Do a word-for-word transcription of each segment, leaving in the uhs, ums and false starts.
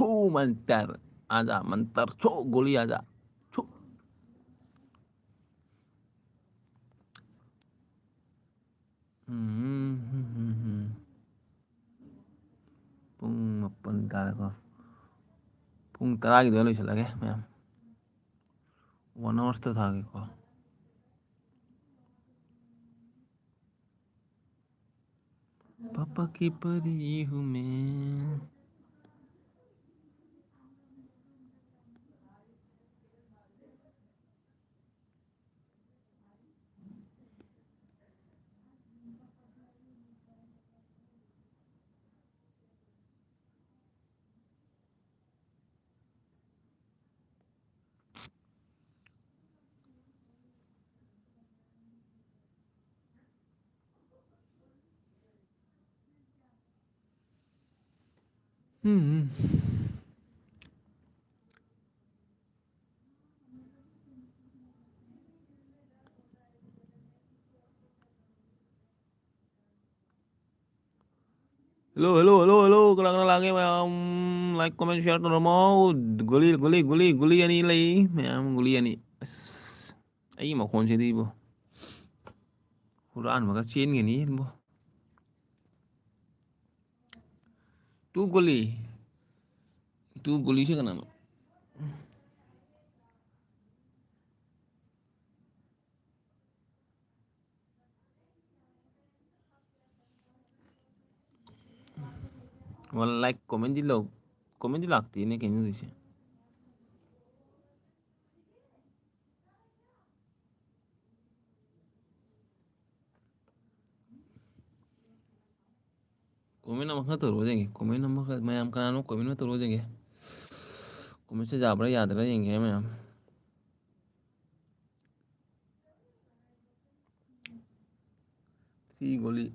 ओ मंत्र, आजा मंत्र, छो गोली आजा, छो। ꯎꯝ, ꯎꯝ, ꯎꯝ, ꯎꯝ꯫ ꯄꯨꯡ ꯃꯥꯄꯟ ꯇꯥꯔꯦꯀꯣ꯫ ꯄꯨꯡ ꯇꯔꯥꯒꯤꯗ ꯂꯣꯏꯁꯤꯜꯂꯒꯦ, ꯃꯌꯥꯝ꯫ One hours ꯇ ꯊꯥꯒꯦꯀꯣ꯫ पापा की परी हूँ मैं। ꯎꯝ꯫ Hello, hello, hello, hello. ꯀꯅꯥ ꯀꯅꯥ ꯂꯥꯛꯑꯒꯦ ꯃꯌꯥꯝ? Like, comment, share ꯇꯧꯔꯝꯃꯣ꯫ ꯒꯨꯂꯤ, ꯒꯨꯂꯤ, ꯒꯨꯂꯤ, ꯒꯨꯂꯤ ꯑꯅꯤ ꯂꯩ꯫ ꯃꯌꯥꯝ ꯒꯨꯂꯤ ꯑꯅꯤ꯫ ꯑꯁ, ꯑꯩ ꯃꯈꯣꯟꯁꯤꯗꯤ ꯏꯕꯣ꯫ ꯍꯨꯔꯥꯟꯕꯒ ꯆꯦꯟꯒꯅꯤ ꯏꯕꯣ꯫ ꯇꯨ ꯒꯨꯂꯤ꯫ ꯇꯨ ꯒꯨꯂꯤꯁꯦ ꯀꯅꯥꯅꯣ? One like comment ꯗꯤ ꯂꯧ-, comment ꯗꯤ ꯂꯥꯛꯇꯦꯅꯦ, ꯀꯩꯅꯣ ꯇꯧꯔꯤꯁꯦ? Comment ꯑꯃꯈꯛ ꯇꯧꯔꯛꯑꯣ ꯌꯦꯡꯒꯦ꯫ Comment ꯑꯃꯈꯛ, ꯃꯌꯥꯝ ꯀꯅꯥꯅꯣ comment ꯑꯃ ꯇꯧꯔꯛꯑꯣ ꯌꯦꯡꯒꯦ꯫ Commentꯁꯦ ꯌꯥꯕ꯭ꯔꯥ ꯌꯥꯗ꯭ꯔꯥ ꯌꯦꯡꯒꯦ ꯃꯌꯥꯝ꯫ ꯁꯤ ꯒꯣꯂꯤ꯫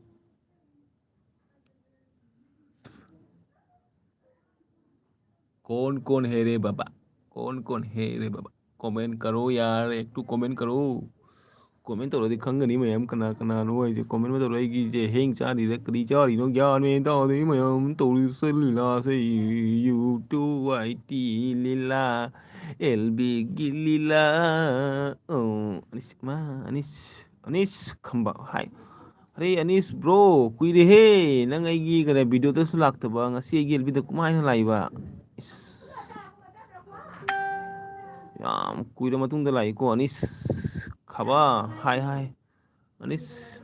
कौन कौन है रे बाबा? कौन कौन है रे बाबा? Comment करो यार, एक तो comment करो। ꯀꯣꯃꯦꯟ ꯇꯧꯔꯗꯤ ꯈꯪꯒꯅꯤ ꯃꯌꯥꯝ ꯀꯅꯥ ꯀꯅꯥꯅꯣ ꯍꯥꯏꯁꯦ꯫ ꯀꯣꯃꯦꯟ ꯑꯃ ꯇꯧꯔꯣ꯫ ꯑꯩꯒꯤꯁꯦ ꯍꯦꯡ ꯆꯥꯔꯤꯔꯥ ꯀꯔꯤ ꯆꯥꯔꯤꯅꯣ ꯒ꯭ꯌꯥꯟ ꯃꯦꯟ ꯇꯥꯗꯦ ꯃꯌꯥꯝ ꯇꯧꯔꯤꯁꯦ ꯂꯤꯂꯥꯁꯦ꯫ YouTube, YT ꯂꯤꯂꯥ, LBꯒꯤ ꯂꯤꯂꯥ꯫ ꯑꯣ, ꯑꯅꯤꯁ, ꯃꯥ, ꯑꯅꯤꯁ, ꯑꯅꯤꯁ ꯈꯝꯕ꯫ ꯍꯥꯏ꯫ ꯑꯔꯦ ꯑꯅꯤꯁ bro, ꯀꯨꯏꯔꯦꯍꯦ ꯅꯪ ꯑꯩꯒꯤ ꯀꯩꯅꯣ videoꯗꯁꯨ ꯂꯥꯛꯇꯕ, ꯉꯁꯤ ꯑꯩꯒꯤ LBꯗ ꯀꯃꯥꯏꯅ ꯂꯥꯛꯏꯕ? ꯏꯁ꯫ ꯌꯥꯝ ꯀꯨꯏꯔ ꯃꯇꯨꯡꯗ ꯂꯥꯛꯏꯀꯣ ꯑꯅꯤꯁ ꯈꯕ꯫ ꯍꯥꯏ, ꯍꯥꯏ꯫ ꯑꯅꯤꯁ꯫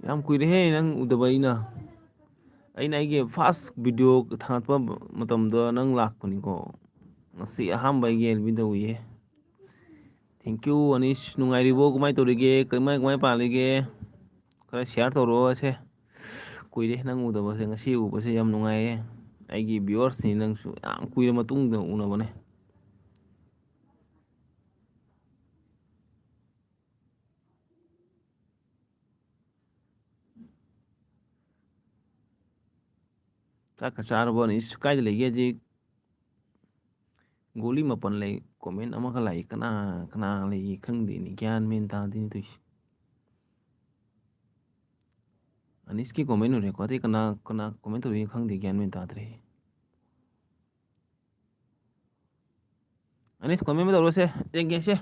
ꯌꯥꯝ ꯀꯨꯏꯔꯦꯍꯦ ꯅꯪ ꯎꯗꯕ ꯑꯩꯅ꯫ ꯑꯩꯅ ꯑꯩꯒꯤ first video ꯊꯥꯒꯠꯄ ꯃꯇꯝꯗ ꯅꯪ ꯂꯥꯛꯄꯅꯤꯀꯣ꯫ ꯉꯁꯤ ꯑꯍꯥꯟꯕ ꯑꯩꯒꯤ LBꯗ ꯎꯏꯌꯦ꯫ Thank you ꯑꯅꯤꯁ꯫ ꯅꯨꯡꯉꯥꯏꯔꯤꯕꯣ? ꯀꯃꯥꯏ ꯇꯧꯔꯤꯒꯦ? ꯀꯃꯥꯏ, ꯀꯃꯥꯏ ꯄꯥꯜꯂꯤꯒꯦ? ꯈꯔ share ꯇꯧꯔꯛꯑꯣꯁꯦ꯫ ꯀꯨꯏꯔꯦ ꯅꯪ ꯎꯗꯕꯁꯦ, ꯉꯁꯤ ꯎꯕꯁꯦ ꯌꯥꯝ ꯅꯨꯡꯉꯥꯏꯌꯦ꯫ ꯑꯩꯒꯤ viewersꯅꯤ ꯅꯪꯁꯨ, ꯌꯥꯝ ꯀꯨꯏꯔ ꯃꯇꯨꯡꯗ ꯎꯅꯕꯅꯦ꯫ ꯆꯥꯛꯀ ꯆꯥꯔꯕꯣ? ꯑꯅꯤꯁ ꯀꯥꯏꯗ ꯂꯩꯒꯦ ꯍꯧꯖꯤꯛ? ꯒꯣꯂꯤ ꯃꯥꯄꯟ ꯂꯩ꯫ Comment ꯑꯃꯒ ꯂꯥꯛꯏ꯫ ꯀꯅꯥ, ꯀꯅꯥ ꯂꯩꯒꯦ ꯈꯪꯗꯦꯅꯦ꯫ ꯒ꯭ꯌꯥꯟ ꯃꯦꯟ ꯇꯥꯗꯦꯅꯦ ꯇꯧꯏꯁꯦ꯫ ꯑꯅꯤꯁꯀꯤ comment ꯎꯔꯦꯀꯣ꯫ ꯑꯇꯩ ꯀꯅꯥ, ꯀꯅꯥ comment ꯇꯧꯔꯤꯅꯣ ꯈꯪꯗꯦ꯫ ꯒ꯭ꯌꯥꯟ ꯃꯦꯟ ꯇꯥꯗ꯭ꯔꯦ꯫ ꯑꯅꯤꯁ comment ꯑꯃ ꯇꯧꯔꯁꯦ, ꯌꯦꯡꯒꯦꯁꯦ꯫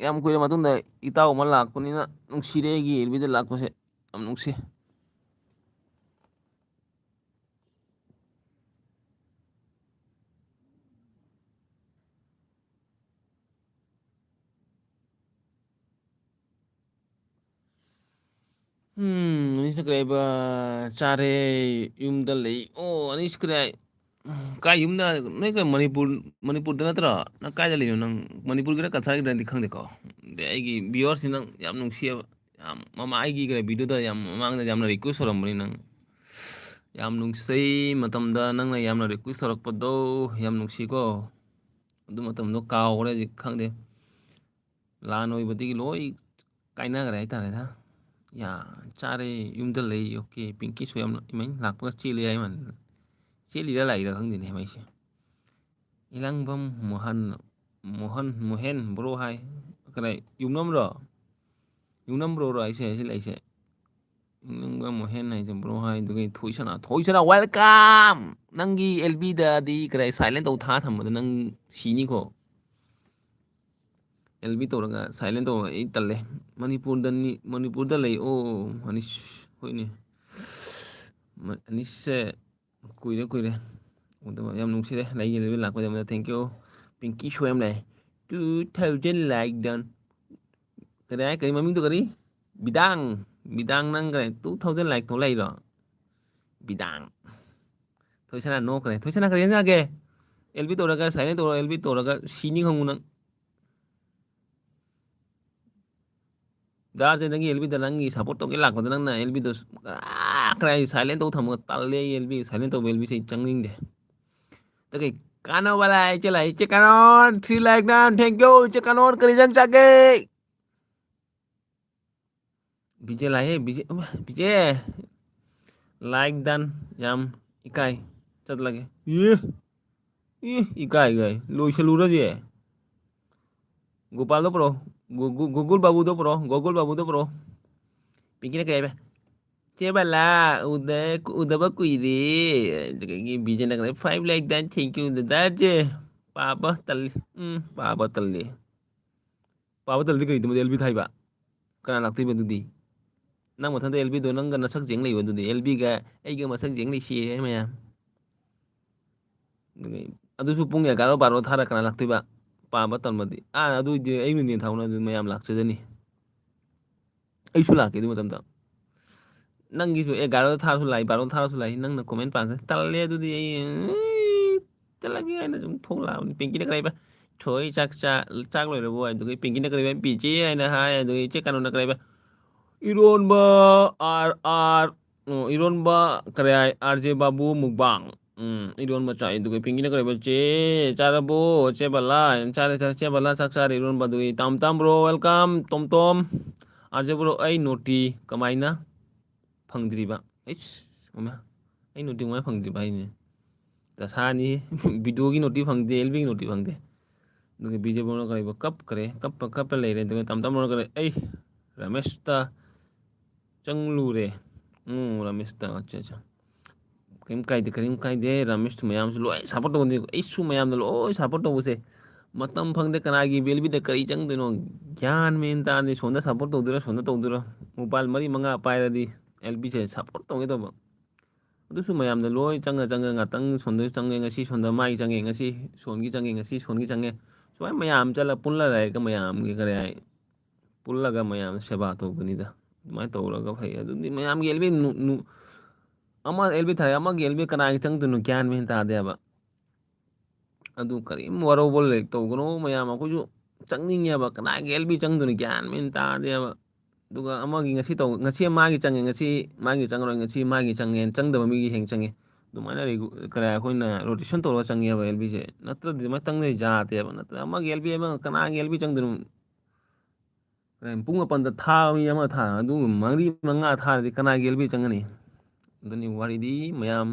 ꯌꯥꯝ ꯀꯨꯏꯔ ꯃꯇꯨꯡꯗ ꯏꯇꯥꯎ ꯑꯃ ꯂꯥꯛꯄꯅꯤꯅ ꯅꯨꯡꯁꯤꯔꯦ ꯑꯩꯒꯤ LBꯗ ꯂꯥꯛꯄꯁꯦ꯫ ꯌꯥꯝ ꯅꯨꯡꯁꯤ꯫ ꯎꯝ, ꯑꯅꯤꯁꯅ ꯀꯔꯤ ꯍꯥꯏꯕ? ꯆꯥꯔꯦ, ꯌꯨꯝꯗ ꯂꯩ꯫ ꯑꯣ, ꯑꯅꯤꯁ ꯀꯔꯤ ꯍꯥꯏ? ꯎꯝ, ꯀꯥꯏ ꯌꯨꯝꯗ? ꯅꯣꯏ ꯀꯩ ꯃꯅꯤꯄꯨꯔ, ꯃꯅꯤꯄꯨꯔꯗ ꯅꯠꯇ꯭ꯔꯣ? ꯅꯪ ꯀꯥꯏꯗ ꯂꯩꯅꯣ? ꯅꯪ ꯃꯅꯤꯄꯨꯔꯒꯤꯔ ꯀꯁꯥꯔꯒꯤꯔꯗꯤ ꯈꯪꯗꯦꯀꯣ꯫ ꯑꯗꯩ ꯑꯩꯒꯤ viewersꯁꯤ ꯅꯪ ꯌꯥꯝ ꯅꯨꯡꯁꯤꯌꯦꯕ꯫ ꯌꯥꯝ ꯃꯃꯥ-, ꯑꯩꯒꯤ ꯀꯩꯅꯣ videoꯗ ꯌꯥꯝ ꯃꯃꯥꯡꯗ ꯌꯥꯝꯅ request ꯇꯧꯔꯝꯕꯅꯤ ꯅꯪ꯫ ꯌꯥꯝ ꯅꯨꯡꯁꯤ ꯃꯇꯝꯗ ꯅꯪꯅ ꯌꯥꯝꯅ request ꯇꯧꯔꯛꯄꯗꯣ ꯌꯥꯝ ꯅꯨꯡꯁꯤꯀꯣ꯫ ꯑꯗꯨ ꯃꯇꯝꯗꯣ ꯀꯥꯎꯈ꯭ꯔꯦ ꯍꯧꯖꯤꯛ ꯈꯪꯗꯦ꯫ ꯂꯥꯟ ꯑꯣꯏꯕꯗꯒꯤ ꯂꯣꯏ ꯀꯥꯏꯅꯈ꯭ꯔꯦ ꯍꯥꯏꯇꯥꯔꯦꯗ꯫ ꯌꯥ, ꯆꯥꯔꯦ, ꯌꯨꯝꯗ ꯂꯩ, okay꯫ ꯄꯤꯡꯀꯤꯁꯨ ꯌꯥꯝ ꯏꯃꯩ ꯂꯥꯛꯄꯒ ꯆꯦꯜꯂꯤ ꯍꯥꯏ ꯃꯥꯜꯂꯦ꯫ ꯆꯦꯜꯂꯤꯔ ꯂꯥꯛꯏꯔ ꯈꯪꯗꯦꯅꯦ ꯃꯩꯁꯦ꯫ ꯏꯂꯪꯕꯝ ꯃꯣꯍꯟ, ꯃꯣꯍꯟ, ꯃꯣꯍꯦꯟ bro ꯍꯥꯏ꯫ ꯀꯗꯥꯏ? ꯌꯨꯝꯅꯝꯔꯣ? ꯌꯨꯝꯅꯝ ꯕ꯭ꯔꯣꯔꯣ ꯑꯩꯁꯦ ꯁꯤ ꯂꯩꯁꯦ? ꯌꯨꯝꯅꯝꯒ ꯃꯣꯍꯦꯟ ꯍꯥꯏꯁꯦ ꯕ꯭ꯔꯣ ꯍꯥꯏꯗꯨꯒꯤ ꯊꯣꯏꯁꯅꯥ, ꯊꯣꯏꯁꯅꯥ, welcome! ꯅꯪꯒꯤ ꯑꯦꯜ ꯕꯤꯗꯗꯤ ꯀꯗꯥꯏ silent ꯇꯧ ꯊꯥ ꯊꯝꯕꯗ ꯅꯪ ꯁꯤꯅꯤꯀꯣ꯫ ꯑꯦꯜ ꯕꯤ ꯇꯧꯔꯒ silent ꯇꯧꯕ ꯑꯩ ꯇꯜꯂꯦ꯫ ꯃꯅꯤꯄꯨꯔꯗꯅꯤ, ꯃꯅꯤꯄꯨꯔꯗ ꯂꯩ꯫ ꯑꯣ, ꯑꯅꯤꯁ-, ꯍꯣꯏꯅꯦ꯫ ꯃ-, ꯑꯅꯤꯁꯁꯦ ꯀꯨꯏꯔꯦ, ꯀꯨꯏꯔꯦ꯫ ꯎꯗꯕ ꯌꯥꯝ ꯅꯨꯡꯁꯤꯔꯦ꯫ ꯂꯩꯒꯦ ꯂꯩꯕ ꯂꯥꯛꯄꯗ ꯊꯦꯡꯀ꯭ꯌꯨ꯫ ꯄꯤꯡꯀꯤ ꯁꯣꯏ ꯑꯃ ꯂꯩ꯫ Two thousand like done꯫ ꯀꯔꯤ ꯍꯥꯏ? ꯀꯔꯤ ꯃꯃꯤꯡꯗꯣ ꯀꯔꯤ? ꯕꯤꯗꯥꯡ꯫ ꯕꯤꯗꯥꯡ ꯅꯪ ꯀꯔꯤ two thousand like ꯊꯣꯛꯂꯛꯏꯔꯣ? ꯕꯤꯗꯥꯡ꯫ ꯊꯣꯏꯁꯅꯥ ꯅꯣꯛꯈ꯭ꯔꯦ꯫ ꯊꯣꯏꯁꯅꯥ ꯀꯔꯤ ꯌꯦꯟꯖꯥꯡ ꯆꯥꯒꯦ? ꯑꯦꯜ ꯕꯤ ꯇꯧꯔꯒ, silent ꯇꯧꯔꯣ, ꯑꯦꯜ ꯕꯤ ꯇꯧꯔꯒ ꯁꯤꯅꯤ ꯈꯪꯉꯨ ꯅꯪ꯫ ꯗꯥꯁꯦ ꯅꯪꯒꯤ ꯑꯦꯜ ꯕꯤꯗ ꯅꯪꯒꯤ support ꯇꯧꯒꯦ ꯂꯥꯛꯄꯗ ꯅꯪꯅ ꯑꯦꯜ ꯕꯤꯗꯣ ꯀꯔꯥ ꯀꯔꯥ silent ꯇꯧ ꯊꯝꯃꯒ ꯇꯜꯂꯦ ꯑꯩ ꯑꯦꯜ ꯕꯤ silent ꯇꯧꯕ ꯑꯦꯜ ꯕꯤꯁꯦ ꯑꯩ ꯆꯪꯅꯤꯡꯗꯦ꯫ ꯑꯗꯒꯤ ꯀꯥꯟꯅꯕ ꯂꯥꯛꯑꯦ ꯏꯆꯦ ꯂꯥꯛꯑꯦ ꯏꯆꯦ ꯀꯥꯅꯣꯟ three like done thank you ꯏꯆꯦ ꯀꯥꯅꯣꯟ ꯀꯔꯤ ꯏꯟꯖꯥꯡ ꯆꯥꯒꯦ? ꯕꯤꯖꯦ ꯂꯥꯛꯑꯦ ꯕꯤꯖꯦ ꯕꯤꯖꯦ꯫ Like done ꯌꯥꯝ ꯏꯀꯥꯏ ꯆꯠꯂꯒꯦ꯫ ꯌꯦ꯫ ꯏ, ꯏꯀꯥꯏ ꯏꯀꯥꯏ꯫ ꯂꯣꯏꯁꯜꯂꯨꯔꯁꯦ꯫ ꯒꯣꯄꯥꯜꯗꯣ ꯄꯨꯔꯛꯑꯣ꯫ ꯒꯨ-, ꯒꯨ-, ꯒꯨꯒꯨꯜ ꯕꯥꯕꯨꯗꯣ ꯄꯨꯔꯛꯑꯣ꯫ ꯒꯣꯒꯨꯜ ꯕꯥꯕꯨꯗꯣ ꯄꯨꯔꯛꯑꯣ꯫ ꯄꯤꯡꯀꯤꯅ ꯀꯩ ꯍꯥꯏꯕ? "ꯆꯦ ꯕꯂꯥ, ꯎꯗ-, ꯎꯗꯕ ꯀꯨꯏꯔꯦ꯫" ꯑꯗꯨꯗꯒꯤ ꯕꯤꯖꯦꯅ ꯀꯩ, "Five like done, thank you, ꯗꯗꯥ ꯆꯦ꯫" ꯄꯥꯕ ꯇꯜꯂꯤ꯫ ꯎꯝ, ꯄꯥꯕ ꯇꯜꯂꯤ꯫ ꯄꯥꯕ ꯇꯜꯂꯗꯤ ꯀꯔꯤꯗꯨꯃꯗꯤ ꯑꯦꯜ ꯕꯤ ꯊꯥꯏꯕ? ꯀꯅꯥ ꯂꯥꯛꯇꯣꯏꯕ ꯑꯗꯨꯗꯤ? ꯅꯪ ꯃꯊꯟꯇ ꯑꯦꯜ ꯕꯤꯗꯣ ꯅꯪꯒ ꯅꯁꯛ ꯌꯦꯡ ꯂꯩꯌꯣ ꯑꯗꯨꯗꯤ꯫ ꯑꯦꯜ ꯕꯤꯒ ꯑꯩꯒ ꯃꯁꯛ ꯌꯦꯡ ꯂꯩꯁꯤ ꯃꯌꯥꯝ꯫ ꯑꯗꯨꯒ ꯑꯗꯨꯁꯨ ꯄꯨꯡ ꯑꯦꯒꯥꯔꯣ ꯕꯥꯔꯣ ꯊꯥꯔ ꯀꯅꯥ ꯂꯥꯛꯇꯣꯏꯕ? ꯄꯥꯕ ꯇꯟꯕꯗꯤ꯫ ꯑꯥ, ꯑꯗꯨꯏꯗꯤ ꯑꯩ ꯃꯤꯡꯗꯤ ꯊꯥꯎꯅ ꯑꯗꯨ ꯃꯌꯥꯝ ꯂꯥꯛꯆꯗꯅꯤ꯫ ꯑꯩꯁꯨ ꯂꯥꯛꯀꯦ ꯑꯗꯨ ꯃꯇꯝꯗ꯫ ꯅꯪꯒꯤꯁꯨ ꯑꯦꯒꯥꯔꯣꯗ ꯊꯥꯔꯁꯨ ꯂꯥꯛꯏ, ꯕꯥꯔꯣꯗ ꯊꯥꯔꯁꯨ ꯂꯥꯛꯏ, ꯅꯪꯅ comment ꯄꯥꯡꯒꯅꯤ꯫ ꯇꯜꯂꯦ ꯑꯗꯨꯗꯤ ꯑꯩ, ꯎꯝ, ꯆꯠꯂꯒꯦ ꯍꯥꯏꯅ ꯁꯨꯝ ꯊꯣꯛꯂꯛꯑꯕꯅꯤ꯫ ꯄꯤꯡꯀꯤꯅ ꯀꯔꯤ ꯍꯥꯏꯕ? "ꯊꯣꯏ ꯆꯥꯛ ꯆꯥ-, ꯆꯥꯛ ꯂꯣꯏꯔꯕꯣ?" ꯍꯥꯏꯗꯨꯒ ꯄꯤꯡꯀꯤꯅ ꯀꯔꯤ ꯍꯥꯏꯕ? "ꯄꯤꯖꯦ" ꯍꯥꯏꯅ ꯍꯥꯏ꯫ ꯑꯗꯨꯒ ꯏꯆꯦ ꯀꯥꯅꯣꯅ ꯀꯔꯤ ꯍꯥꯏꯕ? "ꯏꯔꯣꯟꯕ ꯑꯥꯔ ꯑꯥꯔ, ꯑꯣ, ꯏꯔꯣꯟꯕ ꯀꯔꯤ ꯍꯥꯏ? ꯑꯥꯔ ꯖꯦ ꯕꯥꯕꯨ ꯃꯨꯛꯕꯥꯡ꯫ ꯎꯝ, ꯏꯔꯣꯟꯕ ꯆꯥꯏ꯫" ꯑꯗꯨꯒ ꯄꯤꯡꯀꯤꯅ ꯀꯔꯤ ꯍꯥꯏꯕ? "ꯆꯦ ꯆꯥꯔꯕꯣ? ꯆꯦ ꯕꯂꯥ?" "ꯆꯥꯔꯦ, ꯆꯥꯔꯦ, ꯆꯦ ꯕꯂꯥ ꯆꯥꯛ ꯆꯥꯔꯦ ꯏꯔꯣꯟꯕ꯫" ꯑꯗꯨꯒꯤ ꯇꯥꯝ ꯇꯥꯝ ꯕ꯭ꯔꯣ, welcome꯫ ꯇꯣꯝ ꯇꯣꯝ, "ꯑꯥꯔ ꯖꯦ ꯕ꯭ꯔꯣ, ꯑꯩ ꯅꯣꯇꯤ ꯀꯃꯥꯏꯅ ꯐꯪꯗ꯭ꯔꯤꯕ?" ꯑꯩꯁ, ꯏꯃꯥ, ꯑꯩ ꯅꯣꯇꯤ ꯀꯃꯥꯏꯅ ꯐꯪꯗ꯭ꯔꯤꯕ ꯍꯥꯏꯅꯦ? ꯗꯁꯥꯅꯤ꯫ ꯚꯤꯗꯤꯑꯣꯒꯤ ꯅꯣꯇꯤ ꯐꯪꯗꯦ, ꯑꯦꯜ ꯕꯤꯒꯤ ꯅꯣꯇꯤ ꯐꯪꯗꯦ꯫ ꯑꯗꯨꯒ ꯕꯤ ꯖꯦ ꯕ꯭ꯔꯣꯅ ꯀꯔꯤꯕ ꯀꯞꯈ꯭ꯔꯦ, ꯀꯞꯄ ꯀꯞꯄ ꯂꯩꯔꯦ꯫ ꯑꯗꯨꯒ ꯇꯝ ꯇꯝ ꯕ꯭ꯔꯣꯅ ꯀꯔꯤ, "ꯑꯩ ꯔꯥꯃꯦꯁꯇ ꯆꯪꯂꯨꯔꯦ"꯫ ꯎꯝ, ꯔꯥꯃꯦꯁꯇ, ꯑꯠꯆꯥ, ꯑꯠꯆꯥ꯫ ꯀꯔꯤꯝ ꯀꯥꯏꯗꯦ, ꯀꯔꯤꯝ ꯀꯥꯏꯗꯦ꯫ ꯔꯥꯃꯦꯁꯇ ꯃꯌꯥꯝꯁꯨ ꯂꯣꯏ ꯁꯞꯄꯣꯔꯠ ꯇꯧꯅꯤ꯫ ꯑꯩꯁꯨ ꯃꯌꯥꯝꯅ ꯂꯣꯏ ꯁꯞꯄꯣꯔꯠ ꯇꯧꯕꯁꯦ ꯃꯇꯝ ꯐꯪꯗꯦ꯫ ꯀꯅꯥꯒꯤ ꯕꯤ ꯑꯦꯜ ꯕꯤꯗ ꯀꯔꯤ ꯆꯪꯗꯣꯏꯅꯣ ꯒ꯭ꯌꯥꯟ ꯃꯦꯟ ꯇꯥꯗꯦ꯫ ꯁꯣꯝꯗ ꯁꯞꯄꯣꯔꯠ ꯇꯧꯗꯣꯏꯔꯥ, ꯁꯣꯝꯗ ꯇꯧꯗꯣꯏꯔꯥ? ꯃꯣꯕꯥꯏꯜ ꯃꯔꯤ ꯃꯉꯥ ꯄꯥꯏꯔꯗꯤ ꯑꯦꯜ ꯕꯤꯁꯦ ꯁꯞꯄꯣꯔꯠ ꯇꯧꯒꯦ ꯇꯧꯕ꯫ ꯑꯗꯨꯁꯨ ꯃꯌꯥꯝꯅ ꯂꯣꯏ ꯆꯪꯉ ꯆꯪꯉ ꯉꯥꯛꯇꯪ ꯁꯣꯝꯗꯁꯨ ꯆꯪꯉꯦ, ꯉꯁꯤ ꯁꯣꯝꯗ ꯃꯥꯒꯤ ꯆꯪꯉꯦ, ꯉꯁꯤ ꯁꯣꯝꯒꯤ ꯆꯪꯉꯦ, ꯉꯁꯤ ꯁꯣꯝꯒꯤ ꯆꯪꯉꯦ꯫ ꯁꯨꯃꯥꯏꯅ ꯃꯌꯥꯝ ꯆꯠꯂ ꯄꯨꯜꯂ ꯂꯩꯔꯒ ꯃꯌꯥꯝꯒꯤ ꯀꯔꯤ ꯍꯥꯏ, ꯄꯨꯜꯂꯒ ꯃꯌꯥꯝ ꯁꯦꯕꯥ ꯇꯧꯕꯅꯤꯗ꯫ ꯑꯗꯨꯃꯥꯏꯅ ꯇꯧꯔꯒ ꯐꯩ꯫ ꯑꯗꯨꯗꯤ ꯃꯌꯥꯝꯒꯤ ꯑꯦꯜ ꯕꯤ ꯅꯨ-, ꯅꯨ-, ꯑꯃ ꯑꯦꯜ ꯕꯤ ꯊꯥꯔꯦ, ꯑꯃꯒꯤ ꯑꯦꯜ ꯕꯤ ꯀꯅꯥꯒꯤ ꯆꯪꯗꯣꯏꯅꯣ ꯒ꯭ꯌꯥꯟ ꯃꯦꯟ ꯇꯥꯗꯦꯕ꯫ ꯑꯗꯨ ꯀꯔꯤꯝ ꯋꯥꯔꯧꯕ ꯂꯩ ꯇꯧꯒꯅꯣ ꯃꯌꯥꯝ, ꯑꯩꯈꯣꯏꯁꯨ ꯆꯪꯅꯤꯡꯉꯦꯕ꯫ ꯀꯅꯥꯒꯤ ꯑꯦꯜ ꯕꯤ ꯆꯪꯗꯣꯏꯅꯣ ꯒ꯭ꯌꯥꯟ ꯃꯦꯟ ꯇꯥꯗꯦꯕ꯫ ꯑꯗꯨꯒ ꯑꯃꯒꯤ ꯉꯁꯤ ꯇꯧ-, ꯉꯁꯤ ꯃꯥꯒꯤ ꯆꯪꯉꯦ, ꯉꯁꯤ ꯃꯥꯒꯤ ꯆꯪꯉꯔꯣꯏ, ꯉꯁꯤ ꯃꯥꯒꯤ ꯆꯪꯉꯦꯅ ꯆꯪꯗꯕ ꯃꯤꯒꯤ ꯍꯦꯡ ꯆꯪꯉꯦ꯫ ꯑꯗꯨꯃꯥꯏꯅ ꯔꯤꯒꯨ-, ꯀꯔꯤ ꯑꯩꯈꯣꯏꯅ ꯔꯣꯇꯦꯁꯟ ꯇꯧꯔꯒ ꯆꯪꯉꯦꯕ ꯑꯦꯜ ꯕꯤꯁꯦ꯫ ꯅꯠꯇ꯭ꯔꯗꯤ ꯑꯗꯨꯃꯥꯏꯅ ꯆꯪꯗ ꯌꯥꯗꯦꯕ꯫ ꯅꯠꯇ꯭ꯔ ꯑꯃꯒꯤ ꯑꯦꯜ ꯕꯤ ꯑꯃ ꯀꯅꯥꯒꯤ ꯑꯦꯜ ꯕꯤ ꯆꯪꯗꯣꯏꯅꯣ? ꯀꯔꯤ ꯄꯨꯡ ꯃꯥꯄꯟꯗ ꯊꯥꯕ ꯃꯤ ꯑꯃ ꯊꯥ, ꯑꯗꯨ ꯃꯔꯤ ꯃꯉꯥ ꯊꯥꯔꯗꯤ ꯀꯅꯥꯒꯤ ꯑꯦꯜ ꯕꯤ ꯆꯪꯒꯅꯤ? ꯑꯗꯨꯅꯤ ꯋꯥꯔꯤꯗꯤ ꯃꯌꯥꯝ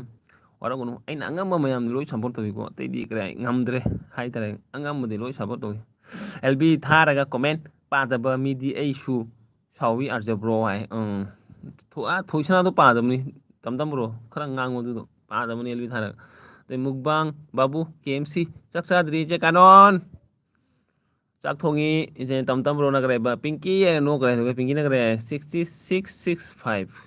ꯋꯥꯔꯧꯒꯅꯨ꯫ ꯑꯩꯅ ꯑꯉꯝꯕ ꯃꯌꯥꯝꯗꯤ ꯂꯣꯏ ꯁꯞꯄꯣꯔꯠ ꯇꯧꯏꯀꯣ꯫ ꯑꯇꯩꯗꯤ ꯀꯔꯤ ꯉꯝꯗ꯭ꯔꯦ ꯍꯥꯏꯇꯥꯔꯦ꯫ ꯑꯉꯝꯕꯗꯤ ꯂꯣꯏ ꯁꯞꯄꯣꯔꯠ ꯇꯧꯏ꯫ ꯑꯦꯜ ꯕꯤ ꯊꯥꯔꯒ ꯀꯣꯃꯦꯟ ꯄꯥꯗꯕ ꯃꯤꯗꯤ ꯑꯩꯁꯨ ꯁꯥꯎꯏ ꯑꯥꯔꯖ ꯕ꯭ꯔꯣ ꯍꯥꯏ꯫ ꯎꯝ꯫ ꯊꯣ-, ꯑꯥ, ꯊꯣꯏꯁꯅꯥꯗꯣ ꯄꯥꯗꯕꯅꯤ꯫ ꯇꯝ ꯇꯝ ꯕ꯭ꯔꯣ꯫ ꯈꯔ ꯉꯥꯡꯉꯣ ꯑꯗꯨꯗꯣ꯫ ꯄꯥꯗꯕꯅꯤ ꯑꯦꯜ ꯕꯤ ꯊꯥꯔꯒ꯫ ꯑꯗꯩ ꯃꯨꯛꯕꯥꯡ ꯕꯥꯕꯨ ꯀꯦ ꯑꯦꯝ ꯁꯤ ꯆꯥꯛ ꯆꯥꯗ꯭ꯔꯤ ꯏꯆꯦ ꯀꯥꯅꯣꯟ꯫ ꯆꯥꯛ ꯊꯣꯡꯉꯤ ꯏꯆꯦ ꯇꯝ ꯇꯝ ꯕ꯭ꯔꯣꯅ ꯀꯔꯦꯕ ꯄꯤꯡꯀꯤ ꯍꯥꯏꯅ ꯅꯣꯛꯈ꯭ꯔꯦ꯫ ꯑꯗꯨꯒ ꯄꯤꯡꯀꯤꯅ ꯀꯔꯦ sixty six six five.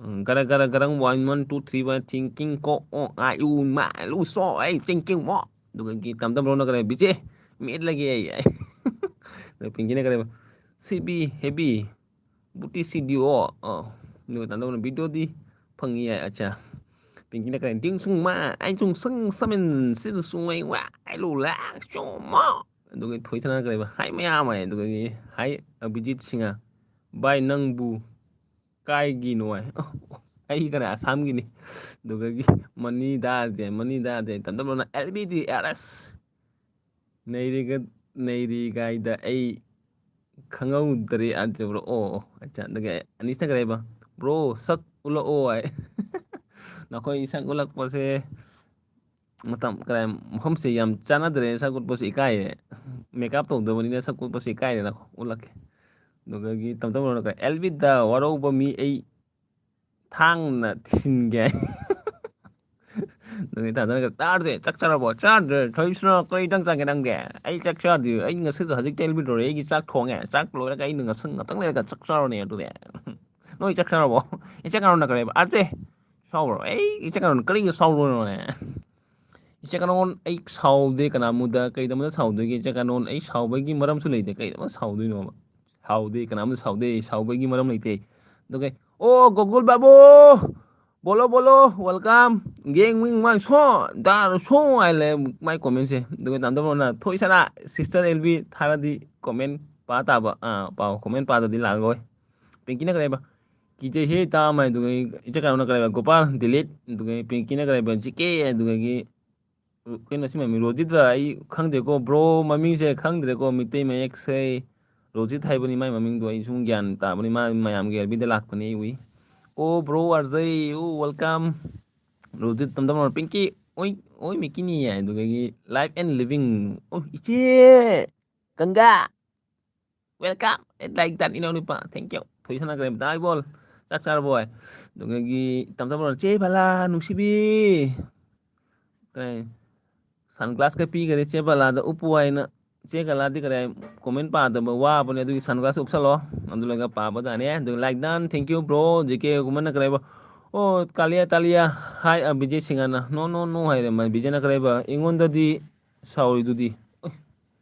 Um, ꯒꯔ ꯒꯔ ꯒꯔꯪ one one two three one ꯊꯤꯡꯀꯤꯡ ꯀꯣ ꯑꯣ ꯑꯥꯏ ꯎ ꯃꯥꯏ ꯂꯨ ꯁꯣ ꯑꯩ ꯆꯤꯡꯀꯤꯡ ꯃꯣ꯫ ꯑꯗꯨꯒ ꯒꯤ ꯇꯝ ꯇꯝ ꯕ꯭ꯔꯣꯅ ꯀꯔꯦ ꯕꯤꯖꯦ ꯃꯦꯠꯂꯒꯦ ꯑꯩ꯫ ꯑꯗꯨꯒ ꯄꯤꯡꯀꯤꯅ ꯀꯔꯦꯕ ꯁꯤ ꯕꯤ ꯍꯦꯕꯤ ꯕꯨꯇꯤ ꯁꯤ ꯗꯤ ꯑꯣ꯫ ꯑꯣ꯫ ꯑꯗꯨꯒ ꯇꯝ ꯇꯝ ꯕ꯭ꯔꯣꯅ ꯚꯤꯗꯤꯑꯣꯗꯤ ꯐꯪꯉꯤ ꯌꯥꯏ꯫ ꯑꯠꯆꯥ꯫ ꯄꯤꯡꯀꯤꯅ ꯀꯔꯦ ꯗꯤꯡ ꯁꯨꯡ ꯃꯥ ꯑꯩ ꯁꯨꯡ ꯁꯪ ꯁꯃꯤꯟ ꯁꯤꯗ ꯁꯨꯡ ꯑꯩ ꯋꯥ ꯑꯩ ꯂꯨ ꯂꯥꯛ ꯆꯣ ꯃꯣ꯫ ꯑꯗꯨꯒ ꯊꯣꯏ ꯁꯅꯥ ꯀꯔꯦꯕ ꯍꯥꯏ ꯃꯌꯥꯝ ꯍꯥꯏ꯫ ꯑꯗꯨꯒ ꯍꯥꯏ ꯑꯕꯤꯖꯤꯠ ꯁꯤꯡꯍ ꯚꯥꯏ ꯅꯪꯕꯨ ꯀꯥꯏꯒꯤꯅꯣ ꯍꯥꯏ꯫ ꯑꯩ ꯀꯅꯥ ꯑꯁꯥꯝꯒꯤꯅꯤ꯫ ꯑꯗꯨꯒꯒꯤ ꯃꯅꯤ ꯗꯥꯔꯁꯦ ꯃꯅꯤ ꯗꯥꯔꯁꯦ ꯇꯟꯗꯕꯅ L B D R S ꯅꯩꯔꯤꯒ ꯅꯩꯔꯤꯒꯥꯏꯗ ꯑꯩ ꯈꯪꯍꯧꯗ꯭ꯔꯦ ꯑꯥꯔꯖꯦ ꯕ꯭ꯔꯣ꯫ ꯑꯣ ꯑꯣ ꯑꯠꯆꯥ꯫ ꯑꯗꯨꯒ ꯑꯅꯤꯁꯅ ꯀꯔꯦꯕ ꯕ꯭ꯔꯣ ꯁꯛ ꯎꯠꯂꯛꯑꯣ ꯍꯥꯏ꯫ ꯅꯈꯣꯏ ꯁꯛ ꯎꯠꯂꯛꯄꯁꯦ ꯃꯇꯝ ꯀꯗꯥꯏ ꯃꯐꯝꯁꯦ ꯌꯥꯝ ꯆꯥꯟꯅꯗ꯭ꯔꯦ, ꯁꯛ ꯎꯠꯄꯁꯨ ꯏꯀꯥꯏꯔꯦ꯫ ꯃꯦꯀꯞ ꯇꯧꯗꯕꯅꯤꯅ ꯁꯛ ꯎꯠꯄꯁꯨ ꯏꯀꯥꯏꯔꯦꯅꯀꯣ, ꯎꯠꯂꯛꯀꯦ꯫ ꯑꯗꯨꯗꯒꯤ ꯇꯝ ꯇꯝ ꯔꯣꯅ ꯀꯥꯏ, "ꯑꯦꯜꯕꯤꯗ ꯋꯥꯔꯧꯕ ꯃꯤ ꯑꯩ ꯊꯥꯡꯅ ꯊꯤꯟꯒꯦ"꯫ ꯑꯗꯨꯗꯒꯤ ꯇꯥꯗꯅ, "ꯇꯥꯔꯁꯦ, ꯆꯥꯛ ꯆꯥꯔꯕꯣ?" "ꯆꯥꯗ꯭ꯔꯦ꯫ ꯊꯣꯏꯁꯅ ꯀꯔꯤ ꯏꯟꯖꯥꯡ ꯆꯥꯒꯦ ꯅꯪꯗꯤ?" "ꯑꯩ ꯆꯥꯛ ꯆꯥꯗ꯭ꯔꯤ꯫ ꯑꯩ ꯉꯁꯤꯗꯣ ꯍꯧꯖꯤꯛꯇ ꯑꯦꯜꯕꯤ ꯂꯣꯏꯔꯦ꯫ ꯑꯩꯒꯤ ꯆꯥꯛ ꯊꯣꯡꯉꯦ꯫ ꯆꯥꯛ ꯂꯣꯏꯔꯒ ꯑꯩꯅ ꯉꯁꯪ ꯉꯥꯛꯇꯪ ꯂꯩꯔꯒ ꯆꯥꯛ ꯆꯥꯔꯨꯅꯦ ꯑꯗꯨꯗꯤ"꯫ "ꯅꯣꯏ ꯆꯥꯛ ꯆꯥꯔꯕꯣ?" "ꯏꯆꯦ ꯀꯅꯥꯅ ꯀꯔꯤꯕ?" "ꯑꯥꯔꯖꯦ ꯁꯥꯎꯕ꯭ꯔꯣ?" "ꯑꯩ ꯏꯆꯦ ꯀꯅꯥꯅ ꯀꯔꯤꯒꯤ ꯁꯥꯎꯔꯨꯅꯣꯅꯦ?" ꯏꯆꯦ ꯀꯅꯥꯅꯣ ꯑꯩ ꯁꯥꯎꯗꯦ ꯀꯅꯥꯃꯨꯗ, ꯀꯩꯗꯧꯕꯗ ꯁꯥꯎꯗꯣꯏꯒꯦ? ꯏꯆꯦ ꯀꯅꯥꯅꯣ ꯑꯩ ꯁꯥꯎꯕꯒꯤ ꯃꯔꯝꯁꯨ ꯂꯩꯇꯦ, ꯀꯩꯗꯧꯕꯗ ꯁꯥꯎꯗꯣꯏꯅꯣꯕ? ꯁꯥꯎꯗꯦ, ꯀꯅꯥꯃꯨꯗ ꯁꯥꯎꯗꯦ, ꯁꯥꯎꯕꯒꯤ ꯃꯔꯝ ꯂꯩꯇꯦ꯫ ꯑꯗꯨꯒ, "ꯑꯣ, ꯒꯣꯀꯨꯜ ꯕꯥꯕꯨ, ꯕꯣꯂꯣ, ꯕꯣꯂꯣ, ꯋꯦꯜꯀꯝ, ꯒꯦꯡ ꯋꯤꯡ ꯋꯥꯡ ꯁꯣ, ꯗꯥ ꯁꯣ" ꯍꯥꯏ ꯂꯩ ꯃꯥꯏ ꯀꯣꯃꯦꯟꯁꯦ꯫ ꯑꯗꯨꯒ ꯇꯥꯟꯗꯕꯅ, "ꯊꯣꯏ ꯁꯅꯥ, ꯁꯤꯁꯇꯔ ꯑꯦꯜꯕꯤ ꯊꯥꯔꯗꯤ ꯀꯣꯃꯦꯟ ꯄꯥ ꯇꯥꯕ"꯫ ꯑꯥ, ꯄꯥꯎ, ꯀꯣꯃꯦꯟ ꯄꯥꯗꯗꯤ ꯂꯥꯛꯑꯔꯣꯏ꯫ ꯄꯤꯡꯀꯤꯅ ꯀꯔꯤ ꯍꯥꯏꯕ? "ꯀꯤꯖꯩꯍꯦ ꯏꯇꯥ" ꯍꯥꯏꯗꯨꯒ, ꯏꯆꯦ ꯀꯩꯅꯣꯅ ꯀꯔꯤ ꯍꯥꯏꯕ? "ꯒꯣꯄꯥꯜ ꯗꯤꯂꯤꯠ", ꯑꯗꯨꯒ ꯄꯤꯡꯀꯤꯅ ꯀꯔꯤ ꯍꯥꯏꯕ? "ꯖꯤ ꯀꯦ", ꯑꯗꯨꯗꯒꯤ ꯀꯩꯅꯣ ꯁꯤ ꯃꯃꯤꯡ ꯔꯣꯖꯤꯠꯔ? ꯑꯩ ꯈꯪꯗꯦꯀꯣ ꯕ꯭ꯔꯣ, ꯃꯃꯤꯡꯁꯦ ꯈꯪꯗ꯭ꯔꯦꯀꯣ꯫ ꯃꯤꯇꯩ ꯃꯌꯦꯛꯁꯦ ꯔꯣꯖꯤꯠ ꯍꯥꯏꯕꯅꯤ ꯃꯥꯏ ꯃꯃꯤꯡꯗꯣ, ꯑꯩ ꯁꯨꯝ ꯒ꯭ꯌꯥꯟ ꯇꯥꯕꯅꯤ꯫ ꯃꯥ ꯃꯌꯥꯝꯒꯤ ꯑꯦꯜꯕꯤꯗ ꯂꯥꯛꯄꯅꯤ ꯑꯩ ꯎꯏ꯫ "ꯑꯣ ꯕ꯭ꯔꯣ ꯑꯥꯔꯖꯩ, ꯑꯣ ꯋꯦꯜꯀꯝ"꯫ ꯔꯣꯖꯤꯠ ꯇꯝꯗꯝ ꯄꯤꯡꯀꯤ, "ꯑꯣꯏ ꯑꯣꯏ ꯃꯤꯀꯤꯅꯤ" ꯍꯥꯏ꯫ ꯑꯗꯨꯗꯒꯤ "Life and Living", "ꯑꯣ ꯏꯆꯦ ꯒꯪꯒꯥ, ꯋꯦꯜꯀꯝ", ꯑꯦ ꯂꯥꯏꯛ ꯗꯥꯟ ꯏꯅꯥꯎ ꯅꯨꯄꯥ, "ꯊꯦꯡꯀ꯭ꯌꯨ"꯫ ꯊꯣꯏ ꯁꯅꯥ ꯀꯔꯦꯝ ꯇꯥꯏꯕꯣꯜ, "ꯆꯥꯛ ꯆꯥꯔꯕꯣ?" ꯍꯥꯏ꯫ ꯑꯗꯨꯗꯒꯤ ꯇꯝ ꯇꯝ "ꯆꯦ ꯕꯂꯥ ꯅꯨꯡꯁꯤꯕꯤ", ꯀꯩ ꯁꯟ ꯒ꯭ꯂꯥꯁꯀ ꯄꯤꯈꯔꯦ ꯆꯦ ꯕꯂꯥꯗ ꯎꯞꯄꯨ ꯍꯥꯏꯅ꯫ ꯆꯦ ꯕꯂꯥꯗꯤ ꯀꯔꯤ ꯍꯥꯏ, ꯀꯣꯃꯦꯟ ꯄꯥꯗꯕ ꯋꯥꯕꯅꯦ, ꯑꯗꯨꯒꯤ ꯁꯟ ꯒ꯭ꯂꯥꯁ ꯎꯞꯁꯜꯂꯣ꯫ ꯑꯗꯨ ꯂꯣꯏꯔꯒ ꯄꯥꯕ ꯇꯥꯅꯦ꯫ ꯑꯗꯨꯒ "Like done, thank you bro", J K ꯀꯨꯃꯥꯔꯅ ꯀꯔꯤ ꯍꯥꯏꯕ? "ꯑꯣ, ꯀꯥꯂꯤꯌꯥ ꯇꯥꯂꯤꯌꯥ", ꯍꯥꯏ, ꯑ, ꯕꯤꯖꯦ ꯁꯤꯡꯍꯅ꯫ "No, no, no" ꯍꯥꯏꯔꯦ꯫ ꯃꯥ ꯕꯤꯖꯦꯅ ꯀꯔꯤ ꯍꯥꯏꯕ? "ꯑꯩꯉꯣꯟꯗꯗꯤ ꯁꯥꯎꯔꯤꯗꯨꯗꯤ"꯫ ꯑꯣꯏ,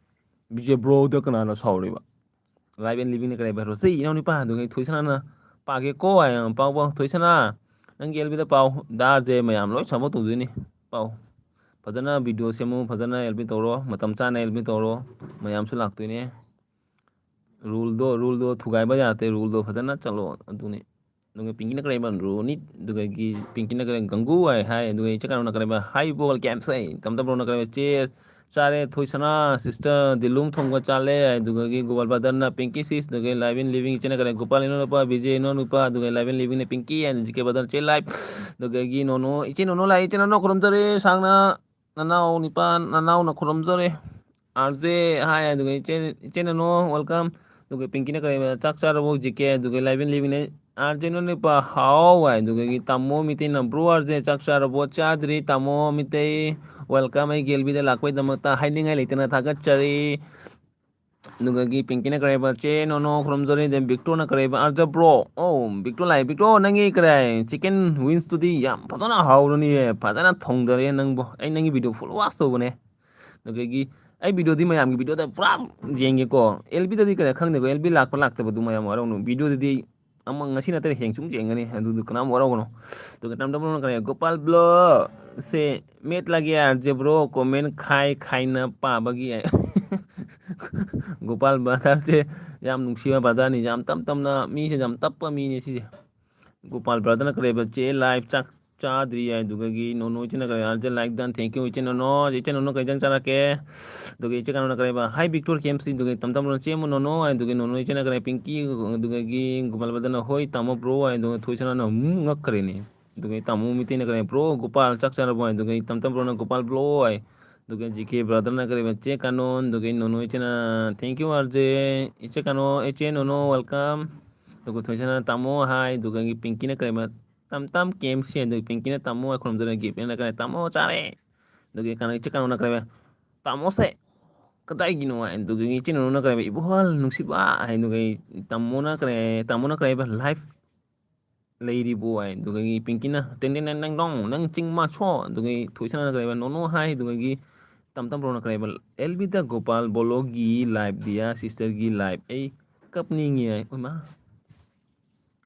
ꯕꯤꯖꯦ ꯕ꯭ꯔꯣꯗ ꯀꯅꯥꯅ ꯁꯥꯎꯔꯤꯕ? "Life and Livingꯅ ꯀꯔꯤ ꯍꯥꯏꯕ? ꯔꯣꯁꯤ ꯏꯅꯥꯎ ꯅꯨꯄꯥ", ꯑꯗꯨꯒ "ꯊꯣꯏꯁꯅꯥꯅ ꯄꯥꯒꯦ ꯀꯣ" ꯍꯥꯏ꯫ ꯄꯥꯎ, ꯄꯥꯎ, ꯊꯣꯏꯁꯅꯥ, ꯅꯪꯒꯤ ꯑꯦꯜꯕꯤꯗ ꯄꯥꯎ꯫ ꯗꯥꯔꯁꯦ ꯃꯌꯥꯝ ꯂꯣꯏ ꯁꯞꯄꯣꯔꯠ ꯇꯧꯗꯣꯏꯅꯤ꯫ ꯄꯥꯎ꯫ ꯐꯖꯅ ꯚꯤꯗꯤꯑꯣ ꯁꯦꯝꯃꯨ, ꯐꯖꯅ ꯑꯦꯜꯕꯤ ꯇꯧꯔꯣ, ꯃꯇꯝ ꯆꯥꯅ ꯑꯦꯜꯕꯤ ꯇꯧꯔꯣ, ꯃꯌꯥꯝꯁꯨ ꯂꯥꯛꯇꯣꯏꯅꯦ꯫ ꯔꯨꯜꯗꯣ, ꯔꯨꯜꯗꯣ ꯊꯨꯒꯥꯏꯕ ꯌꯥꯗꯦ, ꯔꯨꯜꯗꯣ ꯐꯖꯅ ꯆꯠꯂꯣ, ꯑꯗꯨꯅꯤ꯫ ꯑꯗꯨꯒ ꯄꯤꯡꯀꯤꯅ ꯀꯔꯤ ꯍꯥꯏꯕ? "ꯔꯣꯅꯤꯠ", ꯑꯗꯨꯗꯒꯤ ꯄꯤꯡꯀꯤꯅ ꯀꯔꯤ, "ꯒꯪꯒꯨ" ꯍꯥꯏ, ꯍꯥꯏ, ꯑꯗꯨꯒ ꯏꯆꯦ ꯀꯩꯅꯣꯅ ꯀꯔꯤ ꯍꯥꯏꯕ? "ꯍꯥꯏ ꯕꯣꯜ ꯒꯦꯝꯁ" ꯍꯥꯏ, ꯇꯝ ꯇꯝ ꯔꯣꯅ ꯀꯔꯤ ꯍꯥꯏꯕ? "ꯆꯦꯁ ꯆꯥꯔꯦ", ꯊꯣꯏꯁꯅꯥ, "ꯁꯤꯁꯇꯔ ꯗꯤꯂꯨꯝ ꯊꯣꯡꯕ ꯆꯥꯔꯦ", ꯑꯗꯨꯗꯒꯤ ꯒꯣꯄꯥꯜ ꯕ꯭ꯔꯗꯔꯅ "ꯄꯤꯡꯀꯤ ꯁꯤꯁ", ꯑꯗꯨꯗꯒꯤ "Life and Living" ꯏꯆꯦꯅ ꯀꯔꯤ, ꯒꯣꯄꯥꯜ ꯏꯅꯥꯎꯅꯨꯄꯥ, ꯕꯤꯖꯦ ꯏꯅꯥꯎꯅꯨꯄꯥ, ꯑꯗꯨꯒ "Life and Livingꯅ ꯄꯤꯡꯀꯤ" ꯍꯥꯏꯅ ꯖꯤ ꯀꯦ ꯕ꯭ꯔꯗꯔ, "ꯆꯦ ꯂꯥꯏꯐ", ꯑꯗꯨꯗꯒꯤ "ꯅꯣꯅꯣ", ꯏꯆꯦ ꯅꯣꯅꯣ ꯂꯥꯛꯑꯦ, ꯏꯆꯦ ꯅꯣꯅꯣ ꯈꯨꯔꯨꯝꯖꯔꯦ ꯁꯥꯡꯅ꯫ ꯅꯅꯥꯎ ꯅꯤꯄꯥ ꯅꯅꯥꯎꯅ ꯈꯨꯔꯨꯝꯖꯔꯤ꯫ ꯑꯥꯔ ꯖꯦ ꯍꯥꯏ, ꯑꯗꯨꯒ ꯏꯆꯦ, ꯏꯆꯦ ꯅꯅꯣ, welcome꯫ ꯑꯗꯨꯒ ꯄꯤꯡꯀꯤꯅ ꯀꯔꯤ, ꯆꯥꯛ ꯆꯥꯔꯕꯣ ꯍꯧꯖꯤꯛꯀꯤ? ꯑꯗꯨꯒ ꯂꯥꯏꯕꯦꯟ ꯂꯤꯕꯤꯅꯦ, ꯑꯥꯔ ꯖꯦ ꯅꯣꯅꯤꯄꯥ ꯍꯥꯎ ꯍꯥꯏ, ꯑꯗꯨꯒꯒꯤ ꯇꯥꯃꯣ ꯃꯤꯇꯩꯅ, "ꯕ꯭ꯔꯣ ꯑꯥꯔ ꯖꯦ ꯆꯥꯛ ꯆꯥꯔꯕꯣ?" "ꯆꯥꯗ꯭ꯔꯤ ꯇꯥꯃꯣ ꯃꯤꯇꯩ, welcome꯫ ꯑꯩꯒꯤ ꯑꯦꯜ ꯕꯤꯗ ꯂꯥꯛꯄꯩꯗꯃꯛꯇ ꯍꯥꯏꯅꯤꯡꯉꯥꯏ ꯂꯩꯇꯅ ꯊꯥꯒꯠꯆꯔꯤ"꯫ ꯑꯗꯨꯗꯒꯤ ꯄꯤꯡꯀꯤꯅ ꯀꯔꯤ ꯍꯥꯏꯕ, "ꯆꯦ ꯅꯣꯅꯣ ꯈꯨꯔꯨꯝꯖꯔꯤ"꯫ ꯑꯗꯩ ꯕꯤꯛꯇꯣꯔꯅ ꯀꯔꯤ ꯍꯥꯏꯕ, "ꯑꯥꯔ ꯖꯦ ꯕ꯭ꯔꯣ, ꯑꯣ ꯕꯤꯛꯇꯣꯔ ꯂꯥꯛꯑꯦ, ꯕꯤꯛꯇꯣꯔ ꯅꯪꯒꯤ ꯀꯔꯤ ꯍꯥꯏ, ꯆꯤꯛꯀꯟ ꯋꯤꯡꯁꯇꯨꯗꯤ ꯌꯥꯝ ꯐꯖꯅ ꯍꯥꯎꯔꯅꯤꯌꯦ, ꯐꯖꯅ ꯊꯣꯡꯗꯔꯦ ꯅꯪꯕꯨ, ꯑꯩ ꯅꯪꯒꯤ ꯚꯤꯗꯤꯑꯣ ꯐꯨꯜ ꯋꯥꯆ ꯇꯧꯕꯅꯦ"꯫ ꯑꯗꯨꯗꯒꯤ ꯑꯩ ꯚꯤꯗꯤꯑꯣꯗꯤ ꯃꯌꯥꯝꯒꯤ ꯚꯤꯗꯤꯑꯣꯗ ꯄꯨꯔꯥ ꯌꯦꯡꯒꯦꯀꯣ, ꯑꯦꯜ ꯕꯤꯗꯗꯤ ꯀꯔꯤ ꯈꯪꯗꯦꯀꯣ, ꯑꯦꯜ ꯕꯤ ꯂꯥꯛꯄ ꯂꯥꯛꯇꯕꯗꯨ ꯃꯌꯥꯝ ꯋꯥꯔꯧꯅꯨ, ꯚꯤꯗꯤꯑꯣꯗꯗꯤ ꯑꯃ ꯉꯁꯤ ꯅꯠꯇ꯭ꯔ ꯍꯌꯦꯡ ꯁꯨꯝ ꯌꯦꯡꯒꯅꯤ, ꯑꯗꯨꯗꯨ ꯀꯅꯥꯝ ꯋꯥꯔꯧꯒꯅꯨ꯫ ꯑꯗꯨꯒ ꯇꯝ ꯇꯝ ꯇꯝꯅ ꯀꯔꯤ, "ꯒꯣꯄꯥꯜ ꯕ꯭ꯂꯣ ꯁꯦ ꯃꯦꯠ ꯂꯥꯒꯦ ꯑꯥꯔ ꯖꯦ ꯕ꯭ꯔꯣ, ꯀꯣꯃꯦꯟ ꯈꯥꯏ ꯈꯥꯏꯅ ꯄꯥꯕꯒꯤ"꯫ ꯒꯣꯄꯥꯜ ꯕ꯭ꯔꯗꯔꯁꯦ ꯌꯥꯝ ꯅꯨꯡꯁꯤꯕ ꯕ꯭ꯔꯗꯔꯅꯤ, ꯌꯥꯝ ꯇꯞ ꯇꯞꯅ, ꯃꯤꯁꯦ ꯌꯥꯝ ꯇꯞꯄ ꯃꯤꯅꯦ ꯁꯤꯁꯦ꯫ ꯒꯣꯄꯥꯜ ꯕ꯭ꯔꯗꯔꯅ ꯀꯔꯤ ꯍꯥꯏꯕ, "ꯆꯦ ꯂꯥꯏꯐ ꯆꯥꯛ ꯆꯥꯗ꯭ꯔꯤ" ꯍꯥꯏ, ꯑꯗꯨꯒꯒꯤ ꯅꯣꯅꯣ ꯏꯆꯦꯅ ꯀꯔꯤ, "ꯑꯥꯔ ꯖꯦ ꯂꯥꯏꯛ ꯗꯟ, ꯊꯦꯡꯀ꯭ꯌꯨ ꯏꯆꯦ ꯅꯣꯅꯣ"꯫ ꯏꯆꯦ ꯅꯣꯅꯣ ꯀꯩ ꯏꯟꯖꯥꯡ ꯆꯥꯔꯛꯀꯦ? ꯑꯗꯨꯒ ꯏꯆꯦ ꯀꯩꯅꯣꯅ ꯀꯔꯤ ꯍꯥꯏꯕ, "ꯍꯥꯏ ꯕꯤꯛꯇꯣꯔ ꯀꯦ ꯑꯦꯝ ꯁꯤ", ꯑꯗꯨꯒ ꯇꯝ ꯇꯝꯅ "ꯆꯦ ꯅꯣꯅꯣ" ꯍꯥꯏ, ꯑꯗꯨꯒ ꯅꯣꯅꯣ ꯏꯆꯦꯅ ꯀꯔꯤ, "ꯄꯤꯡꯀꯤ", ꯑꯗꯨꯒꯒꯤ ꯒꯣꯄꯥꯜ ꯕ꯭ꯔꯗꯔꯅ "ꯍꯣꯏ ꯇꯥꯃꯣ ꯕ꯭ꯔꯣ" ꯍꯥꯏ, ꯑꯗꯨꯒ ꯊꯣꯏꯁꯅꯥꯅ ꯑꯃꯨꯛ ꯉꯛꯈ꯭ꯔꯦꯅꯦ꯫ ꯑꯗꯨꯒ ꯇꯥꯃꯣ ꯃꯤꯇꯩꯅ ꯀꯔꯤ, "ꯕ꯭ꯔꯣ ꯒꯣꯄꯥꯜ ꯆꯥꯛ ꯆꯥꯔꯕꯣ?" ꯍꯥꯏ, ꯑꯗꯨꯒ ꯇꯝ ꯇꯝ ꯕ꯭ꯔꯣꯅ "ꯒꯣꯄꯥꯜ ꯕ꯭ꯂꯣ" ꯍꯥꯏ, ꯑꯗꯨꯒ ꯖꯤ ꯀꯦ ꯕ꯭ꯔꯗꯔꯅ ꯀꯔꯤ ꯍꯥꯏꯕ, "ꯆꯦ ꯀꯥꯅꯣꯟ", ꯑꯗꯨꯒ ꯅꯣꯅꯣ ꯏꯆꯦꯅ "ꯊꯦꯡꯀ꯭ꯌꯨ ꯑꯥꯔ ꯖꯦ", ꯏꯆꯦ ꯀꯥꯅꯣ, ꯏꯆꯦ ꯅꯣꯅꯣ welcome꯫ ꯑꯗꯨꯒ ꯊꯣꯏꯁꯅꯥꯅ "ꯇꯥꯃꯣ" ꯍꯥꯏ, ꯑꯗꯨꯒ ꯄꯤꯡꯀꯤꯅ ꯀꯔꯤ ꯍꯥꯏꯕ, "ꯇꯝ ꯇꯝ ꯀꯦ ꯑꯦꯝ ꯁꯤ", ꯑꯗꯨꯒ ꯄꯤꯡꯀꯤꯅ "ꯇꯥꯃꯣ" ꯍꯥꯏ ꯈꯨꯔꯨꯝꯖꯔꯒ ꯒꯤꯐꯅ ꯀꯔꯤ, "ꯇꯥꯃꯣ ꯆꯥꯔꯦ"꯫ ꯑꯗꯨꯒ ꯀꯩꯅꯣ, ꯏꯆꯦ ꯀꯥꯅꯣꯅ ꯀꯔꯤ ꯍꯥꯏꯕ, "ꯇꯥꯃꯣꯁꯦ ꯀꯗꯥꯏꯒꯤꯅꯣ?" ꯍꯥꯏ, ꯑꯗꯨꯒ ꯏꯆꯦ ꯅꯣꯅꯣꯅ ꯀꯔꯤ ꯍꯥꯏꯕ, "ꯏꯕꯣꯍꯜ ꯅꯨꯡꯁꯤꯕ" ꯍꯥꯏ, ꯑꯗꯨꯒ ꯇꯥꯃꯣꯅ ꯀꯔꯤ, ꯇꯥꯃꯣꯅ ꯀꯔꯤ ꯍꯥꯏꯕ, "ꯂꯥꯏꯐ ꯂꯩꯔꯤꯕꯣ?" ꯍꯥꯏ, ꯑꯗꯨꯒꯒꯤ ꯄꯤꯡꯀꯤꯅ "ꯇꯦꯟ ꯇꯦꯟ ꯇꯦꯟ ꯇꯦꯡ ꯗꯣꯡ, ꯅꯪ ꯆꯤꯡ ꯃꯥꯁꯣ", ꯑꯗꯨꯒꯒꯤ ꯊꯣꯏꯁꯅꯥꯅ ꯀꯔꯤ ꯍꯥꯏꯕ, "ꯅꯣꯅꯣ" ꯍꯥꯏ, ꯑꯗꯨꯒꯒꯤ ꯇꯝ ꯇꯝ ꯕ꯭ꯔꯣꯅ ꯀꯔꯤ ꯍꯥꯏꯕ, "ꯑꯦꯜ ꯕꯤꯗ ꯒꯣꯄꯥꯜ ꯕꯣꯂꯣꯒꯤ ꯂꯥꯏꯐ ꯗꯤꯌꯥ ꯁꯤꯁꯇꯔꯒꯤ ꯂꯥꯏꯐ, ꯑꯩ ꯀꯞꯅꯤꯡꯉꯤ" ꯍꯥꯏ꯫ ꯏꯃꯥ,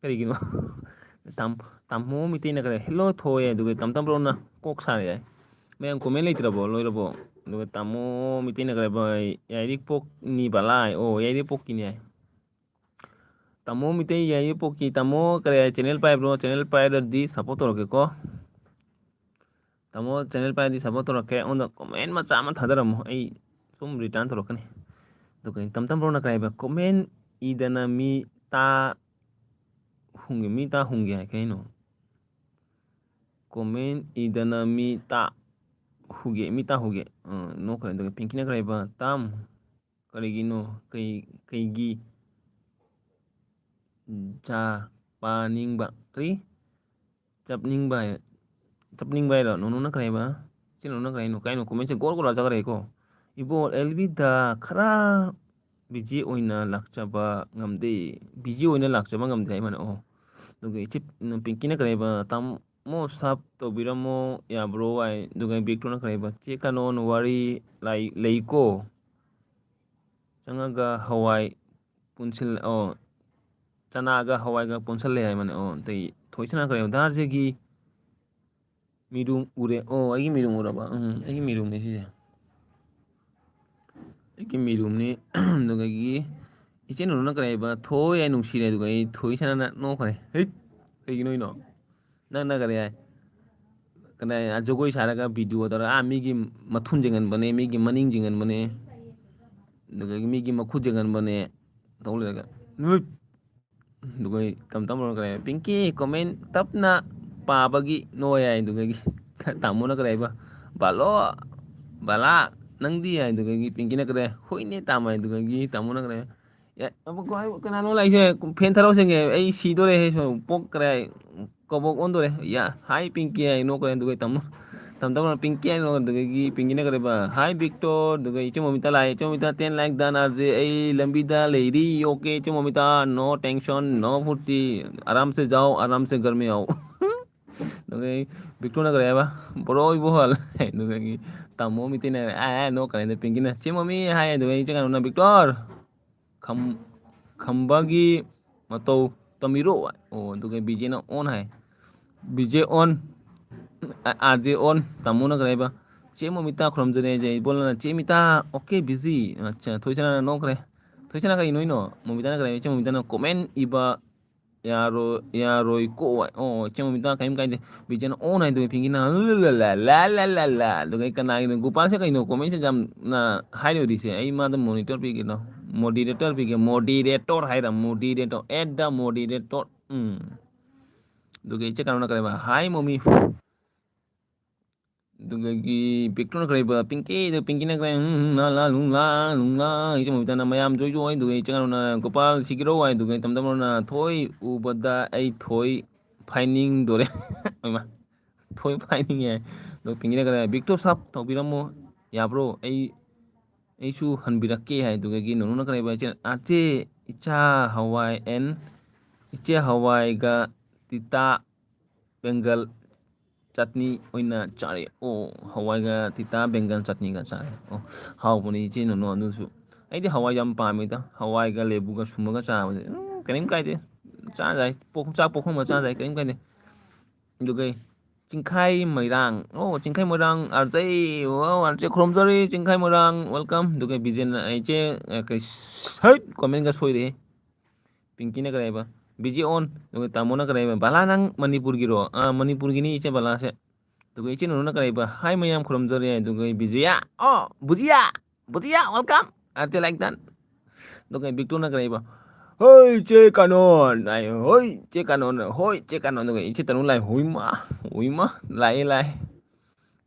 ꯀꯔꯤꯒꯤꯅꯣ? ꯇꯥꯝ-, ꯇꯥꯃꯣ ꯃꯤꯇꯩꯅ ꯀꯔꯤ, "ꯍꯦꯜꯂꯣ" ꯊꯣꯛꯑꯦ, ꯑꯗꯨꯒ ꯇꯝ ꯇꯝ ꯕ꯭ꯔꯣꯅ ꯀꯣꯛ ꯁꯥꯔꯦ ꯍꯥꯏ꯫ ꯃꯌꯥꯝ ꯀꯣꯃꯦꯟ ꯂꯩꯇ꯭ꯔꯕꯣ? ꯂꯣꯏꯔꯕꯣ? ꯑꯗꯨꯒ ꯇꯥꯃꯣ ꯃꯤꯇꯩꯅ ꯀꯔꯤ ꯍꯥꯏꯕ, "ꯌꯥꯏꯔꯤꯄꯣꯛꯅꯤ ꯕꯂꯥ" ꯍꯥꯏ꯫ ꯑꯣ, ꯌꯥꯏꯔꯤꯄꯣꯛꯀꯤꯅꯤ ꯍꯥꯏ꯫ ꯇꯥꯃꯣ ꯃꯤꯇꯩ ꯌꯥꯏꯔꯤꯄꯣꯛꯀꯤ ꯇꯥꯃꯣ ꯀꯔꯤ ꯍꯥꯏ, ꯆꯦꯅꯦꯜ ꯄꯥꯏꯕ꯭ꯔꯣ? ꯆꯦꯅꯦꯜ ꯄꯥꯏꯔꯗꯤ ꯁꯞꯄꯣꯔꯠ ꯇꯧꯔꯛꯀꯦꯀꯣ꯫ ꯇꯥꯃꯣ ꯆꯦꯅꯦꯜ ꯄꯥꯏꯔꯗꯤ ꯁꯞꯄꯣꯔꯠ ꯇꯧꯔꯛꯀꯦ꯫ ꯑꯩꯉꯣꯟꯗ ꯀꯣꯃꯦꯟ ꯃꯆꯥ ꯑꯃ ꯊꯥꯗꯔꯝꯃꯣ, ꯑꯩ ꯁꯨꯝ ꯔꯤꯇꯔꯟ ꯇꯧꯔꯛꯀꯅꯤ꯫ ꯑꯗꯨꯒ ꯇꯝ ꯇꯝ ꯕ꯭ꯔꯣꯅ ꯀꯔꯤ ꯍꯥꯏꯕ? ꯀꯣꯃꯦꯟ ꯏꯗꯅ ꯃꯤ ꯇꯥ ꯍꯨꯝꯒꯦ, ꯃꯤ ꯇꯥ ꯍꯨꯝꯒꯦ ꯍꯥꯏ ꯀꯩꯅꯣ? ꯀꯣꯃꯦꯟ ꯏꯗꯅ ꯃꯤ ꯇꯥ ꯍꯨꯒꯦ, ꯃꯤꯇꯥ ꯍꯨꯒꯦ꯫ ꯑ, ꯅꯣꯛꯈ꯭ꯔꯦ꯫ ꯑꯗꯨꯒ ꯄꯤꯡꯀꯤꯅ ꯀꯔꯤ ꯍꯥꯏꯕ? ꯇꯥꯝ, ꯀꯔꯤꯒꯤꯅꯣ? ꯀꯩ, ꯀꯩꯒꯤ ꯖꯥ ꯄꯥꯅꯤꯡꯕ? ꯀꯔꯤ? ꯆꯞꯅꯤꯡꯕ ꯍꯥꯏ-, ꯆꯞꯅꯤꯡꯕ ꯍꯥꯏꯔꯣ? ꯅꯣꯅꯣꯅ ꯀꯔꯤ ꯍꯥꯏꯕ? ꯏꯆꯦ ꯅꯣꯅꯣꯅ ꯀꯔꯤ ꯍꯥꯏꯅꯣ? ꯀꯩꯅꯣ comment ꯁꯦ ꯒꯣꯔ ꯒꯣꯔ ꯆꯠꯈ꯭ꯔꯦꯀꯣ꯫ ꯏꯕꯣ, ꯑꯦꯜꯕꯤꯗ ꯈꯔ busy ꯑꯣꯏꯅ ꯂꯥꯛꯆꯕ ꯉꯝꯗꯦ꯫ Busy ꯑꯣꯏꯅ ꯂꯥꯛꯆꯕ ꯉꯝꯗꯦ ꯍꯥꯏ ꯃꯥꯅ꯫ ꯑꯣ꯫ ꯑꯗꯨꯒ ꯏꯆꯦ ꯄꯤꯡꯀꯤꯅ ꯀꯔꯤ ꯍꯥꯏꯕ? ꯇꯥꯃꯣ sub ꯇꯧꯕꯤꯔꯝꯃꯣ ꯌꯥꯕ꯭ꯔꯣ ꯍꯥꯏ꯫ ꯑꯗꯨꯒ ꯕꯤꯛꯇꯣꯅ ꯀꯔꯤ ꯍꯥꯏꯕ? ꯆꯦ ꯀꯥꯅꯣꯟ ꯋꯥꯔꯤ ꯂꯥꯏ-, ꯂꯩꯀꯣ꯫ ꯆꯪꯉꯒ ꯍꯋꯥꯏ ꯄꯨꯟꯁꯤꯜ-, ꯑꯣ, ꯆꯅꯥꯒ ꯍꯋꯥꯏꯒ ꯄꯨꯟꯁꯤꯜꯂꯦ ꯍꯥꯏꯕꯅꯦ꯫ ꯑꯣ, ꯑꯇꯩ ꯊꯣꯏꯁꯅꯥ ꯀꯔꯤ ꯍꯥꯏꯕ? ꯗꯥꯔꯖꯦꯒꯤ ꯃꯤꯔꯨꯝ ꯎꯔꯦ꯫ ꯑꯣ, ꯑꯩꯒꯤ ꯃꯤꯔꯨꯝ ꯎꯔꯕ? ꯎꯝ, ꯑꯩꯒꯤ ꯃꯤꯔꯨꯝꯅꯦ ꯁꯤꯁꯦ꯫ ꯑꯩꯒꯤ ꯃꯤꯔꯨꯝꯅꯤ꯫ ꯑꯗꯨꯗꯒꯤ ꯏꯆꯦ ꯅꯨꯅꯨꯅ ꯀꯔꯤ ꯍꯥꯏꯕ? ꯊꯣꯏ ꯍꯥꯏ ꯅꯨꯡꯁꯤꯔꯦ꯫ ꯑꯗꯨꯒ ꯑꯩ ꯊꯣꯏ ꯁꯅꯥꯅ ꯅꯣꯛꯈ꯭ꯔꯦ꯫ ꯍꯩꯠ! ꯀꯩꯒꯤꯅꯣ ꯍꯥꯏꯅꯣ? ꯅꯪꯅ ꯀꯔꯤ ꯍꯥꯏ? ꯀꯅꯥ ꯖꯒꯣꯏ ꯁꯥꯔꯒ video ꯇꯧꯔꯒ, ꯑꯥ, ꯃꯤꯒꯤ ꯃꯊꯨꯟ ꯌꯦꯡꯍꯟꯕꯅꯦ, ꯃꯤꯒꯤ ꯃꯅꯤꯡ ꯌꯦꯡꯍꯟꯕꯅꯦ, ꯑꯗꯨꯗꯒꯤ ꯃꯤꯒꯤ ꯃꯈꯨꯠ ꯌꯦꯡꯍꯟꯕꯅꯦ ꯇꯧ ꯂꯩꯔꯒ꯫ ꯅꯨꯠ! ꯑꯗꯨꯒ ꯑꯩ ꯇꯝ ꯇꯝ ꯂꯧꯔꯒ ꯂꯩꯔꯦ꯫ ꯄꯤꯡꯀꯤ comment ꯇꯞꯅ ꯄꯥꯕꯒꯤ ꯅꯣꯏ ꯍꯥꯏ꯫ ꯑꯗꯨꯗꯒꯤ ꯇꯥꯃꯣꯅ ꯀꯔꯤ ꯍꯥꯏꯕ? "ꯕꯥꯂꯣ, ꯕꯥꯂꯥ, ꯅꯪꯗꯤ?" ꯍꯥꯏ꯫ ꯑꯗꯨꯗꯒꯤ ꯄꯤꯡꯀꯤꯅ ꯀꯔꯤ? "ꯍꯣꯏꯅꯦ ꯇꯥꯃꯣ" ꯍꯥꯏ꯫ ꯑꯗꯨꯗꯒꯤ ꯇꯥꯃꯣꯅ ꯀꯔꯤ? "ꯑꯦ, ꯑꯃꯨꯛ ꯀꯅꯥꯅꯣ ꯂꯥꯛꯏꯁꯦ? Fan ꯊꯥꯔꯛꯑꯣ ꯁꯦꯡꯒꯦ꯫ ꯑꯩ ꯁꯤꯗꯣꯔꯦ ꯍꯦ, ꯁꯣ-, ꯄꯣꯛ ꯀꯔꯤ ꯍꯥꯏ? ꯀꯕꯣꯛ ꯑꯣꯟꯗꯣꯔꯦ꯫ ꯌꯥ, ꯍꯥꯏ ꯄꯤꯡꯀꯤ" ꯍꯥꯏ ꯅꯣꯛꯈ꯭ꯔꯦ꯫ ꯑꯗꯨꯒ ꯇꯥꯃꯣ, ꯇꯥꯃꯣ, ꯇꯥꯃꯣꯅ ꯄꯤꯡꯀꯤ ꯍꯥꯏ ꯅꯣꯛꯈ꯭ꯔꯦ꯫ ꯑꯗꯨꯗꯒꯤ ꯄꯤꯡꯀꯤꯅ ꯀꯔꯤ ꯍꯥꯏꯕ? "Hi Victor", ꯑꯗꯨꯒ ꯏꯆꯦ ꯃꯣꯃꯤꯇꯥ ꯂꯥꯛꯑꯦ꯫ "ꯏꯆꯦ ꯃꯣꯃꯤꯇꯥ, ten like done, R J, ꯑꯩ ꯂꯝꯕꯤꯗ ꯂꯩꯔꯤ, okay, ꯏꯆꯦ ꯃꯣꯃꯤꯇꯥ, no tension, no ꯐꯨꯔꯇꯤ, ꯑꯔꯥꯝꯁꯦ ꯖꯥꯎ, ꯑꯔꯥꯝꯁꯦ ꯒꯔꯃꯤ ꯑꯥꯎ"꯫ ꯑꯗꯨꯗꯒꯤ ꯕꯤꯛꯇꯣꯅ ꯀꯔꯤ ꯍꯥꯏꯕ? "ꯕꯣꯔꯣ ꯏꯕꯣ ꯍꯜ"꯫ ꯑꯗꯨꯗꯒꯤ ꯇꯥꯃꯣ ꯃꯤꯇꯩꯅ ꯑꯦ, ꯑꯦ, ꯅꯣꯛꯈ꯭ꯔꯦ꯫ ꯑꯗꯨꯗ ꯄꯤꯡꯀꯤꯅ, "ꯆꯦ ꯃꯣꯃꯤ" ꯍꯥꯏ꯫ ꯑꯗꯨꯒ ꯏꯆꯦ ꯀꯩꯅꯣꯅ, "ꯕꯤꯛꯇꯣꯔ, ꯈꯝ-, ꯈꯝꯕꯒꯤ ꯃꯇꯧ ꯇꯝꯕꯤꯔꯣ"꯫ ꯑꯣ, ꯑꯗꯨꯒ ꯕꯤꯖꯦꯅ "on" ꯍꯥꯏ꯫ ꯕꯤꯖꯦ "on", ꯑ, ꯑꯥꯔ ꯖꯦ "on", ꯇꯥꯃꯣꯅ ꯀꯔꯤ ꯍꯥꯏꯕ? "ꯆꯦ ꯃꯣꯃꯤꯇꯥ ꯈꯨꯔꯨꯝꯖꯔꯤ" ꯍꯥꯏꯖꯩ꯫ ꯏꯕꯣꯂꯅ "ꯆꯦ ꯃꯤꯇꯥ, okay, busy"꯫ ꯑꯠꯆꯥ, ꯊꯣꯏꯁꯅꯥꯅ ꯅꯣꯛꯈ꯭ꯔꯦ꯫ ꯊꯣꯏꯁꯅꯥ ꯀꯔꯤꯅꯣ ꯍꯥꯏꯅꯣ? ꯃꯣꯃꯤꯇꯥꯅ ꯀꯔꯤ ꯍꯥꯏ? ꯏꯆꯦ ꯃꯣꯃꯤꯇꯥꯅ "comment ꯏꯕ ꯌꯥꯔꯣꯏ, ꯌꯥꯔꯣꯏꯀꯣ"꯫ ꯑꯣ, ꯏꯆꯦ ꯃꯣꯃꯤꯇꯥ ꯀꯔꯤꯝ ꯀꯥꯏꯗꯦ꯫ ꯕꯤꯖꯦꯅ "on" ꯍꯥꯏꯗꯣ ꯄꯤꯡꯀꯤꯅ "ꯂ, ꯂ, ꯂ"꯫ ꯑꯗꯨꯒ ꯑꯩ ꯀꯅꯥꯒꯤꯅꯣ? ꯒꯣꯄꯥꯜꯁꯦ ꯀꯩꯅꯣ comment ꯁꯦ ꯌꯥꯝꯅ ꯍꯥꯏꯔꯣꯏꯗ꯭ꯔꯤꯁꯦ? ꯑꯩ ꯃꯥꯗ monitor ꯄꯤꯒꯦ, no? Moderator ꯄꯤꯒꯦ꯫ Moderator ꯍꯥꯏꯔ, moderator, at the moderator꯫ ꯎꯝ꯫ ꯑꯗꯨꯒ ꯏꯆꯦ ꯀꯩꯅꯣꯅ ꯀꯔꯤ ꯍꯥꯏꯕ? "Hi ꯃꯣꯃꯤ"꯫ ꯑꯗꯨꯗꯒꯤ ꯕꯤꯛꯇꯣꯔꯅ ꯀꯔꯤꯕ, ꯄꯤꯡꯀꯤ, ꯑꯗꯨ ꯄꯤꯡꯀꯤꯅ ꯀꯔꯤ, ꯎꯝ, ꯎꯝ, ꯂꯥ, ꯂꯥ, ꯂꯨꯡ, ꯂꯥ, ꯂꯨꯡ, ꯂꯥ, ꯏꯆꯦ ꯃꯣꯕꯤꯇꯥꯅ ꯃꯌꯥꯝ ꯖꯣꯏ ꯖꯣꯏ, ꯑꯗꯨꯒ ꯏꯆꯦ ꯀꯩꯅꯣꯅ ꯒꯣꯄꯥꯜ ꯁꯤꯒꯤꯔꯣ ꯍꯥꯏ, ꯑꯗꯨꯒ ꯏꯇꯝ ꯇꯝꯔꯣꯅ ꯊꯣꯏ ꯎꯕꯗ ꯑꯩ ꯊꯣꯏ ꯐꯥꯏꯅꯤꯡꯗꯣꯔꯦ꯫ ꯏꯃꯥ, ꯊꯣꯏ ꯐꯥꯏꯅꯤꯡꯉꯦ ꯍꯥꯏ꯫ ꯑꯗꯣ ꯄꯤꯡꯀꯤꯅ ꯀꯔꯤ, ꯕꯤꯛꯇꯣꯔ ꯁꯥꯞ ꯇꯧꯕꯤꯔꯝꯃꯣ ꯌꯥꯕ꯭ꯔꯣ? ꯑꯩ, ꯑꯩꯁꯨ ꯍꯟꯕꯤꯔꯛꯀꯦ ꯍꯥꯏ꯫ ꯑꯗꯨꯗꯒꯤ ꯅꯨꯅꯨꯅ ꯀꯔꯤ ꯍꯥꯏꯕ, ꯏꯆꯦ, ꯑꯥꯔꯆꯦ, ꯏꯆꯥ ꯍꯋꯥꯏ and ꯏꯆꯦ ꯍꯋꯥꯏꯒ ꯇꯤꯇꯥ ꯕꯦꯡꯒꯜ ꯆꯠꯅꯤ ꯑꯣꯏꯅ ꯆꯥꯔꯦ꯫ ꯑꯣ, ꯍꯋꯥꯏꯒ ꯇꯤꯇꯥ ꯕꯦꯡꯒꯜ ꯆꯠꯅꯤꯒ ꯆꯥꯔꯦ꯫ ꯑꯣ, ꯍꯥꯎꯕꯅꯤ ꯏꯆꯦ ꯅꯨꯅꯨ ꯑꯗꯨꯁꯨ꯫ ꯑꯩꯗꯤ ꯍꯋꯥꯏ ꯌꯥꯝ ꯄꯥꯝꯃꯤꯗ, ꯍꯋꯥꯏꯒ ꯂꯦꯕꯨꯒ ꯁꯨꯝꯃꯒ ꯆꯥꯕꯁꯦ꯫ ꯎꯝ, ꯀꯔꯤꯝ ꯀꯥꯏꯗꯦ, ꯆꯥ ꯌꯥꯏ꯫ ꯄꯣꯛ-, ꯆꯥꯛ ꯄꯣꯛꯈꯝꯒ ꯆꯥ ꯌꯥꯏ, ꯀꯔꯤꯝ ꯀꯥꯏꯗꯦ꯫ ꯑꯗꯨꯒ ꯆꯤꯡꯈꯥꯏ ꯃꯣꯏꯔꯥꯡ, ꯑꯣ, ꯆꯤꯡꯈꯥꯏ ꯃꯣꯏꯔꯥꯡ, ꯑꯥꯔꯖꯩ, ꯋꯥꯎ, ꯑꯥꯔꯖꯩ ꯈꯨꯔꯨꯝꯖꯔꯤ, ꯆꯤꯡꯈꯥꯏ ꯃꯣꯏꯔꯥꯡ, welcome꯫ ꯑꯗꯨꯒ ꯕꯤꯖꯦꯟ, ꯏꯆꯦ, ꯑ, ꯀꯩ, ꯁꯩꯠ, comment-ꯒ ꯁꯣꯏꯔꯦꯍꯦ꯫ ꯄꯤꯡꯀꯤꯅ ꯀꯔꯤ ꯍꯥꯏꯕ? ꯕꯤꯖꯦ on꯫ ꯑꯗꯨꯒ ꯇꯥꯃꯣꯅ ꯀꯔꯤ ꯍꯥꯏꯕ? ꯕꯂꯥ, ꯅꯪ ꯃꯅꯤꯄꯨꯔꯒꯤꯔꯣ? ꯑꯥ, ꯃꯅꯤꯄꯨꯔꯒꯤꯅꯤ ꯏꯆꯦ ꯕꯂꯥꯁꯦ꯫ ꯑꯗꯨꯒ ꯏꯆꯦ ꯅꯨꯅꯨꯅ ꯀꯔꯤ ꯍꯥꯏꯕ? ꯍꯥꯏ ꯃꯌꯥꯝ ꯈꯨꯔꯨꯝꯖꯔꯤ꯫ ꯑꯗꯨꯒ ꯕꯤꯖꯌꯥ, ꯑꯣ, ꯕꯨꯖꯤꯌꯥ, ꯕꯨꯖꯤꯌꯥ, welcome꯫ ꯑꯥꯔꯇꯦ like that꯫ ꯑꯗꯨꯒ ꯕꯤꯛꯇꯣꯔꯅ ꯀꯔꯤ ꯍꯥꯏꯕ? ꯍꯣꯏ ꯏꯆꯦ ꯀꯥꯅꯣꯟ ꯍꯥꯏ, ꯍꯣꯏ ꯏꯆꯦ ꯀꯥꯅꯣꯟ, ꯍꯣꯏ ꯏꯆꯦ ꯀꯥꯅꯣꯟ꯫ ꯑꯗꯨꯒ ꯏꯆꯦ ꯇꯅꯨ ꯂꯥꯛꯑꯦ, ꯍꯨꯏꯃ, ꯍꯨꯏꯃ, ꯂꯥꯛꯑꯦ, ꯂꯥꯛꯑꯦ꯫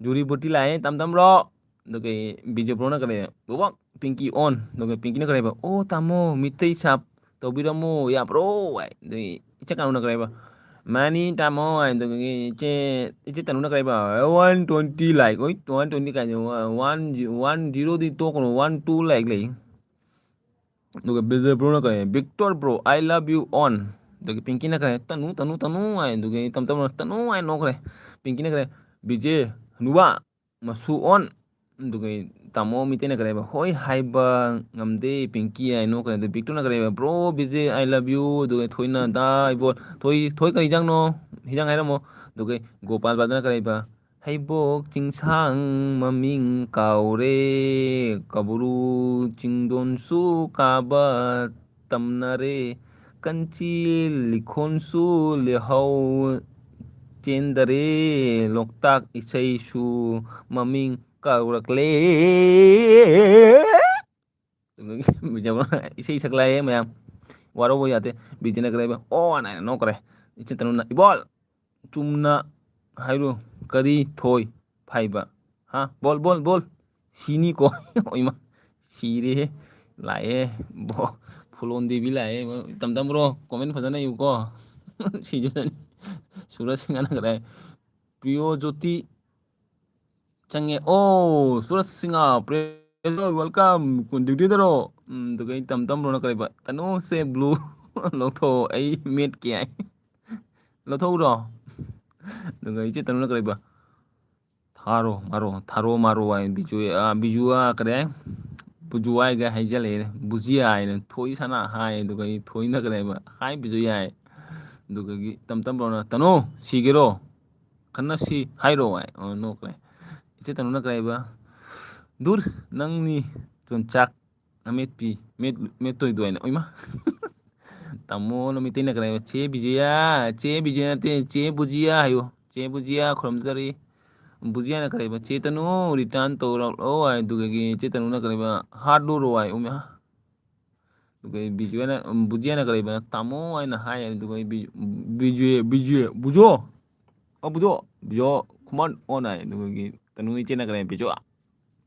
ꯖꯨꯔꯤ ꯕꯣꯇꯤ ꯂꯥꯛꯑꯦ, ꯇꯝ ꯇꯝꯔꯣ꯫ ꯑꯗꯨꯒ ꯕꯤꯖꯦ ꯕ꯭ꯔꯣꯅ ꯀꯔꯤ? ꯕꯣꯕꯣꯛ, ꯄꯤꯡꯀꯤ on꯫ ꯑꯗꯨꯒ ꯄꯤꯡꯀꯤꯅ ꯀꯔꯤ ꯍꯥꯏꯕ? "ꯑꯣ ꯇꯥꯃꯣ, ꯃꯤꯇꯩ ꯁꯥꯞ ꯇꯧꯕꯤꯔꯝꯃꯣ ꯌꯥꯕ꯭ꯔꯣ?" ꯍꯥꯏ꯫ ꯑꯗꯨꯒꯤ ꯏꯆꯦ ꯀꯥꯅꯨꯅ ꯀꯔꯤ ꯍꯥꯏꯕ? "ꯃꯥꯅꯤ ꯇꯥꯃꯣ" ꯍꯥꯏ꯫ ꯑꯗꯨꯒꯤ ꯏꯆꯦ, ꯏꯆꯦ ꯇꯅꯨꯅ ꯀꯔꯤ ꯍꯥꯏꯕ? "One twenty like", ꯍꯣꯏ, one twenty ꯀꯥꯏꯅ, one, one zero-ꯗꯤ ꯇꯣꯛꯈ꯭ꯔꯣ, one two like ꯂꯩ꯫ ꯑꯗꯨꯒ ꯕꯤꯖꯦ ꯕ꯭ꯔꯣꯅ ꯀꯔꯤ? "Victor bro, I love you on"꯫ ꯑꯗꯨꯒ ꯄꯤꯡꯀꯤꯅ ꯀꯔꯤ? "ꯇꯅꯨ, ꯇꯅꯨ, ꯇꯅꯨ" ꯍꯥꯏ꯫ ꯑꯗꯨꯒ ꯇꯝ ꯇꯝꯅ "ꯇꯅꯨ" ꯍꯥꯏ ꯅꯣꯛꯈ꯭ꯔꯦ꯫ ꯄꯤꯡꯀꯤꯅ ꯀꯔꯤ? "ꯕꯤꯖꯦ, ꯍꯅꯨꯕ, ꯃꯁꯨ on"꯫ ꯑꯗꯨꯒ ꯇꯥꯃꯣ ꯃꯤꯇꯩꯅ ꯀꯔꯤ ꯍꯥꯏꯕ? "ꯍꯣꯏ ꯍꯥꯏꯕ ꯉꯝꯗꯦ ꯄꯤꯡꯀꯤ" ꯍꯥꯏ ꯅꯣꯛꯈ꯭ꯔꯦ꯫ ꯑꯗꯨ ꯕꯤꯛꯇꯨꯅ ꯀꯔꯤ ꯍꯥꯏꯕ? "Bro, Bijay, I love you"꯫ ꯑꯗꯨꯒ ꯊꯣꯏꯅ "ꯗꯥ ꯏꯕꯣ, ꯊꯣꯏ, ꯊꯣꯏ ꯀꯔꯤ ꯏꯟꯖꯥꯡꯅꯣ? ꯍꯤꯟꯖꯥꯡ ꯍꯥꯏꯔꯝꯃꯣ"꯫ ꯑꯗꯨꯒ ꯒꯣꯄꯥꯜ ꯕꯥꯗꯨꯅ ꯀꯔꯤ ꯍꯥꯏꯕ? "ꯍꯩꯕꯣꯛ ꯆꯤꯡꯁꯥꯡ ꯃꯃꯤꯡ ꯀꯥꯎꯔꯦ, ꯀꯕꯨꯔꯨ ꯆꯤꯡꯗꯣꯟꯁꯨ ꯀꯥꯕ ꯇꯝꯅꯔꯦ, ꯀꯟꯆꯤ ꯂꯤꯈꯣꯟꯁꯨ ꯂꯤꯍꯧ ꯆꯦꯟꯗꯔꯦ, ꯂꯣꯛꯇꯥꯛ ꯏꯁꯩꯁꯨ ꯃꯃꯤꯡ ꯀꯥꯎꯔꯛꯂꯦ"꯫ ꯏꯁꯩ ꯁꯛꯂꯛꯑꯦ ꯃꯌꯥꯝ, ꯋꯥꯔꯧꯕ ꯌꯥꯗꯦ꯫ ꯕꯤꯖꯦꯅ ꯀꯔꯤ ꯍꯥꯏꯕ? "ꯑꯣ" ꯍꯥꯏꯅ ꯅꯣꯛꯈ꯭ꯔꯦ꯫ ꯏꯆꯦ ꯇꯅꯨꯅ, "ꯏꯕꯣꯜ, ꯆꯨꯝꯅ ꯍꯥꯏꯔꯨ, ꯀꯔꯤ ꯊꯣꯏ ꯍꯥꯏꯕ꯫ ꯍꯥ? ꯕꯣꯜ, ꯕꯣꯜ, ꯕꯣꯜ꯫ ꯁꯤꯅꯤꯀꯣ꯫ ꯏꯃꯥ, ꯁꯤꯔꯦꯍꯦ꯫ ꯂꯥꯛꯑꯦ꯫ ꯕꯣ-, ꯐꯨꯂꯣꯟ ꯗꯦꯕꯤ ꯂꯥꯛꯑꯦ꯫ ꯇꯝ ꯇꯝ ꯕ꯭ꯔꯣ, ꯀꯣꯃꯦꯟ ꯐꯖꯅ ꯏꯌꯨꯀꯣ꯫ ꯁꯤꯁꯨ ꯁꯨꯔꯖ ꯁꯤꯡꯍꯅ ꯀꯗꯥꯏ? ꯄ꯭ꯔꯤꯌꯣ ꯖꯣꯇꯤ ꯆꯪꯉꯦ꯫ ꯑꯣ, ꯁꯨꯔꯖ ꯁꯤꯡꯍ, ꯄ꯭ꯔꯦꯝ, welcome꯫ ꯀꯨꯟ duty ꯗꯔꯣ? ꯎꯝ, ꯑꯗꯨꯒ ꯑꯩ ꯇꯝ ꯇꯝ ꯕ꯭ꯔꯣꯅ ꯀꯔꯤꯕ? "ꯇꯅꯨꯁꯦ blue ꯂꯧꯊꯣꯛꯑꯣ, ꯑꯩ ꯃꯦꯠꯀꯦ" ꯍꯥꯏ꯫ ꯂꯧꯊꯣꯛꯎꯔꯣ? ꯑꯗꯨꯒ ꯏꯆꯦ ꯇꯅꯨꯅ ꯀꯔꯤꯕ? "ꯊꯥꯔꯣ, ꯃꯥꯔꯣ, ꯊꯥꯔꯣ, ꯃꯥꯔꯣ" ꯍꯥꯏ꯫ ꯕꯤꯖꯨ, ꯑ, ꯕꯤꯖꯨ, ꯑ, ꯀꯔꯤ ꯍꯥꯏ? ꯕꯨꯖꯨ ꯍꯥꯏꯒ ꯍꯥꯏꯖꯜꯂꯛꯑꯦ꯫ "ꯕꯨꯖꯤꯌꯥ" ꯍꯥꯏꯅ ꯊꯣꯏ ꯁꯅꯥ ꯍꯥꯏ꯫ ꯑꯗꯨꯒ ꯑꯩ ꯊꯣꯏꯅ ꯀꯔꯤ ꯍꯥꯏꯕ? "ꯍꯥꯏ ꯕꯤꯖꯨ" ꯍꯥꯏ꯫ ꯑꯗꯨꯒꯒꯤ ꯇꯝ ꯇꯝ ꯕ꯭ꯔꯣꯅ, "ꯇꯅꯨ, ꯁꯤꯒꯦꯔꯣ? ꯈꯟꯅꯁꯤ ꯍꯥꯏꯔꯣ" ꯍꯥꯏ꯫ ꯑꯣ, ꯅꯣꯛꯈ꯭ꯔꯦ꯫ ꯏꯆꯦ ꯇꯅꯨꯅ ꯀꯔꯤ ꯍꯥꯏꯕ? "ꯗꯨꯔ, ꯅꯪꯅꯤ ꯆꯣꯟꯆꯥꯛ ꯑꯃꯦꯠꯄꯤ, ꯃꯦꯠ-, ꯃꯦꯠꯇꯣꯏꯗꯣ" ꯍꯥꯏꯅ꯫ ꯏꯃꯥ! ꯇꯥꯃꯣꯅ ꯃꯩꯇꯩꯅ ꯀꯔꯤ ꯍꯥꯏꯕ? "ꯆꯦ ꯕꯤꯖꯌꯥ, ꯆꯦ ꯕꯤꯖꯌꯥ ꯅꯠꯇꯦ, ꯆꯦ ꯕꯨꯖꯤꯌꯥ ꯍꯥꯏꯌꯨ꯫ ꯆꯦ ꯕꯨꯖꯤꯌꯥ ꯈꯨꯔꯨꯝꯖꯔꯤ"꯫ ꯕꯨꯖꯤꯌꯥꯅ ꯀꯔꯤ ꯍꯥꯏꯕ? "ꯆꯦ ꯇꯅꯨ, return ꯇꯧꯔꯛꯂꯣ" ꯍꯥꯏ꯫ ꯑꯗꯨꯗꯒꯤ ꯆꯦ ꯇꯅꯨꯅ ꯀꯔꯤ ꯍꯥꯏꯕ? "ꯍꯥꯠꯂꯨꯔꯣ" ꯍꯥꯏ꯫ ꯎꯃ꯫ ꯑꯗꯨꯒ ꯕꯤꯖꯨꯅ, ꯎꯝ, ꯕꯨꯖꯤꯌꯥꯅ ꯀꯔꯤꯕ? "ꯇꯥꯃꯣ" ꯍꯥꯏꯅ ꯍꯥꯏ꯫ ꯑꯗꯨꯒ ꯕꯤ-, ꯕꯤꯖꯨ, ꯕꯤꯖꯨ, ꯕꯨꯖꯣ? ꯑꯣ, ꯕꯨꯖꯣ, ꯕꯤꯖꯣ, come on ꯍꯥꯏ꯫ ꯑꯗꯨꯒꯤ ꯇꯅꯨ ꯏꯆꯦꯅ ꯀꯔꯤ? "ꯕꯤꯖꯨ,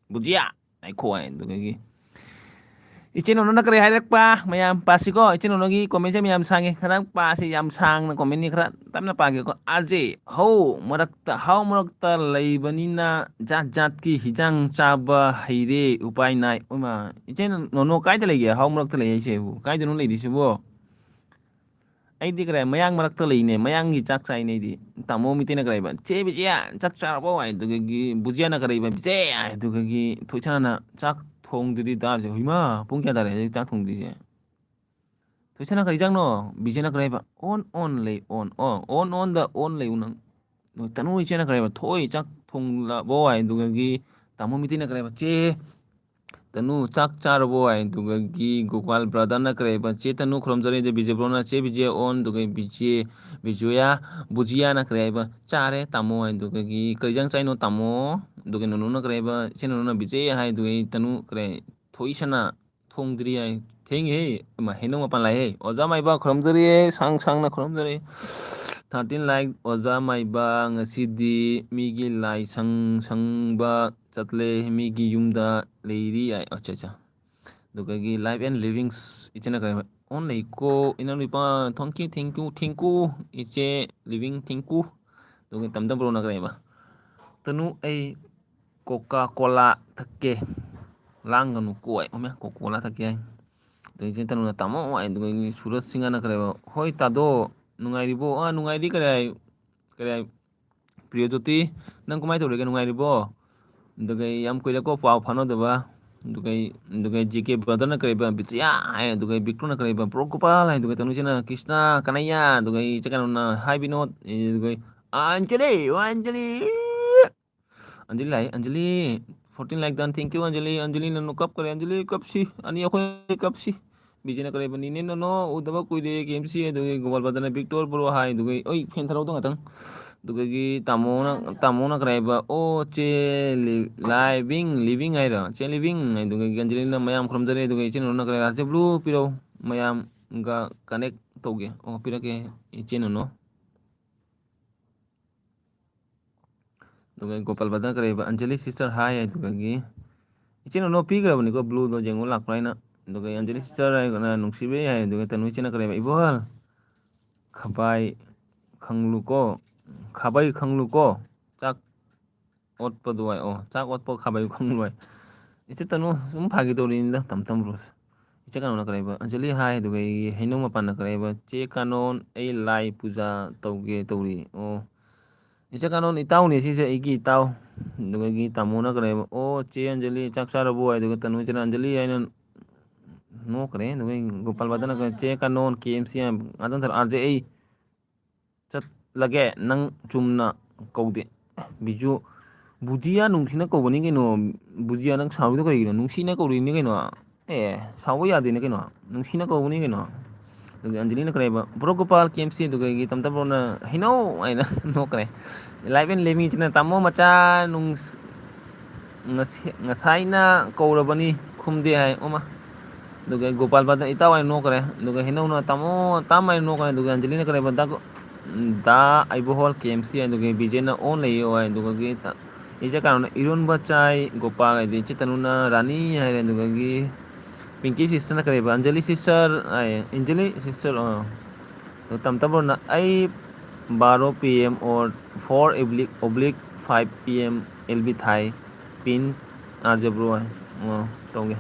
ꯕꯨꯖꯤꯌꯥ, ꯉꯥꯏꯈꯣ" ꯍꯥꯏ꯫ ꯑꯗꯨꯒꯤ ꯏꯆꯦ ꯅꯣꯅꯣꯅ ꯀꯔꯤ ꯍꯥꯏꯔꯛꯄ? ꯃꯌꯥꯝ ꯄꯥꯁꯤꯀꯣ꯫ ꯏꯆꯦ ꯅꯣꯅꯣꯒꯤ comment ꯁꯦ ꯃꯌꯥꯝ ꯁꯥꯡꯉꯦ꯫ ꯈꯤꯇꯪ ꯄꯥꯁꯤ, ꯌꯥꯝ ꯁꯥꯡꯅ comment ꯅꯤ, ꯈꯔ ꯇꯞꯅ ꯄꯥꯒꯦꯀꯣ꯫ "ꯑꯥꯔ ꯖꯦ, ꯍꯧ ꯃꯔꯛꯇ, ꯍꯥꯎ ꯃꯔꯛꯇ ꯂꯩꯕꯅꯤꯅ ꯖꯥꯠ ꯖꯥꯠꯀꯤ ꯍꯤꯖꯥꯡ ꯆꯥꯕ ꯍꯩꯔꯦ, ꯎꯄꯥꯏ ꯅꯥꯏ"꯫ ꯏꯃꯥ, ꯏꯆꯦ ꯅꯣꯅꯣ ꯀꯥꯏꯗ ꯂꯩꯒꯦ? ꯍꯥꯎ ꯃꯔꯛꯇ ꯂꯩ ꯍꯥꯏꯁꯦꯕꯨ꯫ ꯀꯥꯏꯗꯅꯣ ꯂꯩꯔꯤꯁꯤꯕꯣ? ꯑꯩꯗꯤ ꯀꯔꯥꯏ ꯃꯌꯥꯡ ꯃꯔꯛꯇ ꯂꯩꯅꯦ, ꯃꯌꯥꯡꯒꯤ ꯆꯥꯛ ꯆꯥꯏꯅꯦ ꯑꯩꯗꯤ꯫ ꯇꯥꯃꯣ ꯃꯤꯇꯩꯅ ꯀꯔꯥꯏꯕ, "ꯆꯦ ꯕꯤꯖꯤꯌꯥ, ꯆꯥꯛ ꯆꯥꯔꯕꯣ?" ꯍꯥꯏ꯫ ꯑꯗꯨꯗꯒꯤ ꯕꯨꯖꯤꯌꯥꯅ ꯀꯔꯥꯏꯕ, "ꯕꯤꯖꯦ" ꯍꯥꯏ꯫ ꯑꯗꯨꯗꯒꯤ ꯊꯣꯏꯁꯅꯥꯅ, "ꯆꯥꯛ ꯊꯣꯡꯗ꯭ꯔꯗꯤ ꯇꯥꯔꯁꯦ"꯫ ꯍꯨꯏꯃꯥ, ꯄꯨꯡ ꯀꯌꯥ ꯇꯥꯔꯦ ꯍꯧꯖꯤꯛ ꯆꯥꯛ ꯊꯣꯡꯗ꯭ꯔꯤꯁꯦ? ꯊꯣꯏꯁꯅꯥ, "ꯀꯔꯤ ꯆꯥꯛꯅꯣ?" ꯕꯤꯖꯦꯅ ꯀꯔꯥꯏꯕ, "ꯑꯣꯟ ꯑꯣꯟ ꯂꯩ ꯑꯣꯟ"꯫ ꯑꯣ, "ꯑꯣꯟ ꯑꯣꯟꯗ ꯑꯣꯟ ꯂꯩꯌꯨ ꯅꯪ"꯫ ꯇꯅꯨ ꯏꯆꯦꯅ ꯀꯔꯥꯏꯕ, "ꯊꯣꯏ, ꯆꯥꯛ ꯊꯣꯡꯂꯕꯣ?" ꯍꯥꯏ꯫ ꯑꯗꯨꯗꯒꯤ ꯇꯥꯃꯣ ꯃꯤꯇꯩꯅ ꯀꯔꯥꯏꯕ, "ꯆꯦ ꯇꯅꯨ, ꯆꯥꯛ ꯆꯥꯔꯕꯣ?" ꯍꯥꯏ꯫ ꯑꯗꯨꯗꯒꯤ ꯒꯣꯄꯥꯜ brother ꯅ ꯀꯔꯤ ꯍꯥꯏꯕ? "ꯆꯦ ꯇꯅꯨ ꯈꯨꯔꯨꯝꯖꯔꯤ", ꯑꯗꯩ ꯕꯤꯖꯦ bro ꯅ, "ꯆꯦ ꯕꯤꯖꯦ ꯑꯣꯟ", ꯑꯗꯨꯒ ꯕꯤꯖꯦ, ꯕꯤꯖꯣꯌꯥ, ꯕꯨꯖꯤꯌꯥꯅ ꯀꯔꯤ ꯍꯥꯏꯕ? "ꯆꯥꯔꯦ ꯇꯥꯃꯣ" ꯍꯥꯏ꯫ ꯑꯗꯨꯗꯒꯤ "ꯀꯔꯤ ꯏꯟꯖꯥꯡ ꯆꯥꯏꯅꯣ ꯇꯥꯃꯣ?" ꯑꯗꯨꯒ ꯅꯨꯅꯨꯅ ꯀꯔꯤ ꯍꯥꯏꯕ? ꯏꯆꯦ ꯅꯨꯅꯨꯅ "ꯕꯤꯖꯦ" ꯍꯥꯏ꯫ ꯑꯗꯨꯗꯒꯤ ꯇꯅꯨ ꯀꯔꯤ? "ꯊꯣꯏꯁꯅꯥ ꯊꯣꯡꯗ꯭ꯔꯤ" ꯍꯥꯏ꯫ ꯊꯦꯡꯉꯤꯍꯦ꯫ ꯏꯃꯥ, ꯍꯩꯅꯧ ꯃꯄꯥꯟ ꯂꯥꯛꯑꯦꯍꯦ꯫ ꯑꯣꯖꯥ ꯃꯥꯏꯕ ꯈꯨꯔꯨꯝꯖꯔꯤꯌꯦ, ꯁꯥꯡ ꯁꯥꯡꯅ ꯈꯨꯔꯨꯝꯖꯔꯤ꯫ Thirteen like ꯑꯣꯖꯥ ꯃꯥꯏꯕ, ꯉꯁꯤꯗꯤ ꯃꯤꯒꯤ ꯂꯥꯏ ꯁꯪ ꯁꯪꯕ ꯆꯠꯂꯦ, ꯃꯤꯒꯤ ꯌꯨꯝꯗ ꯂꯩꯔꯤ ꯍꯥꯏ꯫ ꯑꯠꯆꯥ, ꯑꯠꯆꯥ꯫ ꯑꯗꯨꯒꯒꯤ life and livings ꯏꯆꯦꯅ ꯀꯔꯤ ꯍꯥꯏꯕ? ꯑꯣꯟ ꯂꯩꯀꯣ, ꯏꯅꯥꯎꯅꯨꯄꯥ, thank you, thank you, thank you, ꯏꯆꯦ living, thank you꯫ ꯑꯗꯨꯒ ꯇꯝꯇꯝ ꯕ꯭ꯔꯣꯅ ꯀꯔꯤ ꯍꯥꯏꯕ? ꯇꯅꯨ, ꯑꯩ ꯀꯣꯀꯥ ꯀꯣꯂꯥ ꯊꯛꯀꯦ꯫ ꯂꯥꯡꯒꯅꯨ ꯀꯣ, ꯑꯩ ꯑꯣꯃꯦ ꯀꯣꯀꯥ ꯀꯣꯂꯥ ꯊꯛꯀꯦ ꯍꯥꯏ꯫ ꯑꯗꯨꯒ ꯏꯆꯦ ꯇꯅꯨꯅ ꯇꯥꯃꯣ ꯍꯥꯏ, ꯑꯗꯨꯒ ꯁꯨꯔꯖ ꯁꯤꯡꯍꯅ ꯀꯔꯤ ꯍꯥꯏꯕ? ꯍꯣꯏ ꯇꯥꯗꯣ, ꯅꯨꯡꯉꯥꯏꯔꯤꯕꯣ? ꯑꯥ, ꯅꯨꯡꯉꯥꯏꯔꯤ ꯀꯔꯤ ꯍꯥꯏ? ꯀꯔꯤ ꯍꯥꯏ? ꯄ꯭ꯔꯤꯌꯣꯖꯣꯇꯤ, ꯅꯪ ꯀꯃꯥꯏꯅ ꯇꯧꯔꯤꯒꯦ? ꯅꯨꯡꯉꯥꯏꯔꯤꯕꯣ? ꯑꯗꯨꯒ ꯌꯥꯝ ꯀꯨꯏꯔꯦꯀꯣ ꯄꯥꯎ ꯐꯥꯎꯅꯗꯕ꯫ ꯑꯗꯨꯒ ꯑꯗꯨꯒ ꯖꯤ ꯀꯦ ꯕ꯭ꯔꯗꯔꯅ ꯀꯔꯤꯕ? ꯕꯤꯇ꯭ꯔꯤꯌꯥ ꯍꯥꯏ, ꯑꯗꯨꯒ ꯕꯤꯀ꯭ꯔꯨꯅ ꯀꯔꯤꯕ? ꯕ꯭ꯔꯣ ꯒꯣꯄꯥꯜ ꯍꯥꯏ, ꯑꯗꯨꯒ ꯇꯅꯨꯁꯤꯅ ꯀ꯭ꯔꯤꯁꯅ, ꯀꯅꯩꯌꯥ, ꯑꯗꯨꯒ ꯏꯆꯦ ꯀꯩꯅꯣꯅ ꯍꯥꯏ ꯕꯤꯅꯣꯗ, ꯑꯗꯨꯒ ꯑꯟꯖꯂꯤ, ꯑꯟꯖꯂꯤ꯫ ꯑꯟꯖꯂꯤ ꯂꯥꯛꯑꯦ, Anjali. Fourteen like done, thank you Anjali. ꯑꯟꯖꯂꯤꯅ ꯅꯣꯛ ꯀꯞꯈ꯭ꯔꯦ, ꯑꯟꯖꯂꯤ ꯀꯞꯁꯤ, ꯑꯅꯤ ꯑꯩꯈꯣꯏ ꯀꯞꯁꯤ꯫ ꯕꯤꯖꯤꯅ ꯀꯔꯤꯕ? ꯅꯤꯅꯦ ꯅꯣꯅꯣ ꯎꯗꯕ ꯀꯨꯏꯔꯦ ꯀꯦ ꯑꯦꯝ ꯁꯤ꯫ ꯑꯗꯨꯒꯤ ꯒꯣꯄꯥꯜ ꯕꯗꯅ ꯕꯤꯛꯇꯣꯔ ꯕ꯭ꯔꯣ ꯍꯥꯏ꯫ ꯑꯗꯨꯒꯤ ꯑꯩ ꯐꯦꯟ ꯊꯥꯔꯛꯎꯗꯣ ꯉꯥꯛꯇꯪ꯫ ꯑꯗꯨꯒꯤ ꯇꯥꯃꯣꯅ, ꯇꯥꯃꯣꯅ ꯀꯔꯤ ꯍꯥꯏꯕ? ꯑꯣ ꯆꯦ ꯂꯤ-, ꯂꯥꯏꯕꯤꯡ, ꯂꯤꯕꯤꯡ ꯍꯥꯏꯔꯣ? ꯆꯦ ꯂꯤꯕꯤꯡ ꯍꯥꯏ꯫ ꯑꯗꯨꯒ ꯑꯟꯖꯂꯤꯅ ꯃꯌꯥꯝ ꯈꯨꯔꯨꯝꯖꯔꯤ꯫ ꯑꯗꯨꯒ ꯏꯆꯦ ꯅꯣꯅꯣꯅ ꯀꯔꯤ ꯍꯥꯏ? ꯕ꯭ꯂꯨ ꯄꯤꯔꯛꯎ, ꯃꯌꯥꯝꯒ connect ꯇꯧꯒꯦ꯫ ꯑꯣ ꯄꯤꯔꯛꯀꯦ ꯏꯆꯦ ꯅꯣꯅꯣ꯫ ꯑꯗꯨꯒ ꯒꯣꯄꯥꯜ ꯕꯗꯅ ꯀꯔꯤ ꯍꯥꯏꯕ? ꯑꯟꯖꯂꯤ ꯁꯤꯁꯇꯔ ꯍꯥꯏ꯫ ꯑꯗꯨꯗꯒꯤ ꯏꯆꯤꯟ ꯏꯅꯥꯎ ꯄꯤꯈ꯭ꯔꯕꯅꯤꯀꯣ, ꯕ꯭ꯂꯨꯗꯣ ꯌꯦꯡꯉꯨ ꯂꯥꯛꯄ꯭ꯔꯥ ꯍꯥꯏꯅ꯫ ꯑꯗꯨꯒ ꯑꯟꯖꯂꯤ ꯁꯤꯁꯇꯔ ꯍꯥꯏꯔꯒꯅ ꯅꯨꯡꯁꯤꯕ ꯌꯥꯏ꯫ ꯑꯗꯨꯒ ꯇꯅꯨ ꯏꯆꯦꯅ ꯀꯔꯤ ꯍꯥꯏꯕ? ꯏꯕꯣꯍꯜ, ꯈꯕꯥꯏ ꯈꯪꯂꯨꯀꯣ, ꯈꯥꯕꯩ ꯈꯪꯂꯨꯀꯣ, ꯆꯥꯛ ꯑꯣꯠꯄꯗꯨ ꯍꯥꯏ꯫ ꯑꯣ, ꯆꯥꯛ ꯑꯣꯠꯄ ꯈꯥꯕꯩ ꯈꯪꯂꯨ ꯍꯥꯏ꯫ ꯏꯆꯦ ꯇꯅꯨ ꯁꯨꯝ ꯐꯥꯒꯤ ꯇꯧꯔꯤꯅꯤꯗ, ꯇꯝ ꯇꯝ ꯕ꯭ꯔꯣꯁ꯫ ꯏꯆꯦ ꯀꯩꯅꯣꯅ ꯀꯔꯤ ꯍꯥꯏꯕ? ꯑꯟꯖꯂꯤ ꯍꯥꯏ꯫ ꯑꯗꯨꯒ ꯑꯩꯒꯤ ꯍꯩꯅꯧ ꯃꯄꯥꯟꯗ ꯀꯔꯤ ꯍꯥꯏꯕ? ꯆꯦ ꯀꯥꯅꯣꯟ, ꯑꯩ ꯂꯥꯏ ꯄꯨꯖꯥ ꯇꯧꯒꯦ ꯇꯧꯔꯤ꯫ ꯑꯣ, ꯏꯆꯦ ꯀꯥꯅꯣꯟ ꯏꯇꯥꯎꯅꯦ ꯁꯤꯁꯦ, ꯑꯩꯒꯤ ꯏꯇꯥꯎ꯫ ꯑꯗꯨꯒ ꯑꯩꯒꯤ ꯇꯥꯃꯣꯅ ꯀꯔꯤ ꯍꯥꯏꯕ? "ꯑꯣ, ꯆꯦ ꯑꯟꯖꯂꯤ ꯆꯥꯛ ꯆꯥꯔꯕꯣ?" ꯍꯥꯏ꯫ ꯑꯗꯨꯒ ꯇꯅꯨꯖꯅ "ꯑꯟꯖꯂꯤ" ꯍꯥꯏꯅ ꯅꯣꯛꯈ꯭ꯔꯦ꯫ ꯑꯗꯨꯒ ꯑꯩ ꯒꯣꯄꯥꯜ ꯕꯗꯅ ꯀꯔꯤ, "ꯆꯦ ꯀꯥꯅꯣꯟ, ꯀꯦ ꯑꯦꯝ ꯁꯤ ꯉꯥꯛꯇꯪ ꯊꯥꯔꯛꯑꯣ, ꯑꯥꯔ ꯖꯦ, ꯑꯩ ꯆꯠꯂꯒꯦ, ꯅꯪ ꯆꯨꯝꯅ ꯀꯧꯗꯦ꯫ ꯕꯤꯖꯨ, ꯕꯨꯖꯤꯌꯥ ꯅꯨꯡꯁꯤꯅ ꯀꯧꯕꯅꯤ ꯀꯩꯅꯣ, ꯕꯨꯖꯤꯌꯥ ꯅꯪ ꯁꯥꯎꯔꯤꯗꯣ ꯀꯔꯤꯒꯤꯅꯣ? ꯅꯨꯡꯁꯤꯅ ꯀꯧꯔꯤꯅꯤ ꯀꯩꯅꯣ꯫ ꯑꯦ, ꯁꯥꯎꯕ ꯌꯥꯗꯦꯅꯦ ꯀꯩꯅꯣ, ꯅꯨꯡꯁꯤꯅ ꯀꯧꯕꯅꯤ ꯀꯩꯅꯣ"꯫ ꯑꯗꯨꯒ ꯑꯟꯖꯂꯤꯅ ꯀꯔꯤ ꯍꯥꯏꯕ? "ꯕ꯭ꯔꯣ ꯒꯣꯄꯥꯜ, ꯀꯦ ꯑꯦꯝ ꯁꯤ", ꯑꯗꯨꯒ ꯑꯩꯒꯤ ꯇꯝꯇꯝ ꯕ꯭ꯔꯣꯅ "ꯍꯩꯅꯧ" ꯍꯥꯏꯅ ꯅꯣꯛꯈ꯭ꯔꯦ꯫ Life and Living ꯏꯆꯤꯟꯅ "ꯇꯥꯃꯣ ꯃꯆꯥ ꯅꯨꯡꯁ-, ꯉꯁꯤ-, ꯉꯁꯥꯏꯅ ꯀꯧꯔꯕꯅꯤ ꯈꯨꯝꯗꯦ" ꯍꯥꯏ꯫ ꯑꯣꯃ꯫ ꯑꯗꯨꯒ ꯒꯣꯄꯥꯜ ꯕꯗꯟ ꯏꯇꯥꯎ ꯍꯥꯏꯅ ꯅꯣꯛꯈ꯭ꯔꯦ꯫ ꯑꯗꯨꯒ ꯍꯩꯅꯧꯅ ꯇꯥꯃꯣ, ꯇꯥꯃꯣ ꯍꯥꯏꯅ ꯅꯣꯛꯈ꯭ꯔꯦ꯫ ꯑꯗꯨꯒ ꯑꯟꯖꯂꯤꯅ ꯀꯔꯤ ꯍꯥꯏꯕ? ꯗꯥ ꯒꯣ-, ꯗꯥ ꯑꯩꯕꯣꯍꯣꯜ ꯀꯦ ꯑꯦꯝ ꯁꯤ ꯍꯥꯏ꯫ ꯑꯗꯨꯒ ꯕꯤꯖꯦꯅ ꯑꯣꯟ ꯂꯩꯌꯣ ꯍꯥꯏ꯫ ꯑꯗꯨꯒꯒꯤ ꯇ-, ꯏꯆꯦ ꯀꯥꯅꯣꯅ ꯏꯔꯣꯟꯕ ꯆꯥꯏ ꯒꯣꯄꯥꯜ ꯍꯥꯏꯗꯤ ꯏꯆꯦ ꯇꯅꯨꯅ ꯔꯥꯅꯤ ꯍꯥꯏꯔꯦ꯫ ꯑꯗꯨꯒꯒꯤ ꯄꯤꯡꯀꯤ ꯁꯤꯁꯇꯔꯅ ꯀꯔꯤ ꯍꯥꯏꯕ? ꯑꯟꯖꯂꯤ ꯁꯤꯁꯇꯔ ꯍꯥꯏ꯫ ꯑꯟꯖꯂꯤ ꯁꯤꯁꯇꯔ, ꯑ꯫ ꯑꯗꯨ ꯇꯝ ꯇꯝꯕ꯭ꯔꯣꯅ ꯑꯩ ꯕꯥꯔꯣ P M or four oblique, oblique five P M L B ꯊꯥꯏ꯫ Pin R J bro hi. ꯑꯣ, ꯇꯧꯒꯦ꯫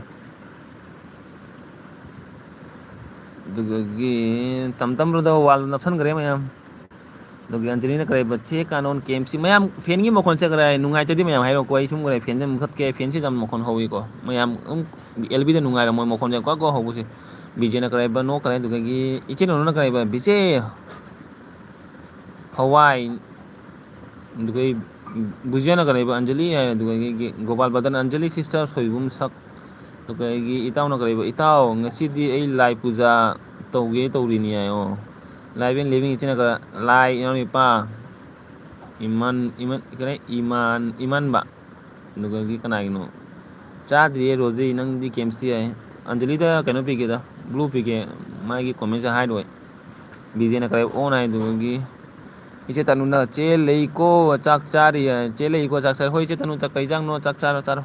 ꯑꯗꯨꯗꯒꯤ ꯇꯝ ꯇꯝꯕ꯭ꯔꯣꯗ ꯋꯥꯜ ꯅꯞꯁꯟꯈ꯭ꯔꯦ ꯃꯌꯥꯝ꯫ ꯑꯗꯨꯒꯤ ꯑꯟꯖꯂꯤꯅ ꯀꯔꯤ ꯍꯥꯏꯕ? ꯆꯦ ꯀꯥꯅꯣꯟ ꯀꯦ ꯑꯦꯝ ꯁꯤ꯫ ꯃꯌꯥꯝ ꯐꯦꯟꯒꯤ ꯃꯈꯣꯟꯁꯦ ꯈꯔ ꯅꯨꯡꯉꯥꯏꯇꯗꯤ ꯃꯌꯥꯝ ꯍꯥꯏꯔꯛꯑꯣꯀꯣ꯫ ꯑꯩ ꯁꯨꯝ ꯈꯔ ꯐꯦꯟꯁꯦ ꯃꯨꯊꯠꯀꯦ꯫ ꯐꯦꯟꯁꯤꯁꯨ ꯌꯥꯝ ꯃꯈꯣꯟ ꯍꯧꯋꯤꯀꯣ꯫ ꯃꯌꯥꯝ ꯑꯗꯨꯝ ꯑꯦꯜ ꯕꯤꯗ ꯅꯨꯡꯉꯥꯏꯔꯝꯃꯣꯏ ꯃꯈꯣꯟꯁꯦ ꯀ꯭ꯋꯥ ꯀ꯭ꯋꯥ ꯍꯧꯕꯁꯦ꯫ ꯕꯤꯖꯦꯅ ꯀꯔꯤ ꯍꯥꯏꯕ? ꯅꯣꯛꯈ꯭ꯔꯦ꯫ ꯑꯗꯨꯗꯒꯤ ꯏꯆꯦ ꯅꯨꯅꯨꯅ ꯀꯔꯤ ꯍꯥꯏꯕ? ꯕꯤꯖꯦ ꯍꯋꯥꯏ꯫ ꯑꯗꯨꯒ ꯕꯨꯖꯤꯌꯥꯅ ꯀꯔꯤ ꯍꯥꯏꯕ? ꯑꯟꯖꯂꯤ ꯍꯥꯏ꯫ ꯑꯗꯨꯒ ꯒꯣꯄꯥꯜ ꯕꯗꯟ, ꯑꯟꯖꯂꯤ ꯁꯤꯁꯇꯔ ꯁꯣꯏꯕꯨꯝ ꯁꯛ꯫ ꯑꯗꯨꯒ ꯑꯩꯒꯤ ꯏꯇꯥꯎꯅ ꯀꯔꯤ ꯍꯥꯏꯕ? ꯏꯇꯥꯎ, ꯉꯁꯤꯗꯤ ꯑꯩ ꯂꯥꯏ ꯄꯨꯖꯥ ꯇꯧꯒꯦ ꯇꯧꯔꯤꯅꯤ ꯍꯥꯏ꯫ ꯑꯣ, ꯂꯥꯏꯕ ꯑꯦꯟ ꯂꯤꯕꯤꯡ ꯏꯆꯤꯟꯅ ꯈꯔ ꯂꯥꯏ ꯏꯅꯥꯎꯅꯨꯄꯥ ꯏꯃꯥꯟ, ꯏꯃꯥꯟ, ꯀꯔꯤ? ꯏꯃꯥꯟ, ꯏꯃꯥꯟꯕ꯫ ꯑꯗꯨꯒꯒꯤ ꯀꯅꯥꯒꯤꯅꯣ? ꯆꯥꯗ꯭ꯔꯤꯌꯦ ꯔꯣꯖꯤ, ꯅꯪꯗꯤ ꯀꯦ ꯑꯦꯝ ꯁꯤ ꯍꯥꯏ꯫ ꯑꯟꯖꯂꯤꯗ ꯀꯩꯅꯣ ꯄꯤꯒꯦꯗ, ꯕ꯭ꯂꯨ ꯄꯤꯒꯦ, ꯃꯥꯒꯤ ꯀꯣꯃꯦꯟꯁꯦ ꯍꯥꯏꯔꯣꯏ꯫ ꯕꯤꯖꯦꯅ ꯀꯔꯤ ꯑꯣꯟ ꯍꯥꯏ꯫ ꯑꯗꯨꯒꯒꯤ ꯏꯆꯦ ꯇꯅꯨꯅ, "ꯆꯦ ꯂꯩꯀꯣ, ꯆꯥꯛ ꯆꯥꯔꯤ" ꯍꯥꯏ꯫ "ꯆꯦ ꯂꯩꯀꯣ, ꯆꯥꯛ ꯆꯥꯔꯤ"꯫ "ꯍꯣꯏ, ꯏꯆꯦ ꯇꯅꯨ, ꯆꯥꯛ ꯀꯩ ꯏꯟꯖꯥꯡꯅꯣ? ꯆꯥꯛ ꯆꯥꯔꯣ, ꯆꯥꯔꯣ"꯫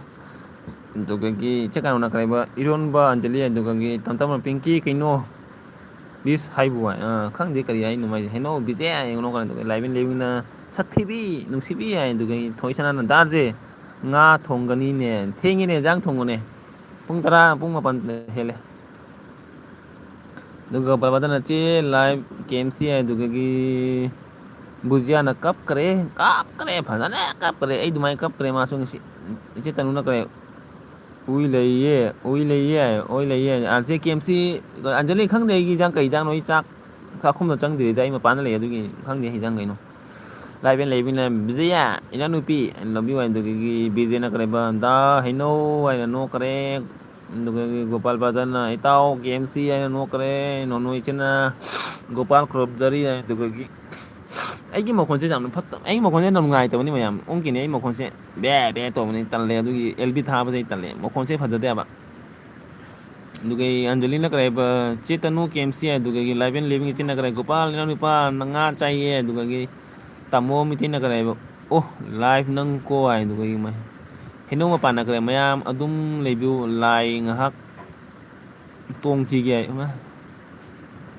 ꯑꯗꯨꯗꯒꯤ ꯏꯆꯦ ꯀꯩꯅꯣꯅ ꯀꯔꯤ ꯍꯥꯏꯕ? ꯏꯔꯣꯟꯕ ꯑꯟꯖꯂꯤ꯫ ꯑꯗꯨꯗꯒꯤ ꯇꯝ ꯇꯝꯅ ꯄꯤꯡꯀꯤ, ꯀꯩꯅꯣ? ꯕꯤꯁ ꯍꯥꯏꯕꯨ ꯍꯥꯏ꯫ ꯑ, ꯈꯪꯗꯦ ꯀꯔꯤ ꯍꯥꯏꯅꯣ ꯃꯥꯏꯁꯦ꯫ ꯍꯩꯅꯧ ꯕꯤꯖꯦ ꯍꯥꯏ, ꯀꯩꯅꯣ ꯀꯩꯅꯣ ꯇꯧꯋꯦ꯫ ꯂꯥꯏꯕꯦꯟ ꯂꯩꯕꯤꯅ ꯁꯛꯊꯤꯕꯤ, ꯅꯨꯡꯁꯤꯕꯤ ꯍꯥꯏ꯫ ꯑꯗꯨꯗꯒꯤ ꯊꯣꯏ ꯁꯅꯥꯅ, "ꯗꯥꯔꯁꯦ, ꯉꯥ ꯊꯣꯡꯒꯅꯤꯅꯦ꯫ ꯊꯦꯡꯉꯤꯅꯦ, ꯏꯟꯖꯥꯡ ꯊꯣꯡꯉꯨꯅꯦ꯫ ꯄꯨꯡ ꯇꯔꯥ, ꯄꯨꯡ ꯃꯥꯄꯟ ꯍꯦꯜꯂꯦ"꯫ ꯑꯗꯨꯒ ꯄ꯭ꯔꯚꯥꯗꯅ ꯆꯦ ꯂꯥꯏꯚ ꯀꯦ ꯑꯦꯝ ꯁꯤ ꯍꯥꯏ꯫ ꯑꯗꯨꯗꯒꯤ ꯕꯨꯖꯤꯌꯥꯅ ꯀꯞꯈ꯭ꯔꯦ, ꯀꯞꯈ꯭ꯔꯦ, ꯐꯖꯅ ꯀꯞꯈ꯭ꯔꯦ꯫ ꯑꯩ ꯑꯗꯨꯃꯥꯏꯅ ꯀꯞꯈ꯭ꯔꯦ ꯃꯥꯁꯨ ꯉꯁꯤ꯫ ꯏꯆꯦ ꯇꯅꯨꯅ ꯀꯔꯤ? "ꯎꯏ ꯂꯩꯌꯦ, ꯎꯏ ꯂꯩꯌꯦ, ꯎꯏ ꯂꯩꯌꯦ"꯫ R J K M C, Anjali ꯈꯪꯗꯦ ꯑꯩꯒꯤ ꯏꯟꯖꯥꯡ ꯀꯩ ꯏꯟꯖꯥꯡꯅꯣ꯫ ꯑꯩ ꯆꯥꯛ ꯆꯥꯛꯈꯨꯝꯗ ꯆꯪꯗ꯭ꯔꯤꯗ, ꯑꯩ ꯃꯄꯥꯟꯗ ꯂꯩ꯫ ꯑꯗꯨꯒꯤ ꯈꯪꯗꯦ ꯏꯟꯖꯥꯡ ꯀꯩꯅꯣ꯫ ꯂꯥꯏꯕꯦꯟ ꯂꯩꯕꯤꯅ, "ꯕꯤꯖꯌꯥ, ꯏꯅꯥꯎꯅꯨꯄꯤ, I love you" ꯍꯥꯏ꯫ ꯑꯗꯨꯗꯒꯤ ꯕꯤꯖꯦꯅ ꯀꯔꯤꯕ? "ꯗꯥ ꯍꯩꯅꯧ" ꯍꯥꯏꯅ ꯅꯣꯛꯈ꯭ꯔꯦ꯫ ꯑꯗꯨꯗꯒꯤ ꯒꯣꯄꯥꯜ ꯕ꯭ꯔꯗꯔꯅ "ꯏꯇꯥꯎ ꯀꯦ ꯑꯦꯝ ꯁꯤ" ꯍꯥꯏꯅ ꯅꯣꯛꯈ꯭ꯔꯦ꯫ ꯅꯣꯅꯣ ꯏꯆꯦꯅ "ꯒꯣꯄꯥꯜ ꯈꯨꯔꯨꯝꯖꯔꯤ" ꯍꯥꯏ꯫ ꯑꯗꯨꯗꯒꯤ ꯑꯩꯒꯤ ꯃꯈꯣꯟꯁꯦ ꯌꯥꯝꯅ ꯐꯠꯇ-, ꯑꯩꯒꯤ ꯃꯈꯣꯟꯁꯦ ꯌꯥꯝ ꯅꯨꯡꯉꯥꯏꯇꯕꯅꯤ ꯃꯌꯥꯝ꯫ ꯑꯣꯟꯈꯤꯅꯤ ꯑꯩ ꯃꯈꯣꯟꯁꯦ꯫ ꯕꯦ ꯕꯦ ꯇꯧꯕꯅꯤ, ꯇꯜꯂꯦ꯫ ꯑꯗꯨꯒꯤ ꯑꯦꯜ ꯕꯤ ꯊꯥꯕꯁꯦ ꯑꯩ ꯇꯜꯂꯦ꯫ ꯃꯈꯣꯟꯁꯦ ꯐꯖꯗꯦꯕ꯫ ꯑꯗꯨꯒ ꯑꯩ ꯑꯟꯖꯂꯤꯅ ꯀꯔꯤ ꯍꯥꯏꯕ, "ꯆꯦ ꯇꯅꯨ ꯀꯦ ꯑꯦꯝ ꯁꯤ" ꯍꯥꯏ, ꯑꯗꯨꯒꯒꯤ ꯂꯥꯏꯕꯦꯟ ꯂꯤꯕꯤꯡ ꯏꯆꯤꯟꯅ ꯀꯔꯤ, "ꯒꯣꯄꯥꯜ, ꯏꯅꯥꯎꯅꯨꯄꯥ, ꯅꯪ ꯉꯥ ꯆꯥꯏꯌꯦ", ꯑꯗꯨꯒꯒꯤ ꯇꯥꯃꯣ ꯃꯤꯇꯩꯅ ꯀꯔꯤ ꯍꯥꯏꯕ, "ꯑꯣ, ꯂꯥꯏꯐ ꯅꯪ ꯀꯣ" ꯍꯥꯏ, ꯑꯗꯨꯒꯒꯤ ꯃ-, ꯍꯩꯅꯧ ꯃꯄꯥꯟꯅ ꯀꯔꯤ, "ꯃꯌꯥꯝ ꯑꯗꯨꯝ ꯂꯩꯕꯤꯌꯨ, ꯂꯥꯏ ꯉꯥꯏꯍꯥꯛ ꯇꯣꯡꯈꯤꯒꯦ" ꯍꯥꯏ, ꯏꯃꯥ꯫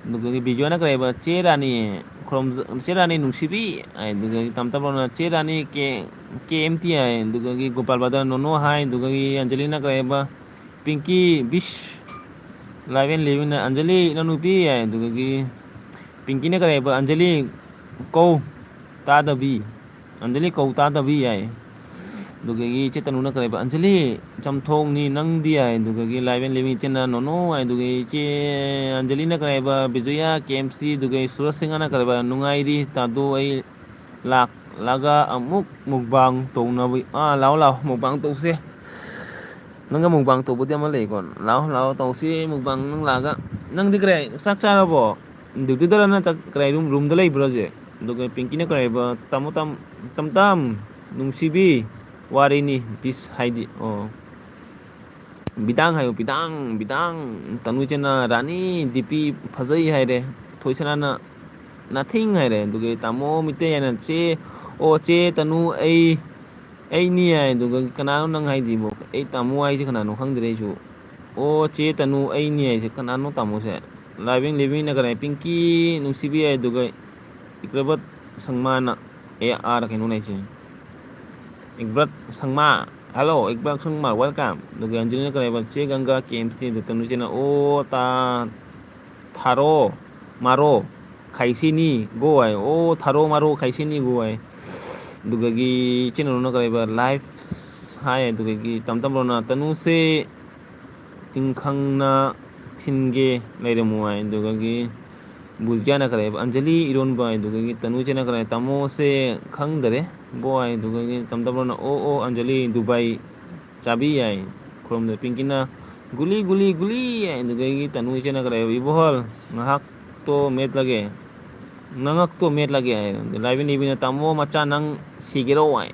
ꯑꯗꯨꯒꯒꯤ ꯕꯤꯖꯣꯏꯅ ꯀꯔꯤ ꯍꯥꯏꯕ, "ꯆꯦ ꯔꯥꯅꯤ, ꯈꯨꯔꯨꯝꯖ-, ꯆꯦ ꯔꯥꯅꯤ ꯅꯨꯡꯁꯤꯕꯤ" ꯍꯥꯏ, ꯑꯗꯨꯒꯒꯤ ꯇꯥꯃꯣ ꯇꯥꯃꯣꯅ "ꯆꯦ ꯔꯥꯅꯤ ꯀꯦ-, ꯀꯦ ꯑꯦꯝ ꯇꯤ" ꯍꯥꯏ, ꯑꯗꯨꯒꯒꯤ ꯒꯣꯄꯥꯜ ꯕ꯭ꯔꯗꯔ "ꯅꯣꯅꯣ" ꯍꯥꯏ, ꯑꯗꯨꯒꯒꯤ ꯑꯟꯖꯂꯤꯅ ꯀꯔꯤ ꯍꯥꯏꯕ, "ꯄꯤꯡꯀꯤ ꯕꯤꯁ", ꯂꯥꯏꯕꯦꯟ ꯂꯤꯕꯤꯡꯅ "ꯑꯟꯖꯂꯤ ꯏꯅꯥꯎꯅꯨꯄꯤ" ꯍꯥꯏ, ꯑꯗꯨꯒꯒꯤ ꯄꯤꯡꯀꯤꯅ ꯀꯔꯤ ꯍꯥꯏꯕ, "ꯑꯟꯖꯂꯤ ꯀꯧ ꯇꯥꯗꯕꯤ, ꯑꯟꯖꯂꯤ ꯀꯧ ꯇꯥꯗꯕꯤ" ꯍꯥꯏ꯫ ꯑꯗꯨꯗꯒꯤ ꯏꯆꯦ ꯇꯅꯨꯅ ꯀꯔꯤ ꯍꯥꯏꯕ, "ꯑꯟꯖꯂꯤ, ꯆꯝꯊꯣꯡꯅꯤ ꯅꯪꯗꯤ" ꯍꯥꯏ꯫ ꯑꯗꯨꯗꯒꯤ ꯂꯥꯏꯕꯦꯟ ꯂꯤꯕꯤꯡ ꯏꯆꯦꯅ "ꯅꯣꯅꯣ" ꯍꯥꯏ꯫ ꯑꯗꯨꯗꯒꯤ ꯏꯆꯦ ꯑꯟꯖꯂꯤꯅ ꯀꯔꯤ ꯍꯥꯏꯕ, "ꯕꯤꯖꯣꯌꯥ, ꯀꯦ ꯑꯦꯝ ꯁꯤ", ꯑꯗꯨꯗꯒꯤ ꯁꯨꯔꯖ ꯁꯤꯡꯍꯅ ꯀꯔꯤ ꯍꯥꯏꯕ, "ꯅꯨꯡꯉꯥꯏꯔꯤ ꯇꯥꯗꯣ, ꯑꯩ ꯂꯥꯛꯂꯒ ꯑꯃꯨꯛ ꯃꯨꯛꯕꯥꯡ ꯇꯧꯅꯕ"꯫ ꯑꯥ, ꯂꯥꯛꯑꯣ, ꯂꯥꯛꯑꯣ, ꯃꯨꯛꯕꯥꯡ ꯇꯧꯁꯦ꯫ ꯅꯪꯒ ꯃꯨꯛꯕꯥꯡ ꯇꯧꯕꯗꯤ ꯑꯃ ꯂꯩꯀꯣ꯫ "ꯂꯥꯛꯑꯣ, ꯂꯥꯛꯑꯣ, ꯇꯧꯁꯤ ꯃꯨꯛꯕꯥꯡ, ꯅꯪ ꯂꯥꯛꯑꯒ"꯫ ꯅꯪꯗꯤ ꯀꯔꯤ, ꯆꯥꯛ ꯆꯥꯔꯕꯣ? ꯗ꯭ꯌꯨꯇꯤꯗꯔ ꯅꯠꯇ꯭ꯔ ꯀꯔꯤ, ꯔꯨꯝ, ꯔꯨꯝꯗ ꯂꯩꯕ꯭ꯔꯣ ꯍꯧꯖꯤꯛ? ꯑꯗꯨꯒ ꯄꯤꯡꯀꯤꯅ ꯀꯔꯤ ꯍꯥꯏꯕ, "ꯇꯥꯃꯣ, ꯇꯥꯝ-, ꯇꯝ ꯇꯝ, ꯅꯨꯡꯁꯤꯕꯤ, ꯋꯥꯔꯤꯅꯤ, ꯕꯤꯁ ꯍꯥꯏꯗꯤ"꯫ ꯑꯣ, "ꯕꯤꯗꯥꯡ ꯍꯥꯏꯌꯨ, ꯕꯤꯗꯥꯡ, ꯕꯤꯗꯥꯡ"꯫ ꯇꯅꯨ ꯏꯆꯦꯅ "ꯔꯥꯅꯤ, ꯗꯤ ꯄꯤ ꯐꯖꯩ" ꯍꯥꯏꯔꯦ꯫ ꯊꯣꯏꯁꯅꯥꯅ "nothing" ꯍꯥꯏꯔꯦ꯫ ꯑꯗꯨꯒ ꯇꯥꯃꯣ ꯃꯤꯇꯩ ꯍꯥꯏꯅ "ꯆꯦ, ꯑꯣ, ꯆꯦ ꯇꯅꯨ, ꯑꯩ, ꯑꯩꯅꯤ" ꯍꯥꯏ꯫ ꯑꯗꯨꯒ "ꯀꯅꯥꯅꯣ ꯅꯪ ꯍꯥꯏꯗꯨꯕꯣ? ꯑꯩ ꯇꯥꯃꯣ ꯍꯥꯏꯁꯦ ꯀꯅꯥꯅꯣ ꯈꯪꯗ꯭ꯔꯦ ꯑꯩꯁꯨ"꯫ "ꯑꯣ, ꯆꯦ ꯇꯅꯨ, ꯑꯩꯅꯤ" ꯍꯥꯏꯁꯦ ꯀꯅꯥꯅꯣ ꯇꯥꯃꯣꯁꯦ? ꯂꯥꯏꯕꯦꯟ ꯂꯤꯕꯤꯡꯅ ꯀꯔꯤ, "ꯄꯤꯡꯀꯤ ꯅꯨꯡꯁꯤꯕꯤ" ꯍꯥꯏ, ꯑꯗꯨꯒ ꯏꯀ꯭ꯔꯕꯠ ꯁꯪꯃꯥꯅ, ꯑꯦ ꯑꯥꯔ ꯀꯩꯅꯣꯅꯦ ꯍꯥꯏꯁꯦ, ꯏꯀ꯭ꯔꯕꯠ ꯁꯪꯃꯥ, "Hello, ꯏꯀ꯭ꯔꯕꯠ ꯁꯪꯃꯥ, welcome"꯫ ꯑꯗꯨꯒ ꯑꯟꯖꯂꯤꯅ ꯀꯔꯤ ꯍꯥꯏꯕ, "ꯆꯦ ꯒꯪꯒꯥ, ꯀꯦ ꯑꯦꯝ ꯁꯤ", ꯑꯗꯨ ꯇꯅꯨ ꯏꯆꯦꯅ "ꯑꯣ, ꯇꯥ, ꯊꯥꯔꯣ, ꯃꯥꯔꯣ, ꯈꯥꯏꯁꯤꯅꯤ ꯒꯣ" ꯍꯥꯏ꯫ "ꯑꯣ, ꯊꯥꯔꯣ, ꯃꯥꯔꯣ, ꯈꯥꯏꯁꯤꯅꯤ ꯒꯣ" ꯍꯥꯏ꯫ ꯑꯗꯨꯗꯒꯤ ꯏꯆꯤꯟ ꯏꯅꯥꯎꯅ ꯀꯔꯤ ꯍꯥꯏꯕ, "ꯂꯥꯏꯐ" ꯍꯥꯏ꯫ ꯑꯗꯨꯗꯒꯤ ꯇꯝ ꯇꯝ ꯔꯣꯅ "ꯇꯅꯨꯁꯦ ꯇꯤꯡꯈꯪꯅ ꯊꯤꯟꯒꯦ ꯂꯩꯔꯝꯃꯨ" ꯍꯥꯏ꯫ ꯑꯗꯨꯗꯒꯤ ꯕꯨꯖꯤꯌꯥꯅ ꯀꯔꯤ ꯍꯥꯏꯕ, "ꯑꯟꯖꯂꯤ ꯏꯔꯣꯟꯕ" ꯍꯥꯏ꯫ ꯑꯗꯨꯗꯒꯤ ꯇꯅꯨ ꯏꯆꯦꯅ ꯀꯔꯤ ꯍꯥꯏ, "ꯇꯥꯃꯣꯁꯦ ꯈꯪꯗꯔꯦ ꯕꯣ" ꯍꯥꯏ꯫ ꯑꯗꯨꯗꯒꯤ ꯇꯝ ꯇꯝ ꯔꯣꯅ "ꯑꯣ, ꯑꯣ, ꯑꯟꯖꯂꯤ ꯗꯨꯕꯥꯏ ꯆꯥꯕꯤ" ꯍꯥꯏ꯫ ꯈꯨꯔꯨꯝꯗ ꯄꯤꯡꯀꯤꯅ "ꯒꯨꯂꯤ, ꯒꯨꯂꯤ, ꯒꯨꯂꯤ" ꯍꯥꯏ꯫ ꯑꯗꯨꯗꯒꯤ ꯇꯅꯨ ꯏꯆꯦꯅ ꯀꯔꯤ ꯍꯥꯏꯕ, "ꯏꯕꯣꯍꯜ, ꯉꯥꯏꯍꯥꯛꯇꯣ ꯃꯦꯠꯂꯒꯦ, ꯉꯥꯏꯍꯥꯛꯇꯣ ꯃꯦꯠꯂꯒꯦ" ꯍꯥꯏ꯫ ꯑꯗꯨꯗ ꯂꯥꯏꯕꯤ ꯅꯤꯕꯤꯅ "ꯇꯥꯃꯣ ꯃꯆꯥ ꯅꯪ ꯁꯤꯒꯦꯔꯣ" ꯍꯥꯏ꯫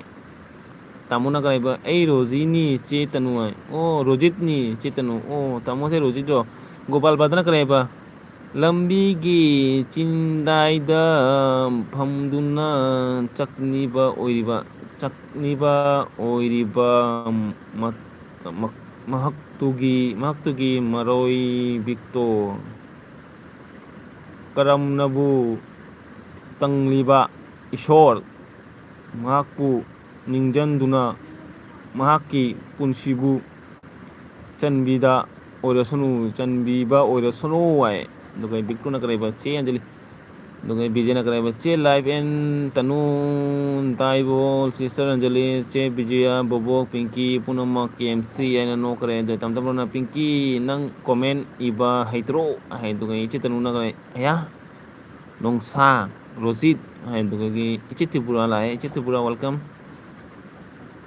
ꯇꯥꯃꯣꯅ ꯀꯔꯤ ꯍꯥꯏꯕ? "ꯑꯩ ꯔꯣꯖꯤꯅꯤ ꯆꯦ ꯇꯅꯨ" ꯍꯥꯏ꯫ "ꯑꯣ, ꯔꯣꯖꯤꯠꯅꯤ ꯆꯦ ꯇꯅꯨ꯫ ꯑꯣ, ꯇꯥꯃꯣꯁꯦ ꯔꯣꯖꯤꯠꯔꯣ?" ꯒꯣꯄꯥꯜ ꯕꯥꯗꯅ ꯀꯔꯤ ꯍꯥꯏꯕ? "ꯂꯝꯕꯤꯒꯤ ꯆꯤꯟꯗꯥꯏꯗ ꯐꯝꯗꯨꯅ ꯆꯥꯛꯅꯤꯕ ꯑꯣꯏꯔꯤꯕ, ꯆꯥꯛꯅꯤꯕ ꯑꯣꯏꯔꯤꯕ ꯃ-, ꯃ-, ꯃꯍꯥꯛꯇꯨꯒꯤ, ꯃꯍꯥꯛꯇꯨꯒꯤ ꯃꯔꯣꯏꯕꯤꯛꯇꯣ ꯀꯔꯝꯅꯕꯨ ꯇꯪꯂꯤꯕ ꯏꯁꯣꯔ ꯃꯍꯥꯛꯄꯨ ꯅꯤꯡꯖꯪꯗꯨꯅ ꯃꯍꯥꯛꯀꯤ ꯄꯨꯟꯁꯤꯕꯨ ꯆꯟꯕꯤꯗ ꯑꯣꯏꯔꯁꯅꯨ, ꯆꯟꯕꯤꯕ ꯑꯣꯏꯔꯁꯅꯨ" ꯍꯥꯏ꯫ ꯑꯗꯨꯒ ꯕꯤꯛꯇꯨꯅ ꯀꯔꯤ ꯍꯥꯏꯕ? "ꯆꯦ ꯑꯟꯖꯂꯤ", ꯑꯗꯨꯒ ꯕꯤꯖꯦꯅ ꯀꯔꯤ ꯍꯥꯏꯕ? "ꯆꯦ ꯂꯥꯏꯐ ꯑꯦꯟ ꯇꯅꯨ, ꯇꯥꯏꯕꯣꯜ, ꯁꯤꯁꯇꯔ ꯑꯟꯖꯂꯤ, ꯆꯦ ꯕꯤꯖꯌ, ꯕꯣꯕꯣꯛ, ꯄꯤꯡꯀꯤ, ꯄꯨꯝꯅꯃꯛ ꯀꯦ ꯑꯦꯝ ꯁꯤ" ꯍꯥꯏꯅ ꯅꯣꯛꯈ꯭ꯔꯦ꯫ ꯑꯗꯨ ꯇꯝ ꯇꯝꯅ "ꯄꯤꯡꯀꯤ, ꯅꯪ ꯀꯣꯃꯦꯟ ꯏꯕ ꯍꯩꯇ꯭ꯔꯣ?" ꯍꯥꯏ꯫ ꯑꯗꯨꯒ ꯏꯆꯦ ꯇꯅꯨꯅ ꯀꯔꯤ, "ꯑꯌꯥ, ꯅꯣꯡꯁꯥ, ꯔꯣꯖꯤꯠ" ꯍꯥꯏ꯫ ꯑꯗꯨꯒꯒꯤ ꯏꯆꯦ ꯇ꯭ꯔꯤꯄꯨꯔꯥ ꯂꯥꯛꯑꯦ꯫ ꯏꯆꯦ ꯇ꯭ꯔꯤꯄꯨꯔꯥ, welcome꯫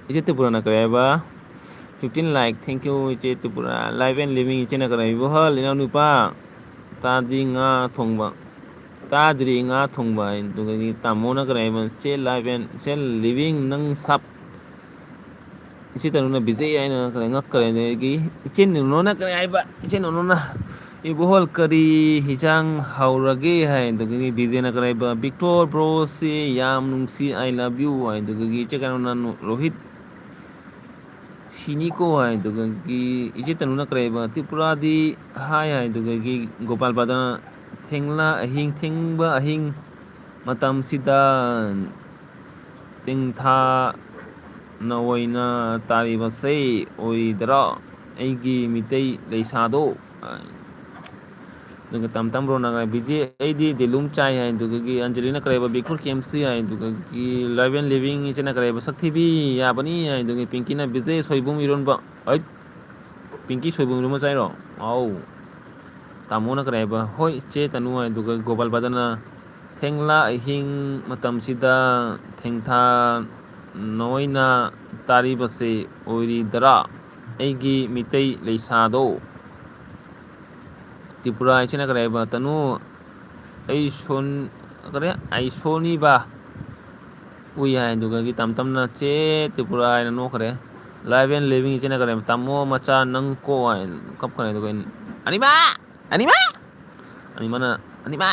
ꯏꯆꯦ ꯇ꯭ꯔꯤꯄꯨꯔꯥꯅ ꯀꯔꯤ ꯍꯥꯏꯕ? "ꯐꯤꯐꯇꯤꯟ ꯂꯥꯏꯛ, thank you ꯏꯆꯦ ꯇ꯭ꯔꯤꯄꯨꯔꯥ꯫ ꯂꯥꯏꯐ ꯑꯦꯟ ꯂꯤꯚꯤꯡ" ꯏꯆꯦꯅ ꯀꯔꯤ ꯍꯥꯏꯕ? "ꯍꯣꯜ ꯏꯅꯥꯎꯅꯨꯄꯥ, ꯇꯥꯗꯤ ꯉꯥ ꯊꯣꯡꯕ, ꯇꯥꯗ꯭ꯔꯤ ꯉꯥ ꯊꯣꯡꯕ" ꯍꯥꯏ꯫ ꯑꯗꯨꯒꯗꯤ ꯇꯥꯃꯣꯅ ꯀꯔꯤ ꯍꯥꯏꯕ? "ꯆꯦ ꯂꯥꯏꯐ ꯑꯦꯟ ꯆꯦ ꯂꯤꯚꯤꯡ ꯅꯪ ꯁꯞ" ꯏꯆꯦ ꯇꯅꯨꯅ ꯕꯤꯖꯩ ꯍꯥꯏꯅ ꯀꯔꯤ ꯉꯛꯈ꯭ꯔꯦ꯫ ꯑꯗꯒꯤ ꯏꯆꯦ ꯅꯨꯅꯣꯅ ꯀꯔꯤ ꯍꯥꯏꯕ? ꯏꯆꯦ ꯅꯨꯅꯣꯅ, "ꯏꯕꯣꯍꯜ, ꯀꯔꯤ ꯍꯤꯖꯥꯡ ꯍꯧꯔꯒꯦ?" ꯍꯥꯏ꯫ ꯑꯗꯨꯗꯒꯤ ꯕꯤꯖꯦꯅ ꯀꯔꯤ ꯍꯥꯏꯕ? "ꯕꯤꯛꯇꯣꯔ ꯕ꯭ꯔꯣꯁꯤ ꯌꯥꯝ ꯅꯨꯡꯁꯤ, I love you" ꯍꯥꯏ꯫ ꯑꯗꯨꯗꯒꯤ ꯏꯆꯦ ꯀꯩꯅꯣꯅ ꯅꯨ-, "ꯔꯣꯍꯤꯠ, ꯁꯤꯅꯤꯀꯣ" ꯍꯥꯏ꯫ ꯑꯗꯨꯗꯒꯤ ꯏꯆꯦ ꯇꯅꯨꯅ ꯀꯔꯤ ꯍꯥꯏꯕ? "ꯇ꯭ꯔꯤꯄꯨꯔꯥꯗꯤ ꯍꯥꯏ" ꯍꯥꯏ꯫ ꯑꯗꯨꯗꯒꯤ ꯒꯣꯄꯥꯜ ꯄꯥꯗꯅ, "ꯊꯦꯡꯂ ꯑꯍꯤꯡ, ꯊꯦꯡꯕ ꯑꯍꯤꯡ ꯃꯇꯝꯁꯤꯗ ꯇꯦꯡꯊꯥ ꯅꯑꯣꯏꯅ ꯇꯥꯔꯤꯕꯁꯦ ꯑꯣꯏꯔꯤꯗꯔꯥ, ꯑꯩꯒꯤ ꯃꯤꯇꯩ ꯂꯩꯁꯥꯗꯣ?" ꯑꯗꯨꯒ ꯇꯝ ꯇꯝ ꯕ꯭ꯔꯣꯅ ꯀꯔꯤ, "ꯕꯤꯖꯦ, ꯑꯩꯗꯤ ꯗꯦꯂꯨꯝ ꯆꯥꯏ" ꯍꯥꯏ꯫ ꯑꯗꯨꯗꯒꯤ ꯑꯟꯖꯂꯤꯅ ꯀꯔꯤ ꯍꯥꯏꯕ? "ꯕꯤꯛꯐꯨꯔ ꯀꯦ ꯑꯦꯝ ꯁꯤ" ꯍꯥꯏ꯫ ꯑꯗꯨꯗꯒꯤ ꯂꯥꯏꯐ ꯑꯦꯟ ꯂꯤꯚꯤꯡ ꯏꯆꯦꯅ ꯀꯔꯤ ꯍꯥꯏꯕ? "ꯁꯛꯊꯤꯕꯤ, ꯌꯥꯕꯅꯤ" ꯍꯥꯏ꯫ ꯑꯗꯨꯗꯒꯤ ꯄꯤꯡꯀꯤꯅ, "ꯕꯤꯖꯦ, ꯁꯣꯏꯕꯨꯝ ꯏꯔꯣꯟꯕ"꯫ ꯍꯩꯠ! ꯄꯤꯡꯀꯤ ꯁꯣꯏꯕꯨꯝ ꯏꯔꯣꯟꯕ ꯆꯥꯏꯔꯣ? ꯑꯥꯎ꯫ ꯇꯥꯃꯣꯅ ꯀꯔꯤ ꯍꯥꯏꯕ? "ꯍꯣꯏ ꯏꯆꯦ ꯇꯅꯨ" ꯍꯥꯏ꯫ ꯑꯗꯨꯒ ꯒꯣꯄꯥꯜ ꯕꯗꯅ, "ꯊꯦꯡꯂꯥ ꯑꯍꯤꯡ ꯃꯇꯝꯁꯤꯗ ꯊꯦꯡꯊꯥ ꯅꯣꯏꯅ ꯇꯥꯔꯤꯕꯁꯦ ꯑꯣꯏꯔꯤꯗꯔꯥ, ꯑꯩꯒꯤ ꯃꯤꯇꯩ ꯂꯩꯁꯥꯗꯣ?" ꯇ꯭ꯔꯤꯄꯨꯔꯥ ꯏꯆꯦꯅ ꯀꯔꯤ ꯍꯥꯏꯕ? "ꯇꯅꯨ, ꯑꯩ ꯁꯣꯟ-, ꯀꯔꯤ? ꯑꯩ ꯁꯣꯟꯅꯤꯕ?" ꯍꯨꯏ ꯍꯥꯏ, ꯑꯗꯨꯗꯒꯤ ꯇꯞ ꯇꯞꯅ "ꯆꯦ ꯇ꯭ꯔꯤꯄꯨꯔꯥ" ꯍꯥꯏꯅ ꯅꯣꯛꯈ꯭ꯔꯦ꯫ Live and living ꯏꯆꯦꯅ ꯀꯔꯤ ꯍꯥꯏꯕ? "ꯇꯥꯃꯣ ꯃꯆꯥ ꯅꯪ ꯀꯣ" ꯍꯥꯏꯅ ꯀꯞꯈ꯭ꯔꯦ꯫ ꯑꯗꯨꯒ ꯑꯩꯅ, "ꯑꯅꯤꯃ! ꯑꯅꯤꯃ!" ꯑꯅꯤꯃꯅ, "ꯑꯅꯤꯃ!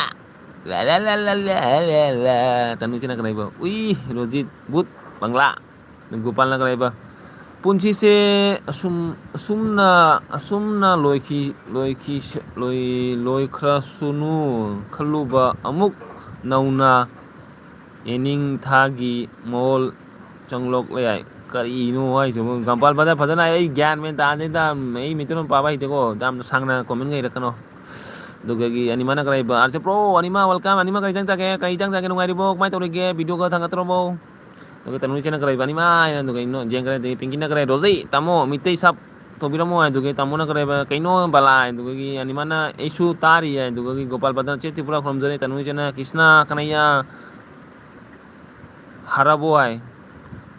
ꯂꯥ, ꯂꯥ, ꯂꯥ, ꯂꯥ, ꯂꯥ, ꯂꯥ, ꯂꯥ!" ꯇꯅꯨ ꯏꯆꯦꯅ ꯀꯔꯤ ꯍꯥꯏꯕ? "ꯎꯏ, ꯔꯣꯖꯤꯠ, ꯚꯨꯠ, ꯕꯪꯂꯥ!" ꯒꯣꯄꯥꯜꯅ ꯀꯔꯤ ꯍꯥꯏꯕ? "ꯄꯨꯟꯁꯤꯁꯦ ꯑꯁꯨꯝ, ꯑꯁꯨꯝꯅ, ꯑꯁꯨꯝꯅ ꯂꯣꯏꯈꯤ, ꯂꯣꯏꯈꯤ, ꯂꯣꯏ-, ꯂꯣꯏꯈ꯭ꯔꯁꯅꯨ ꯈꯜꯂꯨꯕ ꯑꯃꯨꯛ ꯅꯧꯅ ꯌꯦꯅꯤꯡ ꯊꯥꯒꯤ ꯃꯣꯜ ꯆꯪꯂꯛꯂꯦ ꯍꯥꯏ"꯫ ꯀꯔꯤꯅꯣ ꯍꯥꯏꯁꯤꯕꯣ? ꯒꯝꯄꯥꯜ ꯐꯖ-, ꯐꯖꯅ ꯑꯩ ꯒ꯭ꯌꯥꯟ ꯃꯦꯟ ꯇꯥꯗꯦꯗ꯫ ꯑꯩ ꯃꯩꯇꯩꯂꯣꯟ ꯄꯥꯕ ꯍꯩꯇꯦꯀꯣ꯫ ꯌꯥꯝꯅ ꯁꯥꯡꯅ comment ꯏꯔꯛꯀꯅꯣ꯫ ꯑꯗꯨꯗꯒꯤ ꯑꯅꯤꯃꯅ ꯀꯔꯤ ꯍꯥꯏꯕ? "ꯑꯥꯔ ꯖꯦ ꯄ꯭ꯔꯣ, ꯑꯅꯤꯃ welcome꯫ ꯑꯅꯤꯃ ꯀꯔꯤ ꯏꯟꯖꯥꯡ ꯆꯥꯒꯦ? ꯀꯔꯤ ꯏꯟꯖꯥꯡ ꯆꯥꯒꯦ? ꯅꯨꯡꯉꯥꯏꯔꯤꯕꯣ? ꯀꯃꯥꯏꯅ ꯇꯧꯔꯤꯒꯦ? Video ꯒ ꯊꯥꯡꯒꯠꯇ꯭ꯔꯕꯣ?" ꯑꯗꯨꯒ ꯇꯅꯨ ꯏꯆꯦꯅ ꯀꯔꯤ ꯍꯥꯏꯕ? "ꯑꯅꯤꯃ" ꯍꯥꯏꯅ ꯑꯗꯨꯒ ꯌꯦꯡꯈ꯭ꯔꯦ꯫ ꯑꯗꯒꯤ ꯄꯤꯡꯀꯤꯅ ꯀꯔꯤ? "ꯔꯣꯖꯤ, ꯇꯥꯃꯣ, ꯃꯤꯇꯩ ꯁꯥꯞ ꯇꯧꯕꯤꯔꯝꯃꯣ" ꯍꯥꯏꯗꯨꯒꯤ ꯇꯥꯃꯣꯅ ꯀꯔꯤ ꯍꯥꯏꯕ? "ꯀꯩꯅꯣ ꯕꯂꯥ?" ꯍꯥꯏꯗꯨꯒꯤ ꯑꯅꯤꯃꯅ "ꯑꯩꯁꯨ ꯇꯥꯔꯤ" ꯍꯥꯏꯗꯨꯒꯤ ꯒꯣꯄꯥꯜ ꯕꯗꯅ "ꯆꯦ ꯇ꯭ꯔꯤꯄꯨꯔꯥ ꯈꯨꯔꯨꯝꯖꯔꯤ", ꯇꯅꯨ ꯏꯆꯦꯅ "ꯀ꯭ꯔꯤꯁꯅ ꯀꯅꯩꯌꯥ ꯍꯥꯔꯕꯣ" ꯍꯥꯏ꯫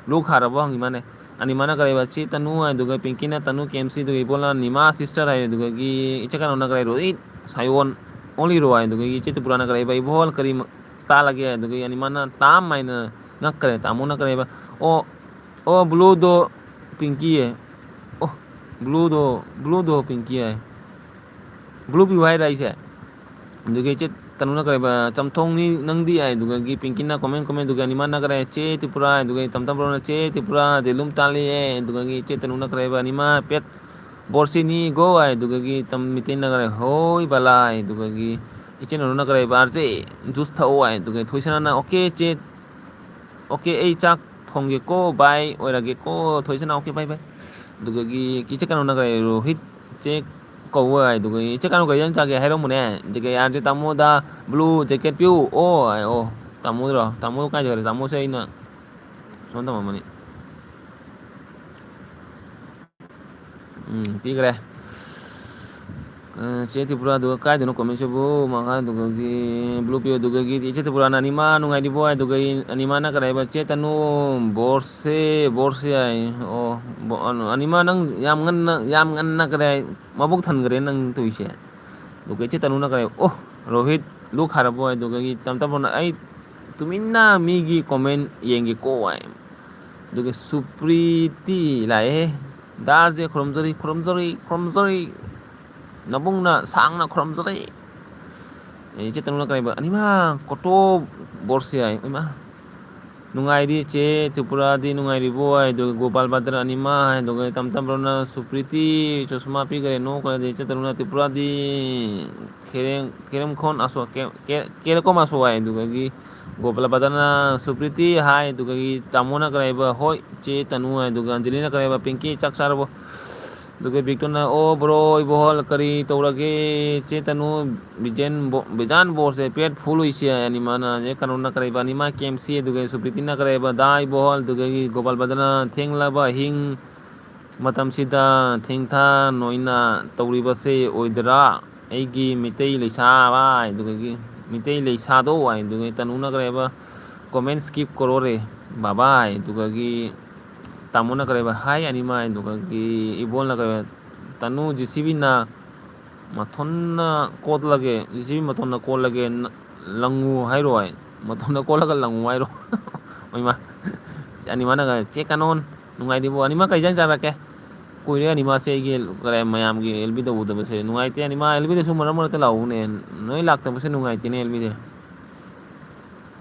"ꯂꯣꯛ ꯍꯥꯔꯕꯣ?" ꯍꯪꯉꯤ ꯃꯥꯅꯦ꯫ ꯑꯅꯤꯃꯅ ꯀꯔꯤ ꯍꯥꯏꯕ? "ꯆꯦ ꯇꯅꯨ" ꯍꯥꯏꯗꯨꯒ ꯄꯤꯡꯀꯤꯅ "ꯇꯅꯨ ꯀꯦ ꯑꯦꯝ ꯁꯤ", ꯑꯗꯨꯒ ꯏꯕꯣꯂꯅ "ꯅꯤꯃꯥ sister" ꯍꯥꯏ꯫ ꯑꯗꯨꯗꯒꯤ ꯏꯆꯦ ꯀꯩꯅꯣꯅ ꯀꯔꯤ ꯍꯥꯏꯕ? "ꯏꯠ ꯁꯥꯌꯣꯟ ꯑꯣꯂꯤꯔꯣ" ꯍꯥꯏ꯫ ꯑꯗꯨꯗꯒꯤ ꯏꯆꯦ ꯇ꯭ꯔꯤꯄꯨꯔꯥꯅ ꯀꯔꯤ ꯍꯥꯏꯕ? "ꯏꯕꯣꯍꯜ ꯀꯔꯤ ꯃ-, ꯇꯥꯂꯒꯦ?" ꯍꯥꯏ꯫ ꯑꯗꯨꯗꯒꯤ ꯑꯅꯤꯃꯅ "ꯇꯥꯝ" ꯍꯥꯏꯅ ꯉꯛꯈ꯭ꯔꯦ꯫ ꯇꯥꯃꯣꯅ ꯀꯔꯤ ꯍꯥꯏꯕ? "ꯑꯣ, ꯑꯣ, ꯕ꯭ꯂꯨꯗꯣ ꯄꯤꯡꯀꯤ" ꯍꯥꯏ꯫ "ꯑꯣ, ꯕ꯭ꯂꯨꯗꯣ, ꯕ꯭ꯂꯨꯗꯣ ꯄꯤꯡꯀꯤ" ꯍꯥꯏ꯫ "ꯕ꯭ꯂꯨ ꯄꯤꯌꯨ ꯍꯥꯏꯔ ꯑꯩꯁꯦ?" ꯑꯗꯨꯒ ꯏꯆꯦ ꯇꯅꯨꯅ ꯀꯔꯤ ꯍꯥꯏꯕ? "ꯆꯝꯊꯣꯡꯅꯤ ꯅꯪꯗꯤ" ꯍꯥꯏ꯫ ꯑꯗꯨꯗꯒꯤ ꯄꯤꯡꯀꯤꯅ comment, comment, ꯑꯗꯨꯒ ꯑꯅꯤꯃꯅ ꯀꯔꯤ ꯍꯥꯏ? "ꯆꯦ ꯇ꯭ꯔꯤꯄꯨꯔꯥ" ꯍꯥꯏ꯫ ꯑꯗꯨꯒ ꯇꯝꯇꯝꯕ꯭ꯔꯣꯅ "ꯆꯦ ꯇ꯭ꯔꯤꯄꯨꯔꯥ" ꯗꯤ ꯂꯨꯝ ꯇꯥꯜꯂꯤꯑꯦ꯫ ꯑꯗꯨꯗꯒꯤ ꯏꯆꯦ ꯇꯅꯨꯅ ꯀꯔꯤ ꯍꯥꯏꯕ? "ꯑꯅꯤꯃ ꯄꯦꯠ ꯕꯣꯔꯁꯤꯅꯤ ꯒꯣ" ꯍꯥꯏ꯫ ꯑꯗꯨꯗꯒꯤ ꯇꯝ ꯃꯤꯇꯩꯅ ꯀꯔꯤ ꯍꯥꯏ? "ꯍꯣꯏ ꯕꯂꯥ" ꯍꯥꯏ꯫ ꯑꯗꯨꯗꯒꯤ ꯏꯆꯦ ꯅꯅꯨꯅ ꯀꯔꯤ ꯍꯥꯏꯕ? "ꯑꯥꯔ ꯖꯦ, juice ꯊꯛꯑꯣ" ꯍꯥꯏ꯫ ꯑꯗꯨꯒ ꯊꯣꯏꯁꯅꯥꯅ "ꯑꯣꯀꯦ ꯆꯦ, ꯑꯣꯀꯦ, ꯑꯩ ꯆꯥꯛ ꯊꯣꯡꯒꯦꯀꯣ, bye ꯑꯣꯏꯔꯒꯦꯀꯣ", ꯊꯣꯏꯁꯅꯥ "ꯑꯣꯀꯦ, bye bye"꯫ ꯑꯗꯨꯗꯒꯤ ꯏꯆꯦ ꯀꯩꯅꯣꯅ ꯀꯔꯤ, "ꯔꯣꯍꯤꯠ ꯆꯦ ꯀꯧꯕ" ꯍꯥꯏ꯫ ꯑꯗꯨꯒ "ꯏꯆꯦ ꯀꯩꯅꯣ ꯀꯔꯤ ꯏꯟꯖꯥꯡ ꯆꯥꯒꯦ ꯍꯥꯏꯔꯝꯕꯅꯦ"꯫ ꯑꯗꯨꯒ "ꯑꯥꯔ ꯖꯦ ꯇꯥꯃꯣꯗ blue jacket ꯄꯤꯌꯨ"꯫ "ꯑꯣ" ꯍꯥꯏ꯫ "ꯑꯣ, ꯇꯥꯃꯣꯗꯨꯔꯣ? ꯇꯥꯃꯣ ꯀꯥꯏ ꯆꯠꯈ꯭ꯔꯦ? ꯇꯥꯃꯣꯁꯦ ꯑꯩꯅ ꯁꯣꯝ ꯊꯝꯃꯝꯕꯅꯤ"꯫ ꯎꯝ, ꯄꯤꯈ꯭ꯔꯦ꯫ ꯑ, ꯆꯦ ꯇ꯭ꯔꯤꯄꯨꯔꯥꯗꯨ ꯀꯥꯏꯗꯅꯣ commentꯁꯤꯕꯨ? ꯃꯈꯥꯗꯨꯒꯒꯤ blue ꯄꯤꯌꯣꯗꯨꯒꯒꯤ ꯏꯆꯦ ꯇ꯭ꯔꯤꯄꯨꯔꯥꯅ "ꯑꯅꯤꯃ ꯅꯨꯡꯉꯥꯏꯔꯤꯕꯣ?" ꯍꯥꯏꯗꯨꯒ ꯑꯅꯤꯃꯅ ꯀꯔꯤ ꯍꯥꯏꯕ? "ꯆꯦ ꯇꯅꯨ, ꯕꯣꯔꯁꯦ, ꯕꯣꯔꯁꯦ" ꯍꯥꯏ꯫ ꯑꯣ, ꯕꯣ-, ꯑꯅꯤꯃ ꯅꯪ ꯌꯥꯝ ꯉꯟꯅ, ꯌꯥꯝ ꯉꯟꯅ ꯀꯔꯤ ꯍꯥꯏ? ꯃꯕꯨꯛ ꯊꯟꯈ꯭ꯔꯦ ꯅꯪ ꯇꯧꯏꯁꯦ꯫ ꯑꯗꯨꯒ ꯏꯆꯦ ꯇꯅꯨꯅ ꯀꯔꯤ ꯍꯥꯏ? "ꯑꯣ, ꯔꯣꯍꯤꯠ, ꯂꯣꯛ ꯍꯥꯔꯕꯣ?" ꯍꯥꯏꯗꯨꯒꯒꯤ ꯇꯝ ꯇꯝ ꯔꯣꯅ ꯑꯩ ꯇꯨꯃꯤꯟꯅ ꯃꯤꯒꯤ comment ꯌꯦꯡꯒꯦꯀꯣ ꯍꯥꯏ꯫ ꯑꯗꯨꯒ ꯁꯨꯄ꯭ꯔꯤꯇꯤ ꯂꯥꯛꯑꯦꯍꯦ꯫ ꯗꯥꯔꯁꯦ ꯈꯨꯔꯨꯝꯖꯔꯤ, ꯈꯨꯔꯨꯝꯖꯔꯤ, ꯈꯨꯔꯨꯝꯖꯔꯤ꯫ ꯅꯕꯨꯡꯅ ꯁꯥꯡꯅ ꯈꯨꯔꯨꯝꯖꯔꯤ꯫ ꯑꯦ, ꯏꯆꯦ ꯇꯅꯨꯅ ꯀꯔꯤꯕ? ꯑꯅꯤꯃ ꯀꯣꯇꯣ ꯕꯣꯔꯁꯤ ꯍꯥꯏ꯫ ꯏꯃꯥ꯫ ꯅꯨꯡꯉꯥꯏꯔꯤ ꯏꯆꯦ ꯇ꯭ꯔꯤꯄꯨꯔꯥꯗꯤ ꯅꯨꯡꯉꯥꯏꯔꯤꯕꯣ ꯍꯥꯏ꯫ ꯑꯗꯨꯒ ꯒꯣꯄꯥꯜ ꯕꯗ꯭ꯔ ꯑꯅꯤꯃ ꯍꯥꯏ꯫ ꯑꯗꯨꯒ ꯇꯝ ꯇꯝꯕ꯭ꯔꯣꯅ ꯁꯨꯄ꯭ꯔꯤꯇꯤ ꯆꯣꯁꯃꯥ ꯄꯤꯈꯔꯦ, ꯅꯣꯛꯈ꯭ꯔꯦ꯫ ꯏꯆꯦ ꯇꯅꯨꯅ ꯇ꯭ꯔꯤꯄꯨꯔꯥꯗꯤ ꯈꯦꯔꯦꯝ, ꯈꯦꯔꯦꯝꯈꯣꯟ ꯑꯁꯣ-, ꯀꯦ-, ꯀꯦ-, ꯀꯦꯔꯦꯀꯣꯝ ꯑꯁꯣ ꯍꯥꯏ꯫ ꯑꯗꯨꯗꯒꯤ ꯒꯣꯄꯥꯜ ꯕꯗ꯭ꯔꯅ ꯁꯨꯄ꯭ꯔꯤꯇꯤ ꯍꯥꯏ꯫ ꯑꯗꯨꯗꯒꯤ ꯇꯥꯃꯣꯅ ꯀꯔꯤ ꯍꯥꯏꯕ? ꯍꯣꯏ ꯆꯦ ꯇꯅꯨ ꯍꯥꯏ꯫ ꯑꯗꯨꯒ ꯑꯟꯖꯂꯤꯅ ꯀꯔꯤ ꯍꯥꯏꯕ? ꯄꯤꯡꯀꯤ ꯆꯥꯛ ꯆꯥꯔꯕꯣ? ꯑꯗꯨꯒ ꯕꯤꯛꯇꯣꯅ, "ꯑꯣ ꯕ꯭ꯔꯣ ꯏꯕꯣꯍꯜ, ꯀꯔꯤ ꯇꯧꯔꯒꯦ? ꯆꯦ ꯇꯅꯨ, ꯕꯤꯖꯦꯟ ꯕꯣ-, ꯕꯤꯖꯥꯟ ꯕꯣꯁꯁꯦ ꯄꯦꯠ ꯐꯨꯜ ꯑꯣꯏꯁꯤ" ꯍꯥꯏ꯫ ꯑꯅꯤꯃꯅ, ꯆꯦ ꯀꯅꯨꯅ ꯀꯔꯤ ꯍꯥꯏꯕ? ꯑꯅꯤꯃ ꯀꯦ ꯑꯦꯝ ꯁꯤ꯫ ꯑꯗꯨꯒ ꯁꯨꯄ꯭ꯔꯤꯇꯤꯅ ꯀꯔꯤ ꯍꯥꯏꯕ? ꯗꯥ ꯏꯕꯣꯍꯜ꯫ ꯑꯗꯨꯗꯒꯤ ꯒꯣꯄꯥꯜ ꯕꯗ꯭ꯔꯅ, "ꯊꯦꯡꯂꯕ ꯑꯍꯤꯡ ꯃꯇꯝꯁꯤꯗ ꯊꯦꯡꯊ ꯅꯣꯏꯅ ꯇꯧꯔꯤꯕꯁꯦ ꯑꯣꯏꯗꯣꯏꯔꯥ? ꯑꯩꯒꯤ ꯃꯤꯇꯩ ꯂꯩꯁꯥ ꯍꯥꯏ", ꯑꯗꯨꯗꯒꯤ "ꯃꯤꯇꯩ ꯂꯩꯁꯥꯗꯣ" ꯍꯥꯏ꯫ ꯑꯗꯨꯒ ꯇꯅꯨꯅ ꯀꯔꯤ ꯍꯥꯏꯕ? "ꯀꯣꯃꯦꯟ ꯁ꯭ꯀꯤꯞ ꯀꯣꯔꯣꯔꯦ ꯕꯥꯕꯥ" ꯍꯥꯏ꯫ ꯑꯗꯨꯗꯒꯤ ꯇꯥꯃꯣꯅ ꯀꯔꯤ ꯍꯥꯏꯕ? "ꯍꯥꯏ ꯑꯅꯤꯃ" ꯍꯥꯏ꯫ ꯑꯗꯨꯗꯒꯤ ꯏꯕꯣꯜꯅ ꯀꯔꯤ ꯍꯥꯏꯕ? "ꯇꯅꯨ G C ꯕꯤꯅ ꯃꯊꯣꯟꯅ ꯀꯣꯠꯂꯒꯦ, G C B ꯃꯊꯣꯟꯅ ꯀꯣꯠꯂꯒꯦ, ꯅ-, ꯂꯪꯉꯨ ꯍꯥꯏꯔꯣ" ꯍꯥꯏ꯫ "ꯃꯊꯣꯟꯅ ꯀꯣꯠꯂꯒ ꯂꯪꯉꯨ ꯍꯥꯏꯔꯣ?" ꯍꯣꯏꯃ꯫ ꯑꯅꯤꯃꯅ ꯀꯔꯤ, "ꯆꯦ ꯀꯥꯅꯣꯟ, ꯅꯨꯡꯉꯥꯏꯔꯤꯕꯣ? ꯑꯅꯤꯃ ꯀꯩ ꯏꯟꯖꯥꯡ ꯆꯥꯔꯛꯀꯦ?" ꯀꯨꯏꯔꯦ ꯑꯅꯤꯃꯁꯦ ꯑꯩꯒꯤ ꯀꯔꯥꯏ ꯃꯌꯥꯝꯒꯤ ꯑꯦꯜ ꯕꯤꯗ ꯎꯗꯕꯁꯦ꯫ ꯅꯨꯡꯉꯥꯏꯇꯦ ꯑꯅꯤꯃ, ꯑꯦꯜ ꯕꯤꯗꯁꯨ ꯃꯔꯛ ꯃꯔꯛꯇ ꯂꯥꯛꯎꯅꯦ꯫ ꯅꯣꯏ ꯂꯥꯛꯇꯕꯁꯦ ꯅꯨꯡꯉꯥꯏꯇꯦꯅꯦ ꯑꯦꯜ ꯕꯤꯗ꯫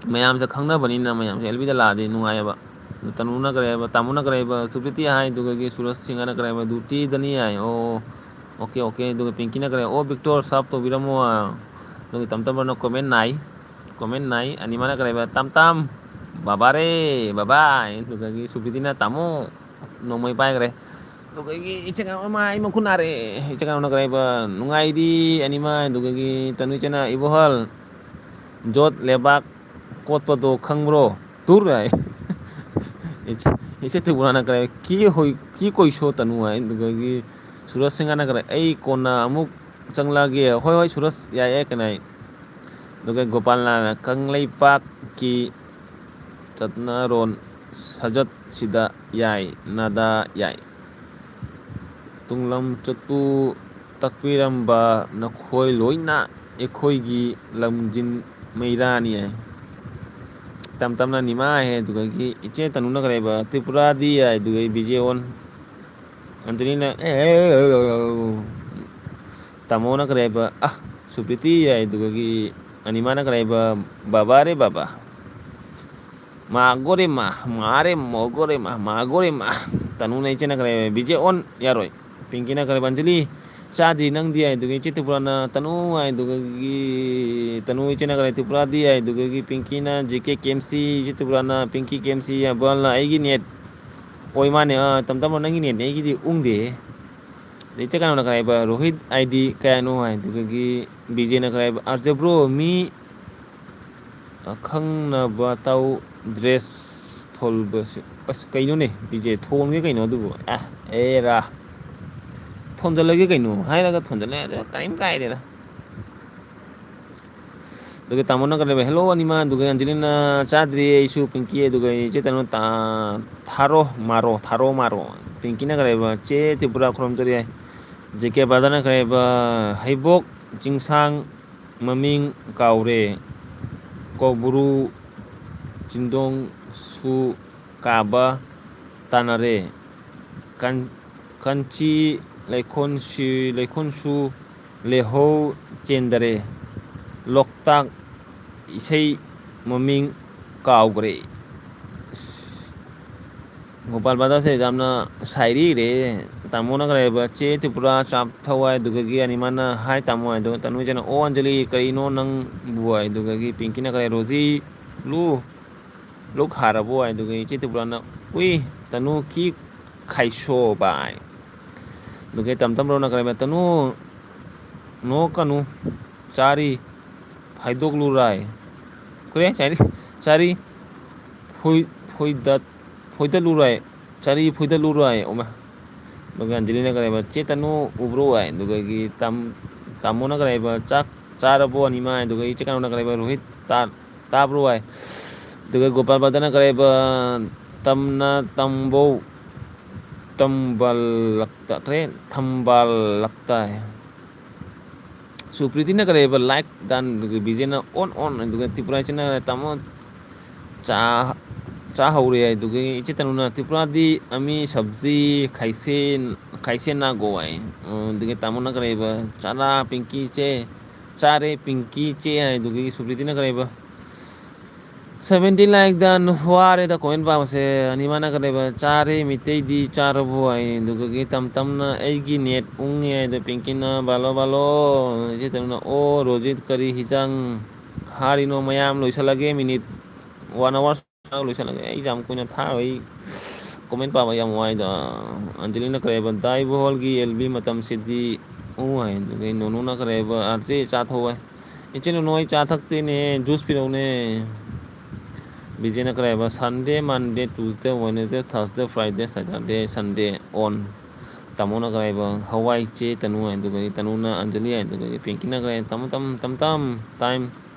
ꯃꯌꯥꯝꯁꯦ ꯈꯪꯅꯕꯅꯤꯅ ꯃꯌꯥꯝꯁꯦ ꯑꯦꯜ ꯕꯤꯗ ꯂꯥꯛꯑꯗꯤ ꯅꯨꯡꯉꯥꯏꯌꯦꯕ꯫ ꯑꯗꯣ ꯇꯅꯨꯅ ꯀꯔꯤ ꯍꯥꯏꯕ, ꯇꯥꯃꯣꯅ ꯀꯔꯤ ꯍꯥꯏꯕ, ꯁꯨꯄ꯭ꯔꯤꯇꯤ ꯍꯥꯏ, ꯑꯗꯨꯗꯒꯤ ꯁꯨꯔꯖ ꯁꯤꯡꯍꯅ ꯀꯔꯤ ꯍꯥꯏꯕ, ꯗ꯭ꯌꯨꯇꯤꯗꯅꯤ ꯍꯥꯏ꯫ ꯑꯣ, ꯑꯣꯀꯦ, ꯑꯣꯀꯦ꯫ ꯑꯗꯨꯒ ꯄꯤꯡꯀꯤꯅ ꯀꯔꯤ ꯍꯥꯏ, "ꯑꯣ ꯕꯤꯛꯇꯣꯔ, ꯁꯥꯞ ꯇꯧꯕꯤꯔꯝꯃꯣ" ꯍꯥꯏ꯫ ꯑꯗꯨꯒ ꯇꯝ ꯇꯝꯕꯅ ꯀꯣꯃꯦꯟ ꯅꯥꯏ꯫ ꯀꯣꯃꯦꯟ ꯅꯥꯏ꯫ ꯑꯅꯤꯃꯅ ꯀꯔꯤ ꯍꯥꯏꯕ, "ꯇꯥꯝ ꯇꯥꯝ, ꯕꯕꯥꯔꯦ, ꯕꯕꯥ" ꯍꯥꯏ꯫ ꯑꯗꯨꯗꯒꯤ ꯁꯨꯄ꯭ꯔꯤꯇꯤꯅ, "ꯇꯥꯃꯣ, ꯅꯣꯡꯃꯩ ꯄꯥꯏꯈ꯭ꯔꯦ"꯫ ꯑꯗꯨꯗꯒꯤ ꯏꯆꯦ ꯀꯩꯅꯣ, "ꯏꯃꯥ, ꯑꯩ ꯃꯈꯨꯠ ꯅꯥꯔꯦ"꯫ ꯏꯆꯦ ꯀꯩꯅꯣꯅ ꯀꯔꯤ ꯍꯥꯏꯕ, "ꯅꯨꯡꯉꯥꯏꯔꯤ ꯑꯅꯤꯃ"꯫ ꯑꯗꯨꯗꯒꯤ ꯇꯅꯨ ꯏꯆꯦꯅ, "ꯏꯕꯣꯍꯜ, ꯖꯣꯠ ꯂꯩꯕꯥꯛ ꯀꯣꯠꯄꯗꯣ ꯈꯪꯕ꯭ꯔꯣ? ꯇꯨꯔ" ꯍꯥꯏ꯫ ꯏꯆꯦ, ꯏꯆꯦ ꯇ꯭ꯔꯤꯄꯨꯔꯥꯅ ꯀꯔꯤ ꯍꯥꯏ, "ꯀꯤ ꯍꯣꯏ, ꯀꯤ ꯀꯣꯏꯁꯣ ꯇꯅꯨ" ꯍꯥꯏ꯫ ꯑꯗꯨꯗꯒꯤ ꯁꯨꯔꯖ ꯁꯤꯡꯍꯅ ꯀꯔꯤ ꯍꯥꯏ, "ꯑꯩ ꯀꯣꯟꯅ ꯑꯃꯨꯛ ꯆꯪꯂꯛꯑꯒꯦ"꯫ "ꯍꯣꯏ, ꯍꯣꯏ, ꯁꯨꯔꯖ, ꯌꯥꯏ, ꯌꯥꯏ", ꯀꯩꯅꯣ ꯍꯥꯏ꯫ ꯑꯗꯨꯒ ꯒꯣꯄꯥꯜꯅ, "ꯀꯪꯂꯩꯄꯥꯛꯀꯤ ꯆꯠꯅꯔꯣꯟ ꯁꯥꯖꯠꯁꯤꯗ ꯌꯥꯏ, ꯅꯥꯗꯥ ꯌꯥꯏ꯫ ꯇꯨꯡꯂꯝ ꯆꯠꯄꯨ ꯇꯥꯛꯄꯤꯔꯝꯕ ꯅꯈꯣꯏ ꯂꯣꯏꯅ ꯑꯩꯈꯣꯏꯒꯤ ꯂꯝꯖꯤꯡ ꯃꯩꯔꯥꯅꯤ" ꯍꯥꯏ꯫ ꯇꯝ ꯇꯝꯅ ꯅꯤꯃꯥ ꯍꯥꯏ, ꯑꯗꯨꯗꯒꯤ ꯏꯆꯦ ꯇꯅꯨꯅ ꯀꯔꯤ ꯍꯥꯏꯕ, ꯇ꯭ꯔꯤꯄꯨꯔꯥꯗꯤ ꯍꯥꯏ, ꯑꯗꯨꯗꯒꯤ ꯕꯤ ꯖꯦ ꯑꯣꯟ꯫ ꯑꯟꯖꯂꯤꯅ, "ꯑꯦ, ꯑꯦ, ꯑꯦ, ꯑꯦ, ꯑꯦ, ꯑꯦ"꯫ ꯇꯥꯃꯣꯅ ꯀꯔꯤ ꯍꯥꯏꯕ, "ꯑ, ꯁꯨꯄ꯭ꯔꯤꯇꯤ" ꯍꯥꯏ, ꯑꯗꯨꯗꯒꯤ ꯑꯅꯤꯃꯥꯅ ꯀꯔꯤ ꯍꯥꯏꯕ, "ꯕꯥꯕꯥ ꯔꯦ ꯕꯥꯕꯥ꯫ ꯃꯥꯒꯣꯔꯦ ꯃꯥ, ꯃꯥꯔꯦ ꯃꯣꯒꯣꯔꯦ ꯃꯥ, ꯃꯥꯒꯣꯔꯦ ꯃꯥ"꯫ ꯇꯅꯨꯅ ꯏꯆꯦꯅ ꯀꯔꯤ ꯍꯥꯏꯕ, "ꯕꯤ ꯖꯦ ꯑꯣꯟ ꯌꯥꯔꯣꯏ"꯫ ꯄꯤꯡꯀꯤꯅ ꯀꯔꯤ ꯍꯥꯏꯕ, "ꯑꯟꯖꯂꯤ, ꯆꯥꯗ꯭ꯔꯤ ꯅꯪꯗꯤ" ꯍꯥꯏ, ꯑꯗꯨꯒ ꯏꯆꯦ ꯇ꯭ꯔꯤꯄꯨꯔꯥꯅ, "ꯇꯅꯨ" ꯍꯥꯏ, ꯑꯗꯨꯗꯒꯤ ꯇꯅꯨ ꯏꯆꯦꯅ ꯀꯔꯤ ꯍꯥꯏ, "ꯇ꯭ꯔꯤꯄꯨꯔꯥꯗꯤ" ꯍꯥꯏ, ꯑꯗꯨꯗꯒꯤ ꯄꯤꯡꯀꯤꯅ "ꯖꯦ ꯀꯦ ꯀꯦ ꯑꯦꯝ ꯁꯤ", ꯏꯆꯦ ꯇ꯭ꯔꯤꯄꯨꯔꯥꯅ "ꯄꯤꯡꯀꯤ ꯀꯦ ꯑꯦꯝ ꯁꯤ" ꯍꯥꯏ, ꯕꯜꯅ "ꯑꯩꯒꯤ ꯅꯦꯠ ꯑꯣꯏ ꯃꯥꯅꯦ, ꯑ, ꯇꯝ ꯇꯝꯅ ꯅꯪꯒꯤ ꯅꯦꯠꯅꯦ, ꯑꯩꯒꯤꯗꯤ ꯎꯪꯗꯦ"꯫ ꯑꯗꯩ ꯏꯆꯦ ꯀꯩꯅꯣꯅ ꯀꯔꯤ ꯍꯥꯏꯕ, "ꯔꯣꯍꯤꯠ ꯑꯥꯏ ꯗꯤ ꯀꯌꯥꯅꯣ" ꯍꯥꯏ, ꯑꯗꯨꯗꯒꯤ ꯕꯤ ꯖꯦꯅ ꯀꯔꯤ ꯍꯥꯏꯕ, "ꯑꯥꯔꯖꯦ ꯕ꯭ꯔꯣ, ꯃꯤ ꯑꯈꯪꯅꯕ ꯇꯧ ꯗ꯭ꯔꯦꯁ ꯊꯣꯜꯕꯁꯨ"꯫ ꯑꯁ, ꯀꯩꯅꯣꯅꯦ, ꯕꯤ ꯖꯦ ꯊꯣꯟꯒꯦ ꯀꯩꯅꯣ ꯑꯗꯨꯕꯨ? ꯑꯦ, ꯑꯦꯔꯥ꯫ ꯊꯣꯟꯖꯜꯂꯒꯦ ꯀꯩꯅꯣ ꯍꯥꯏꯔꯒ ꯊꯣꯟꯖꯜꯂꯦ, ꯑꯗꯣ ꯀꯔꯤꯝ ꯀꯥꯏꯗꯦꯗ꯫ ꯑꯗꯨꯒ ꯇꯥꯃꯣꯅ ꯀꯔꯤ ꯍꯥꯏꯕ, "ꯍꯦꯜꯂꯣ ꯑꯅꯤꯃ"꯫ ꯑꯗꯨꯒ ꯑꯟꯖꯂꯤꯅ, "ꯆꯥꯗ꯭ꯔꯤ ꯑꯩꯁꯨ ꯄꯤꯡꯀꯤ"꯫ ꯑꯗꯨꯒ ꯏꯆꯦ ꯇꯅꯨ, "ꯊꯥꯔꯣ ꯃꯥꯔꯣ, ꯊꯥꯔꯣ ꯃꯥꯔꯣ"꯫ ꯄꯤꯡꯀꯤꯅ ꯀꯔꯤ ꯍꯥꯏꯕ, "ꯆꯦ ꯇ꯭ꯔꯤꯄꯨꯔꯥ ꯈꯨꯔꯨꯝꯖꯔꯤ" ꯍꯥꯏ꯫ ꯖꯦ ꯀꯦ ꯕ꯭ꯔꯗꯔꯅ ꯀꯔꯤ ꯍꯥꯏꯕ, "ꯍꯩꯕꯣꯛ ꯆꯤꯡꯁꯥꯡ ꯃꯃꯤꯡ ꯀꯥꯎꯔꯦ, ꯀꯧꯕ꯭ꯔꯨ ꯆꯤꯡꯗꯣꯡꯁꯨ ꯀꯥꯕ ꯇꯥꯅꯔꯦ, ꯀꯟ-, ꯀꯟꯆꯤ ꯂꯩꯈꯣꯟꯁꯤ-, ꯂꯩꯈꯣꯟꯁꯨ ꯂꯩꯍꯧ ꯆꯦꯟꯗꯔꯦ, ꯂꯣꯛꯇꯥꯛ ꯏꯁꯩ ꯃꯃꯤꯡ ꯀꯥꯎꯈ꯭ꯔꯦ"꯫ ꯒꯣꯄꯥꯜ ꯕ꯭ꯔꯗꯔꯁꯦ ꯌꯥꯝꯅ ꯁꯥꯏꯔꯤ ꯏꯔꯦ꯫ ꯇꯥꯃꯣꯅ ꯀꯔꯤ ꯍꯥꯏꯕ, "ꯆꯦ ꯇ꯭ꯔꯤꯄꯨꯔꯥ ꯆꯥꯛ ꯊꯋꯥꯏ"꯫ ꯑꯗꯨꯗꯒꯤ ꯑꯅꯤꯃꯥꯅ, "ꯍꯥꯏ ꯇꯥꯃꯣ" ꯍꯥꯏ꯫ ꯑꯗꯨꯒ ꯇꯅꯨꯖꯅ, "ꯑꯣ ꯑꯟꯖꯂꯤ, ꯀꯔꯤꯅꯣ ꯅꯪꯕꯨ" ꯍꯥꯏ꯫ ꯑꯗꯨꯗꯒꯤ ꯄꯤꯡꯀꯤꯅ ꯀꯔꯤ, "ꯔꯣꯖꯤ ꯂꯨ, ꯂꯨꯛ ꯍꯥꯔꯕꯣ" ꯍꯥꯏ꯫ ꯑꯗꯨꯒ ꯏꯆꯦ ꯇ꯭ꯔꯤꯄꯨꯔꯥꯅ, "ꯎꯏ, ꯇꯅꯨ ꯀꯤ ꯈꯥꯏꯁꯣ ꯕꯥꯏ"꯫ ꯑꯗꯨꯒ ꯇꯝ ꯇꯝ ꯔꯣꯅ ꯀꯔꯤ ꯍꯥꯏꯕ, "ꯇꯅꯨ, ꯅꯣꯛꯀꯅꯨ, ꯆꯥꯔꯤ ꯐꯥꯏꯗꯣꯛꯂꯨꯔꯥꯏ"꯫ ꯀꯔꯤ? ꯆꯥꯔꯤ, ꯆꯥꯔꯤ ꯐꯣꯏ-, ꯐꯣꯏꯗꯠ-, ꯐꯣꯏꯗꯠꯂꯨꯔꯥꯏ, ꯆꯥꯔꯤ ꯐꯣꯏꯗꯠꯂꯨꯔꯥꯏ꯫ ꯑꯣꯃꯥ꯫ ꯑꯗꯨꯒ ꯑꯟꯖꯂꯤꯅ ꯀꯔꯤ ꯍꯥꯏꯕ, "ꯆꯦ ꯇꯅꯨ ꯎꯕ꯭ꯔꯣ?" ꯍꯥꯏ꯫ ꯑꯗꯨꯗꯒꯤ ꯇꯥꯝ-, ꯇꯥꯃꯣꯅ ꯀꯔꯤ ꯍꯥꯏꯕ, "ꯆꯥꯛ ꯆꯥꯔꯕꯣ ꯑꯅꯤꯃ?" ꯍꯥꯏ꯫ ꯑꯗꯨꯒ ꯏꯆꯦ ꯀꯩꯅꯣꯅ ꯀꯔꯤ ꯍꯥꯏꯕ, "ꯔꯣꯍꯤꯠ ꯇꯥ-, ꯇꯥꯕ꯭ꯔꯣ?" ꯍꯥꯏ꯫ ꯑꯗꯨꯒ ꯒꯣꯄꯥꯜ ꯕ꯭ꯔꯗꯔꯅ ꯀꯔꯤ ꯍꯥꯏꯕ, "ꯇꯝꯅ ꯇꯝꯕꯧ ꯇꯝꯕꯜꯂꯛꯇ-, ꯀꯔꯤ? ꯊꯝꯕꯥꯜꯂꯛꯇ" ꯍꯥꯏ꯫ ꯁꯨꯄ꯭ꯔꯤꯇꯤꯅ ꯀꯔꯤ ꯍꯥꯏꯕ, "ꯂꯥꯏꯛ ꯗꯟ"꯫ ꯑꯗꯨꯒ ꯕꯤꯖꯦꯅ "ꯑꯣꯟ, ꯑꯣꯟ"꯫ ꯑꯗꯨꯒ ꯇ꯭ꯔꯤꯄꯨꯔꯥ ꯏꯆꯦꯅ, "ꯇꯥꯃꯣ, ꯆꯥ ꯆꯥꯍꯧꯔꯦ ꯍꯥꯏꯗꯨꯒꯤ ꯏꯆꯦ ꯇꯅꯨꯅ, "ꯇ꯭ꯔꯤꯄꯨꯔꯥꯗꯤ ꯑꯃꯤ ꯁꯕꯖꯤ ꯈꯥꯏꯁꯦꯟ, ꯈꯥꯏꯁꯦꯟ ꯅꯥꯒꯣ" ꯍꯥꯏ꯫ ꯑꯗꯨꯒꯤ ꯇꯥꯃꯣꯅ ꯀꯔꯤ ꯍꯥꯏꯕ, "ꯆꯥꯔꯥ ꯄꯤꯡꯀꯤ ꯆꯦ, ꯆꯥꯔꯦ ꯄꯤꯡꯀꯤ ꯆꯦ" ꯍꯥꯏꯗꯨꯒꯤ ꯁꯨꯄ꯭ꯔꯤꯇꯤꯅ ꯀꯔꯤ ꯍꯥꯏꯕ, "Seventy like done, ꯋꯥꯔꯦꯗ ꯀꯣꯃꯦꯟ ꯄꯥꯕꯁꯦ"꯫ ꯑꯅꯤꯃꯥꯅ ꯀꯔꯤ ꯍꯥꯏꯕ, "ꯆꯥꯔꯦ ꯃꯤꯇꯩꯗꯤ ꯆꯥꯔꯕꯣ" ꯍꯥꯏ꯫ ꯑꯗꯨꯒꯤ ꯇꯝ ꯇꯝꯅ "ꯑꯩꯒꯤ ꯅꯦꯠ ꯎꯪꯉꯦ" ꯍꯥꯏꯗꯣ ꯄꯤꯡꯀꯤꯅ "ꯕꯥꯂꯣ ꯕꯥꯂꯣ", ꯏꯆꯦ ꯇꯅꯨꯅ "ꯑꯣ ꯔꯣꯖꯤꯠ ꯀꯔꯤ ꯍꯤꯖꯥꯡ ꯍꯥꯔꯤꯅꯣ ꯃꯌꯥꯝ ꯂꯣꯏꯁꯜꯂꯒꯦ ꯃꯤꯅꯤꯠ one hour ꯂꯣꯏꯁꯜꯂꯒꯦ꯫ ꯑꯩ ꯌꯥꯝ ꯀꯨꯏꯅ ꯊꯥꯔꯣꯏ꯫ ꯑꯩ ꯀꯣꯃꯦꯟ ꯄꯥꯕ ꯌꯥꯝ ꯋꯥꯏꯗ꯫ ꯑꯟꯖꯂꯤꯅ ꯀꯔꯤ ꯍꯥꯏꯕ, "ꯗꯥꯏꯕꯣꯍꯜꯒꯤ ꯑꯦꯜ ꯕꯤ ꯃꯇꯝꯁꯤꯗꯤ ꯎ" ꯍꯥꯏ꯫ ꯑꯗꯨꯗꯒꯤ ꯅꯣꯅꯣꯅ ꯀꯔꯤ ꯍꯥꯏꯕ, "ꯑꯥꯔꯆꯦ ꯆꯥ ꯊꯧ" ꯍꯥꯏ꯫ "ꯏꯆꯦ ꯅꯣꯅꯣ ꯑꯩ ꯆꯥ ꯊꯛꯇꯦꯅꯦ, ꯖꯨꯁ ꯄꯤꯔꯛꯎꯅꯦ"꯫ ꯕꯤꯖꯦꯅ ꯀꯔꯤ ꯍꯥꯏꯕ, "Sunday, Monday, Tuesday, Wednesday, Thursday, Friday, Saturday, Sunday on"꯫ ꯇꯥꯃꯣꯅ ꯀꯔꯤ ꯍꯥꯏꯕ, "ꯍꯋꯥꯏ ꯆꯦ ꯇꯅꯨ" ꯍꯥꯏ꯫ ꯑꯗꯨꯗꯒꯤ ꯇꯅꯨꯅ ꯑꯟꯖꯂꯤ ꯍꯥꯏ꯫ ꯑꯗꯨꯗꯒꯤ ꯄꯤꯡꯀꯤꯅ ꯀꯔꯤ ꯍꯥꯏ, "ꯇꯝ ꯇꯝ ꯇꯝ ꯇꯝ, ꯇꯥꯏꯝ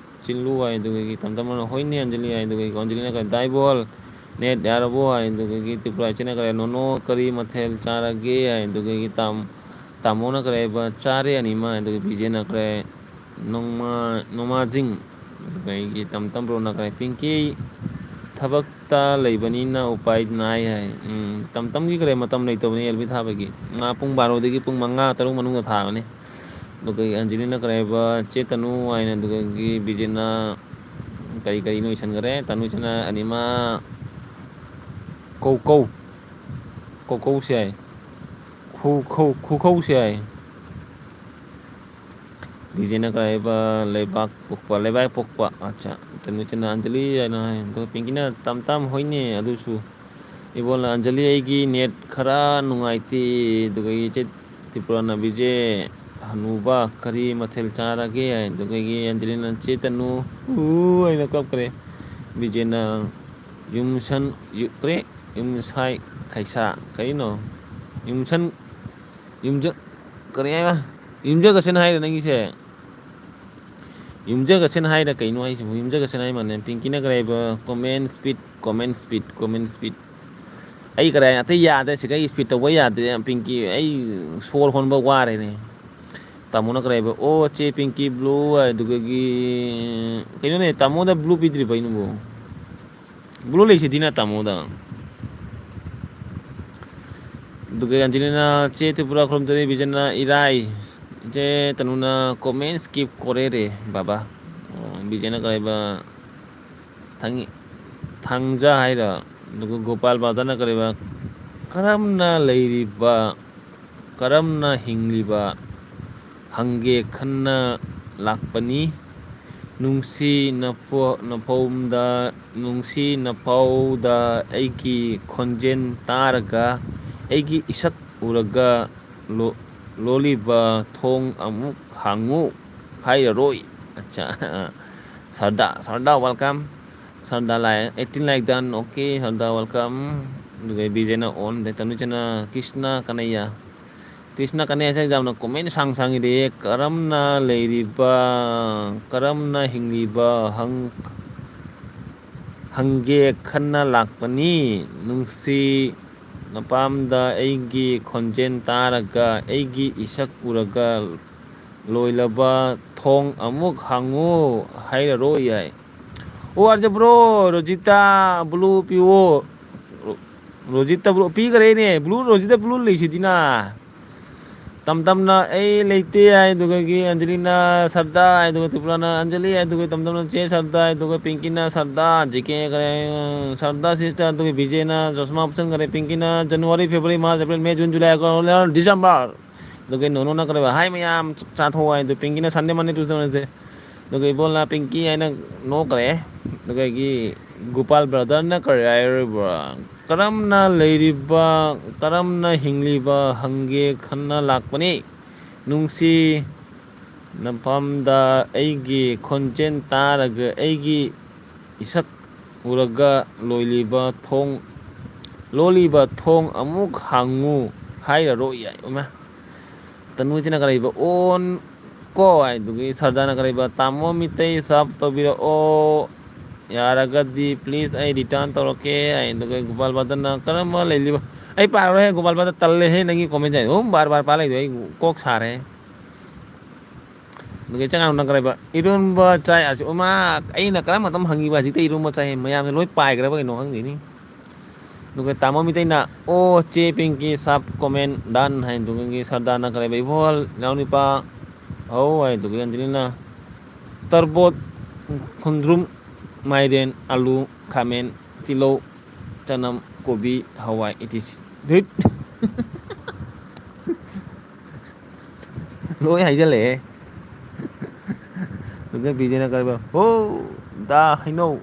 ꯆꯤꯜꯂꯨ" ꯍꯥꯏ꯫ ꯑꯗꯨꯗꯒꯤ ꯇꯝ ꯇꯝꯅ "ꯍꯣꯏꯅꯦ ꯑꯟꯖꯂꯤ" ꯍꯥꯏ꯫ ꯑꯗꯨꯗꯒꯤ ꯑꯟꯖꯂꯤꯅ ꯀꯔꯤ, "ꯗꯥꯏꯕꯣꯍꯜ ꯅꯦꯠ ꯌꯥꯔꯕꯣ" ꯍꯥꯏ꯫ ꯑꯗꯨꯗꯒꯤ ꯇ꯭ꯔꯤꯄꯨꯔꯥ ꯏꯆꯦꯅ ꯀꯔꯤ, "ꯅꯣꯅꯣ ꯀꯔꯤ ꯃꯊꯦꯜ ꯆꯥꯔꯒꯦ" ꯍꯥꯏ꯫ ꯑꯗꯨꯗꯒꯤ ꯇꯥꯝ-, ꯇꯥꯃꯣꯅ ꯀꯔꯤ ꯍꯥꯏꯕ, "ꯆꯥꯔꯦ ꯑꯅꯤꯃꯛ" ꯍꯥꯏ꯫ ꯑꯗꯨꯒ ꯕꯤꯖꯦꯅ ꯀꯔꯤ, "ꯅꯣꯡꯃ-, ꯅꯣꯡꯃꯥꯏꯖꯤꯡ"꯫ ꯑꯗꯨꯒ ꯑꯩꯒꯤ ꯇꯝ ꯇꯝ ꯕ꯭ꯔꯣꯅ ꯀꯔꯤ, "ꯄꯤꯡꯀꯤ ꯊꯕꯛꯇ ꯂꯩꯕꯅꯤꯅ ꯎꯄꯥꯏ ꯅꯥꯏ" ꯍꯥꯏ꯫ ꯎꯝ, ꯇꯝ ꯇꯝꯒꯤ ꯀꯔꯤ ꯃꯇꯝ ꯂꯩꯇꯕꯅꯤ ꯑꯦꯜ ꯕꯤ ꯊꯥꯕꯒꯤ꯫ ꯃꯥ ꯄꯨꯡ ꯕꯥꯔꯣꯗꯒꯤ ꯄꯨꯡ ꯃꯉꯥ, ꯇꯔꯨꯛ ꯃꯅꯨꯡꯗ ꯊꯥꯕꯅꯤ꯫ ꯑꯗꯨꯒ ꯑꯟꯖꯂꯤꯅ ꯀꯔꯤ ꯍꯥꯏꯕ, "ꯆꯦ ꯇꯅꯨ" ꯍꯥꯏꯅ, ꯑꯗꯨꯗꯒꯤ ꯕꯤꯖꯦꯅ ꯀꯔꯤ ꯀꯔꯤꯅꯣ ꯏꯁꯟꯈ꯭ꯔꯦ꯫ ꯇꯅꯨꯁꯤꯅ ꯑꯅꯤꯃ ꯀꯧ ꯀꯧ, ꯀꯧ ꯀꯧꯁꯦ ꯍꯥꯏ꯫ ꯈꯨ ꯈꯧ, ꯈꯨ ꯈꯧꯁꯦ ꯍꯥꯏ꯫ ꯕꯤꯖꯦꯅ ꯀꯔꯤ ꯍꯥꯏꯕ, "ꯂꯩꯕꯥꯛ ꯄꯣꯛꯄ, ꯂꯩꯕꯥꯛ ꯄꯣꯛꯄ"꯫ ꯑꯠꯆꯥ꯫ ꯇꯅꯨꯁꯤꯅ "ꯑꯟꯖꯂꯤ" ꯍꯥꯏꯅ ꯍꯥꯏ꯫ ꯑꯗꯨꯒ ꯄꯤꯡꯀꯤꯅ "ꯇꯝ ꯇꯝ ꯍꯣꯏꯅꯦ ꯑꯗꯨꯁꯨ"꯫ ꯏꯕꯣꯜꯅ "ꯑꯟꯖꯂꯤ ꯑꯩꯒꯤ ꯅꯦꯠ ꯈꯔ ꯅꯨꯡꯉꯥꯏꯇꯦ"꯫ ꯑꯗꯨꯒ ꯏꯆꯦ ꯇ꯭ꯔꯤꯄꯨꯔꯥꯅ ꯕꯤꯖꯦ, "ꯍꯅꯨꯕ ꯀꯔꯤ ꯃꯊꯦꯜ ꯆꯥꯔꯒꯦ?" ꯍꯥꯏ꯫ ꯑꯗꯨꯒ ꯑꯟꯖꯂꯤꯅ "ꯆꯦ ꯇꯅꯨ", ꯎ ꯍꯥꯏꯅ ꯀꯞꯈ꯭ꯔꯦ꯫ ꯕꯤꯖꯦꯅ "ꯌꯨꯝꯁꯟ", ꯌꯨ-, ꯀꯔꯤ? "ꯌꯨꯝꯁꯥꯏ ꯈꯩꯁꯥ", ꯀꯔꯤꯅꯣ? "ꯌꯨꯝꯁꯟ", ꯌꯨꯝꯖ-, ꯀꯔꯤ ꯍꯥꯏꯕ? "ꯌꯨꯝꯖꯒꯁꯟ" ꯍꯥꯏꯔ ꯅꯪꯒꯤꯁꯦ? ꯌꯨꯝꯖꯒꯁꯟ ꯍꯥꯏꯔ ꯀꯩꯅꯣ ꯍꯥꯏꯁꯤꯕꯨ? ꯌꯨꯝꯖꯒꯁꯟ ꯍꯥꯏ ꯃꯥꯟꯅꯦ꯫ ꯄꯤꯡꯀꯤꯅ ꯀꯔꯤ ꯍꯥꯏꯕ? "Comment speed, comment speed, comment speed"꯫ ꯑꯩ ꯀꯗꯥꯏ ꯑꯇꯩ ꯌꯥꯗ꯭ꯔꯦ, ꯁꯤꯒ ꯑꯩ ꯏꯁꯄꯤꯠ ꯇꯧꯕ ꯌꯥꯗ꯭ꯔꯦ, ꯄꯤꯡꯀꯤ, ꯑꯩ ꯁꯣꯔ ꯍꯣꯟꯕ ꯋꯥꯔꯦꯅꯦ꯫ ꯇꯥꯃꯣꯅ ꯀꯔꯤ ꯍꯥꯏꯕ? "ꯑꯣ, ꯆꯦ ꯄꯤꯡꯀꯤ ꯕ꯭ꯂꯨ" ꯍꯥꯏꯗꯨꯒꯒꯤ, ꯀꯩꯅꯣꯅꯦ, ꯇꯥꯃꯣꯗ ꯕ꯭ꯂꯨ ꯄꯤꯗ꯭ꯔꯤꯕ ꯑꯩꯅꯕꯨ? Blue ꯂꯩꯁꯤꯗꯤꯅ ꯇꯥꯃꯣꯗ꯫ ꯑꯗꯨꯒ ꯑꯟꯖꯂꯤꯅ, "ꯆꯦ ꯇ꯭ꯔꯤꯄꯨꯔꯥ ꯈꯨꯔꯨꯝꯖꯔꯤ, ꯕꯤꯖꯦꯅ ꯏꯔꯥꯏ, ꯏꯆꯦ ꯇꯅꯨꯅ comment skip ꯀꯣꯔꯦꯔꯦ ꯕꯥꯕꯥ"꯫ ꯑꯣ, ꯕꯤꯖꯦꯅ ꯀꯔꯤꯕ? ꯊꯥꯡ-, ꯊꯥꯡꯖ ꯍꯥꯏꯔꯣ? ꯑꯗꯨꯒ ꯒꯣꯄꯥꯜ ꯕꯥꯗꯅ ꯀꯔꯤꯕ? "ꯀꯔꯝꯅ ꯂꯩꯔꯤꯕ, ꯀꯔꯝꯅ ꯍꯤꯡꯂꯤꯕ ꯍꯪꯒꯦ ꯈꯟꯅ ꯂꯥꯛꯄꯅꯤ꯫ ꯅꯨꯡꯁꯤ ꯅꯐꯣ-, ꯅꯐꯣꯝꯗ, ꯅꯨꯡꯁꯤ ꯅꯐꯥꯎꯗ ꯑꯩꯒꯤ ꯈꯣꯟꯖꯦꯜ ꯇꯥꯔꯒ, ꯑꯩꯒꯤ ꯏꯁꯛ ꯎꯔꯒ ꯂꯣ-, ꯂꯣꯜꯂꯤꯕ ꯊꯣꯡ ꯑꯃꯨꯛ ꯍꯥꯡꯉꯨ ꯍꯥꯏꯔꯔꯣꯏ"꯫ ꯑꯠꯆꯥ꯫ ꯁꯔꯗꯥ, ꯁꯔꯗꯥ, welcome꯫ ꯁꯔꯗꯥ ꯂꯥꯏ, eighteen like done, okay, ꯁꯔꯗꯥ welcome꯫ ꯑꯗꯨꯒ ꯕꯤꯖꯦꯅ on, ꯑꯗꯩ ꯇꯅꯨꯆꯅ, ꯀ꯭ꯔꯤꯁꯅ ꯀꯅꯩꯌ꯫ ꯀ꯭ꯔꯤꯁꯅ ꯀꯅꯩꯌꯁꯦ ꯌꯥꯝꯅ comment ꯁꯥꯡ ꯁꯥꯡ ꯏꯔꯛꯑꯦ꯫ "ꯀꯔꯝꯅ ꯂꯩꯔꯤꯕ, ꯀꯔꯝꯅ ꯍꯤꯡꯂꯤꯕ ꯍꯪ-, ꯍꯪꯒꯦ ꯈꯟꯅ ꯂꯥꯛꯄꯅꯤ꯫ ꯅꯨꯡꯁꯤ ꯅꯄꯥꯝꯗ ꯑꯩꯒꯤ ꯈꯣꯟꯖꯦꯜ ꯇꯥꯔꯒ, ꯑꯩꯒꯤ ꯏꯁꯛ ꯎꯔꯒ, ꯂꯣꯏꯂꯕ ꯊꯣꯡ ꯑꯃꯨꯛ ꯍꯥꯡꯉꯨ ꯍꯥꯏꯔꯔꯣꯏ" ꯍꯥꯏ꯫ ꯑꯣ, ꯑꯥꯔꯖꯦ ꯕ꯭ꯔꯣ, ꯔꯣꯖꯤꯇꯥ ꯕ꯭ꯂꯨ ꯄꯤꯌꯣ꯫ ꯔꯣ-, ꯔꯣꯖꯤꯇꯥ ꯕ꯭ꯂꯨ ꯄꯤꯈꯔꯦꯅꯦ꯫ ꯕ꯭ꯂꯨ, ꯔꯣꯖꯤꯇꯥ ꯕ꯭ꯂꯨ ꯂꯩꯁꯤꯗꯤꯅ꯫ ꯇꯝ ꯇꯝꯅ "ꯑꯩ ꯂꯩꯇꯦ" ꯍꯥꯏꯗꯨꯒꯒꯤ ꯑꯟꯖꯂꯤꯅ ꯁꯔꯗꯥ ꯍꯥꯏꯗꯨꯒ ꯇ꯭ꯔꯤꯄꯨꯔꯥꯅ ꯑꯟꯖꯂꯤ ꯍꯥꯏꯗꯨꯒ ꯇꯝ ꯇꯝꯅ ꯆꯦ ꯁꯔꯗꯥ ꯍꯥꯏꯗꯨꯒ ꯄꯤꯡꯀꯤꯅ ꯁꯔꯗꯥ, ꯖꯤ ꯀꯦ ꯀꯔꯦ, ꯁꯔꯗꯥ sister ꯑꯗꯨꯒ ꯕꯤꯖꯦꯅ ꯆꯣꯁꯃꯥ ꯎꯞꯁꯟꯈꯔꯦ, ꯄꯤꯡꯀꯤꯅ January, February, March, April, May, June, July, August, December꯫ ꯑꯗꯨꯒ ꯅꯣꯅꯣꯅ ꯀꯔꯤꯕ? "ꯍꯥꯏ ꯃꯌꯥꯝ ꯆꯥꯊꯣꯛꯑꯣ" ꯍꯥꯏꯗꯣ ꯄꯤꯡꯀꯤꯅ Sunday, Monday, Tuesday, Wednesday꯫ ꯑꯗꯨꯒ ꯏꯕꯣꯂꯥ ꯄꯤꯡꯀꯤ ꯍꯥꯏꯅ ꯅꯣꯛꯈ꯭ꯔꯦ꯫ ꯑꯗꯨꯗꯒꯤ ꯒꯣꯄꯥꯜ ꯕ꯭ꯔꯗꯔꯅ ꯀꯔꯤ ꯍꯥꯏꯔꯤꯕ꯭ꯔꯥ? "ꯀꯔꯝꯅ ꯂꯩꯔꯤꯕ, ꯀꯔꯝꯅ ꯍꯤꯡꯂꯤꯕ ꯍꯪꯒꯦ ꯈꯟꯅ ꯂꯥꯛꯄꯅꯤ꯫ ꯅꯨꯡꯁꯤ ꯅꯐꯝꯗ ꯑꯩꯒꯤ ꯈꯣꯟꯖꯦꯜ ꯇꯥꯔꯒ ꯑꯩꯒꯤ ꯏꯁꯛ ꯎꯔꯒ ꯂꯣꯏꯂꯤꯕ ꯊꯣꯡ, ꯂꯣꯜꯂꯤꯕ ꯊꯣꯡ ꯑꯃꯨꯛ ꯍꯥꯡꯉꯨ ꯍꯥꯏꯔꯔꯣꯏ" ꯍꯥꯏ꯫ ꯏꯃꯥ꯫ ꯇꯅꯨꯖꯤꯅ ꯀꯔꯤꯕ? "ꯑꯣꯟ ꯀꯣ" ꯍꯥꯏꯗꯨꯒꯤ ꯁꯔꯗꯥꯅ ꯀꯔꯤꯕ? "ꯇꯥꯃꯣ ꯃꯤꯇꯩ sub ꯇꯧꯕꯤꯔꯛꯑꯣ꯫ ꯌꯥꯔꯒꯗꯤ please ꯑꯩ return ꯇꯧꯔꯛꯀꯦ" ꯍꯥꯏ꯫ ꯑꯗꯨꯒ ꯒꯣꯄꯥꯜ ꯕꯗꯅ "ꯀꯔꯝꯕ ꯂꯩꯂꯤꯕ?" ꯑꯩ ꯄꯥꯔꯔꯣꯏꯍꯦ ꯒꯣꯄꯥꯜ ꯕꯗ, ꯇꯜꯂꯦꯍꯦ ꯅꯪꯒꯤ comment ꯁꯦ꯫ ꯑꯗꯨꯝ ꯕꯥꯔ ꯕꯥꯔ ꯄꯥ ꯂꯩꯗꯣ ꯑꯩ ꯀꯣꯛ ꯁꯥꯔꯦ꯫ ꯑꯗꯨꯒ ꯏꯆꯟ ꯅꯨꯄꯥꯅ ꯀꯔꯤ ꯍꯥꯏꯕ? "ꯏꯔꯣꯟꯕ ꯆꯥꯏ ꯑꯁꯤ"꯫ ꯑꯣ, ꯃꯥ, ꯑꯩꯅ ꯀꯔꯝꯕ ꯃꯇꯝ ꯍꯪꯉꯤꯕ? ꯍꯧꯖꯤꯛꯇ ꯏꯔꯣꯟꯕ ꯆꯥꯏ ꯍꯥꯏ꯫ ꯃꯌꯥꯝꯁꯦ ꯂꯣꯏ ꯄꯥꯏꯈ꯭ꯔꯕ ꯀꯩꯅꯣ ꯈꯪꯗꯦꯅꯤ꯫ ꯑꯗꯨꯒ ꯇꯥꯃꯣ ꯃꯤꯇꯩꯅ, "ꯑꯣ, ꯆꯦ ꯄꯤꯡꯀꯤ ꯁꯥꯞ ꯀꯣꯃꯦꯟ ꯗꯥꯟ" ꯍꯥꯏ꯫ ꯑꯗꯨꯒꯤ ꯁꯔꯗꯥꯅ ꯀꯔꯤ ꯍꯥꯏꯕ? "ꯏꯕꯣꯍꯜ ꯏꯅꯥꯎꯅꯨꯄꯥ ꯍꯧ" ꯍꯥꯏ꯫ ꯑꯗꯨꯒꯤ ꯑꯟꯖꯂꯤꯅ, "ꯇꯔꯕꯣꯠ, ꯈꯣꯡꯗ꯭ꯔꯨꯝ, ꯃꯥꯏꯔꯦꯟ, ꯑꯂꯨ, ꯈꯥꯃꯦꯟ, ꯇꯤꯜꯍꯧ, ꯆꯅꯝ, ꯀꯣꯕꯤ, ꯍꯋꯥꯏ, ꯏꯇꯤꯁꯤ"꯫ ꯙꯤꯠ꯫ ꯂꯣꯏ ꯍꯥꯏꯖꯜꯂꯛꯑꯦ꯫ ꯑꯗꯨꯒ ꯕꯤꯖꯦꯅ ꯀꯔꯤꯕ? "ꯍꯣ, ꯗꯥ ꯍꯩꯅꯧ"꯫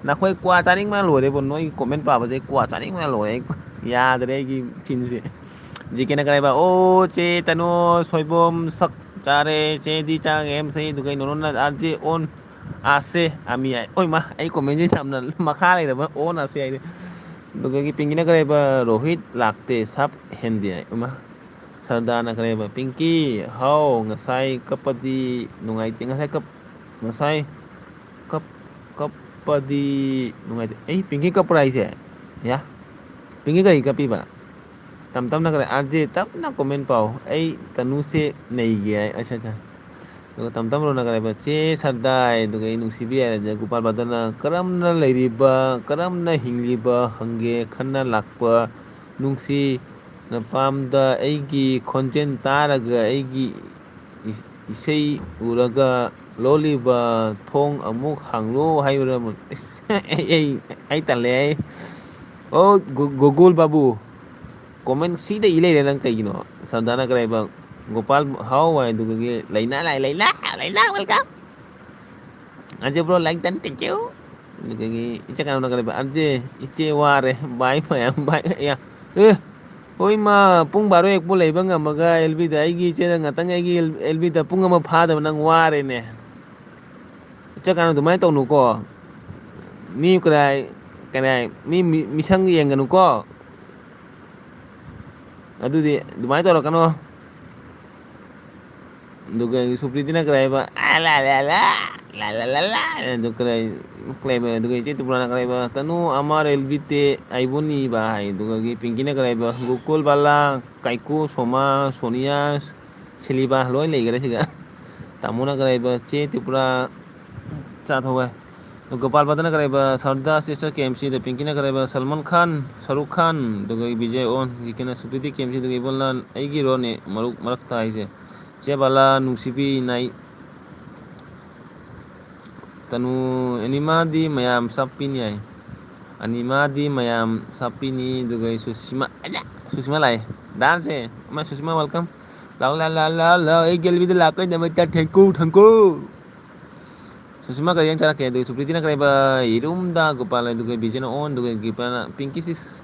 ꯅꯈꯣꯏ ꯀ꯭ꯋꯥ ꯆꯥꯅꯤꯡꯕꯅ ꯂꯣꯏꯔꯦꯕꯣ꯫ ꯅꯣꯏꯒꯤ ꯀꯣꯃꯦꯟ ꯄꯥꯕꯁꯦ ꯀ꯭ꯋꯥ ꯆꯥꯅꯤꯡꯕꯅ ꯂꯣꯏꯔꯦ꯫ ꯑꯩ ꯌꯥꯗ꯭ꯔꯦ ꯑꯩꯒꯤ ꯆꯤꯟꯁꯦ꯫ ꯖꯤ ꯀꯦꯅ ꯀꯔꯤꯕ? "ꯑꯣ, ꯆꯦ ꯇꯅꯨ, ꯁꯣꯏꯕꯨꯝ ꯁꯛ ꯆꯥꯔꯦ꯫ ꯆꯦꯗꯤ ꯆꯥꯒꯦ ꯍꯥꯏꯕꯁꯦ"꯫ ꯑꯗꯨꯒ ꯅꯣꯅꯣꯅ "ꯑꯥꯔ ꯖꯦ ꯑꯣꯟ ꯑꯥꯁꯦ ꯑꯃꯤ" ꯍꯥꯏ꯫ ꯑꯣꯏꯃ, ꯑꯩ ꯀꯣꯃꯦꯟꯁꯦ ꯌꯥꯝꯅ ꯃꯈꯥ ꯂꯩꯔꯕ, "ꯑꯣꯟ ꯑꯥꯁꯦ" ꯍꯥꯏꯗꯤ꯫ ꯑꯗꯨꯗꯒꯤ ꯄꯤꯡꯀꯤꯅ ꯀꯔꯤꯕ? "ꯔꯣꯍꯤꯠ ꯂꯥꯛꯇꯦ, ꯁꯥꯞ ꯍꯦꯟꯗꯤ" ꯍꯥꯏ꯫ ꯑꯣꯏꯃ꯫ ꯁꯔꯗꯥꯅ ꯀꯔꯤꯕ? "ꯄꯤꯡꯀꯤ, ꯍꯥꯎ, ꯉꯁꯥꯏ ꯀꯞꯄꯗꯤ ꯅꯨꯡꯉꯥꯏꯇꯦ, ꯉꯁꯥꯏ ꯀꯞ-, ꯉꯁꯥꯏ ꯀꯞ-, ꯀꯞꯄꯗꯤ ꯅꯨꯡꯉꯥꯏꯇꯦ"꯫ ꯑꯩ ꯄꯤꯡꯀꯤ ꯀꯞꯄ꯭ꯔꯥ ꯍꯥꯏꯁꯦ? ꯌꯥ? ꯄꯤꯡꯀꯤ ꯀꯔꯤ ꯀꯞꯄꯤꯕ? ꯇꯝ ꯇꯝꯅ ꯀꯔꯤ? "ꯑꯥꯔ ꯖꯦ, ꯇꯞꯅ ꯀꯣꯃꯦꯟ ꯄꯥꯎ, ꯑꯩ ꯇꯅꯨꯁꯦ ꯅꯩꯒꯦ" ꯍꯥꯏ꯫ ꯑꯠꯆꯥ, ꯑꯠꯆꯥ꯫ ꯑꯗꯨꯒ ꯇꯝ ꯇꯝ ꯔꯣꯅ ꯀꯔꯤ ꯍꯥꯏꯕ? "ꯆꯦ ꯁꯔꯗꯥꯏ", ꯑꯗꯨꯒ "ꯑꯩ ꯅꯨꯡꯁꯤꯕꯤ" ꯍꯥꯏꯔꯦ꯫ ꯑꯗꯨꯒ ꯒꯣꯄꯥꯜ ꯕꯗꯅ, "ꯀꯔꯝꯅ ꯂꯩꯔꯤꯕ, ꯀꯔꯝꯅ ꯍꯤꯡꯂꯤꯕ ꯍꯪꯒꯦ ꯈꯟꯅ ꯂꯥꯛꯄ ꯅꯨꯡꯁꯤ ꯅꯄꯥꯝꯗ꯫ ꯑꯩꯒꯤ ꯈꯣꯟꯖꯦꯜ ꯇꯥꯔꯒ ꯑꯩꯒꯤ ꯏꯁꯩ ꯎꯔꯒ ꯂꯣꯜꯂꯤꯕ ꯊꯣꯡ ꯑꯃꯨꯛ ꯍꯥꯡꯂꯣ ꯍꯥꯏꯕ꯭ꯔꯥ?" ꯑꯩ, ꯑꯩ, ꯑꯩ ꯇꯜꯂꯦ꯫ ꯑꯩ, ꯑꯣ, ꯒꯨ-, ꯒꯨꯒꯨꯜ ꯕꯥꯕꯨ, ꯀꯣꯃꯦꯟ ꯁꯤꯗ ꯏ ꯂꯩꯔꯦ ꯅꯪ ꯀꯩꯒꯤꯅꯣ? ꯁꯔꯗꯥꯅ ꯀꯔꯤ ꯍꯥꯏꯕ? ꯒꯣꯄꯥꯜ ꯍꯥꯎ ꯍꯥꯏ, ꯑꯗꯨꯗꯒꯤ ꯂꯩꯅꯥ ꯂꯥꯏ, ꯂꯩꯅꯥ, ꯂꯩꯅꯥ, welcome꯫ Anju bro, like done, thank you꯫ ꯑꯗꯨꯗꯒꯤ ꯏꯆꯦ ꯀꯩꯅꯣꯅ ꯀꯔꯤ ꯍꯥꯏꯕ? "ꯑꯟꯖꯦ, ꯏꯆꯦ ꯋꯥꯔꯦ, bye ꯃꯌꯥꯝ, bye"꯫ ꯑꯦ, ꯑꯦ, ꯍꯣꯏ ꯃꯥ, ꯄꯨꯡ ꯕꯥꯔꯣ ꯍꯦꯛꯄꯨ ꯂꯩꯕ ꯉꯝꯃꯒ ꯑꯦꯜ ꯕꯤꯗ ꯑꯩꯒꯤ ꯏꯆꯦꯗ ꯉꯥꯛꯇꯪ ꯑꯩꯒꯤ ꯑꯦꯜ-, ꯑꯦꯜ ꯕꯤꯗ ꯄꯨꯡ ꯑꯃ ꯐꯥꯗꯕ ꯅꯪ ꯋꯥꯔꯦꯅꯦ꯫ ꯏꯆꯦ ꯀꯩꯅꯣ ꯑꯗꯨꯃꯥꯏꯅ ꯇꯧꯅꯨꯀꯣ꯫ ꯃꯤ ꯀꯔꯥꯏ, ꯀꯔꯥꯏ, ꯃꯤ, ꯃꯤ, ꯃꯤꯁꯪ ꯌꯦꯡꯒꯅꯨꯀꯣ꯫ ꯑꯗꯨꯗꯤ ꯑꯗꯨꯃꯥꯏꯅ ꯇꯧꯔꯛꯀꯅꯣ꯫ ꯑꯗꯨꯒ ꯁꯨꯄ꯭ꯔꯤꯇꯤꯅ ꯀꯔꯤ ꯍꯥꯏꯕ? "ꯑꯥ, ꯂꯥ, ꯂꯥ, ꯂꯥ, ꯂꯥ, ꯂꯥ, ꯂꯥ, ꯂꯥ", ꯑꯗꯨ ꯀꯔꯤ, ꯀꯔꯤ ꯍꯥꯏꯕ? ꯑꯗꯨꯒ ꯏꯆꯦ ꯇ꯭ꯔꯤꯄꯨꯔꯥꯅ ꯀꯔꯤ ꯍꯥꯏꯕ? "ꯇꯅꯨ ꯑꯃꯔ ꯑꯦꯜꯕꯤꯇꯦ ꯑꯥꯏꯕꯣꯅꯤꯕ" ꯍꯥꯏ꯫ ꯑꯗꯨꯒ ꯄꯤꯡꯀꯤꯅ ꯀꯔꯤ ꯍꯥꯏꯕ? "ꯒꯣꯀꯨꯜ ꯕꯥꯂꯥ, ꯀꯥꯏꯀꯨ, ꯁꯣꯃꯥ, ꯁꯣꯅꯤꯌꯥ, ꯁꯤꯂꯤꯕꯥ ꯂꯣꯏ ꯂꯩꯈꯔꯦ ꯁꯤꯗ"꯫ ꯇꯥꯃꯣꯅ ꯀꯔꯥꯏꯕ ꯆꯦ ꯇ꯭ꯔꯤꯄꯨꯔꯥ ꯆꯥꯊꯧꯋꯦ꯫ ꯒꯣꯄꯥꯜ ꯕꯗꯅ ꯀꯔꯥꯏꯕ ꯁꯔꯗꯥ ꯁꯤꯁꯇꯔ ꯀꯦ ꯑꯦꯝ ꯁꯤꯗ, ꯄꯤꯡꯀꯤꯅ ꯀꯔꯥꯏꯕ ꯁꯜꯃꯥꯟ ꯈꯥꯟ, ꯁꯔꯨꯛ ꯈꯥꯟ, ꯑꯗꯨꯒ ꯕꯤꯖꯦ ꯑꯣꯟ, ꯖꯤꯀꯦꯅ ꯁꯨꯄ꯭ꯔꯤꯇꯤ ꯀꯦ ꯑꯦꯝ ꯁꯤ, ꯑꯗꯨꯒ ꯏꯕꯣꯟꯂꯥꯟ ꯑꯩꯒꯤ ꯔꯣꯅꯦ ꯃꯔꯨꯞ ꯃꯔꯛꯇ ꯍꯥꯏꯁꯦ꯫ ꯆꯦ ꯕꯂꯥ ꯅꯨꯡꯁꯤꯕꯤ ꯅꯥꯏ ꯇꯅꯨ ꯑꯦꯅꯤꯃꯥꯗꯤ ꯃꯌꯥꯝ ꯁꯥꯞꯄꯤꯅꯤ ꯍꯥꯏ꯫ ꯑꯅꯤꯃꯥꯗꯤ ꯃꯌꯥꯝ ꯁꯥꯞꯄꯤꯅꯤ꯫ ꯑꯗꯨꯒ ꯑꯩ ꯁꯨꯁꯤꯃꯥ, ꯑꯌꯥ! ꯁꯨꯁꯤꯃꯥ ꯂꯥꯛꯑꯦ꯫ ꯗꯥꯟꯁꯦ꯫ ꯑꯃ ꯁꯨꯁꯤꯃꯥ welcome꯫ ꯂꯥꯎ, ꯂꯥꯎ, ꯂꯥꯎ, ꯂꯥꯎ, ꯂꯥꯎ꯫ ꯑꯩ ꯒꯦꯜꯕꯤꯗ ꯂꯥꯛꯄꯩꯗꯃꯛꯇ thank you, thank you꯫ ꯁꯨꯁꯤꯃꯥ ꯀꯔꯤ ꯌꯦꯟꯁꯥꯡ ꯆꯥꯔꯛꯀꯦ? ꯑꯗꯨꯒ ꯁꯨꯄ꯭ꯔꯤꯇꯤꯅ ꯀꯔꯤꯕ? ꯌꯦꯔꯨꯝꯗ ꯒꯣꯄꯥꯜ, ꯑꯗꯨꯒ ꯕꯤꯖꯦꯅ ꯑꯣꯟ, ꯑꯗꯨꯒ ꯒꯤꯄꯥꯅ ꯄꯤꯡꯀꯤ ꯁꯤꯁ꯫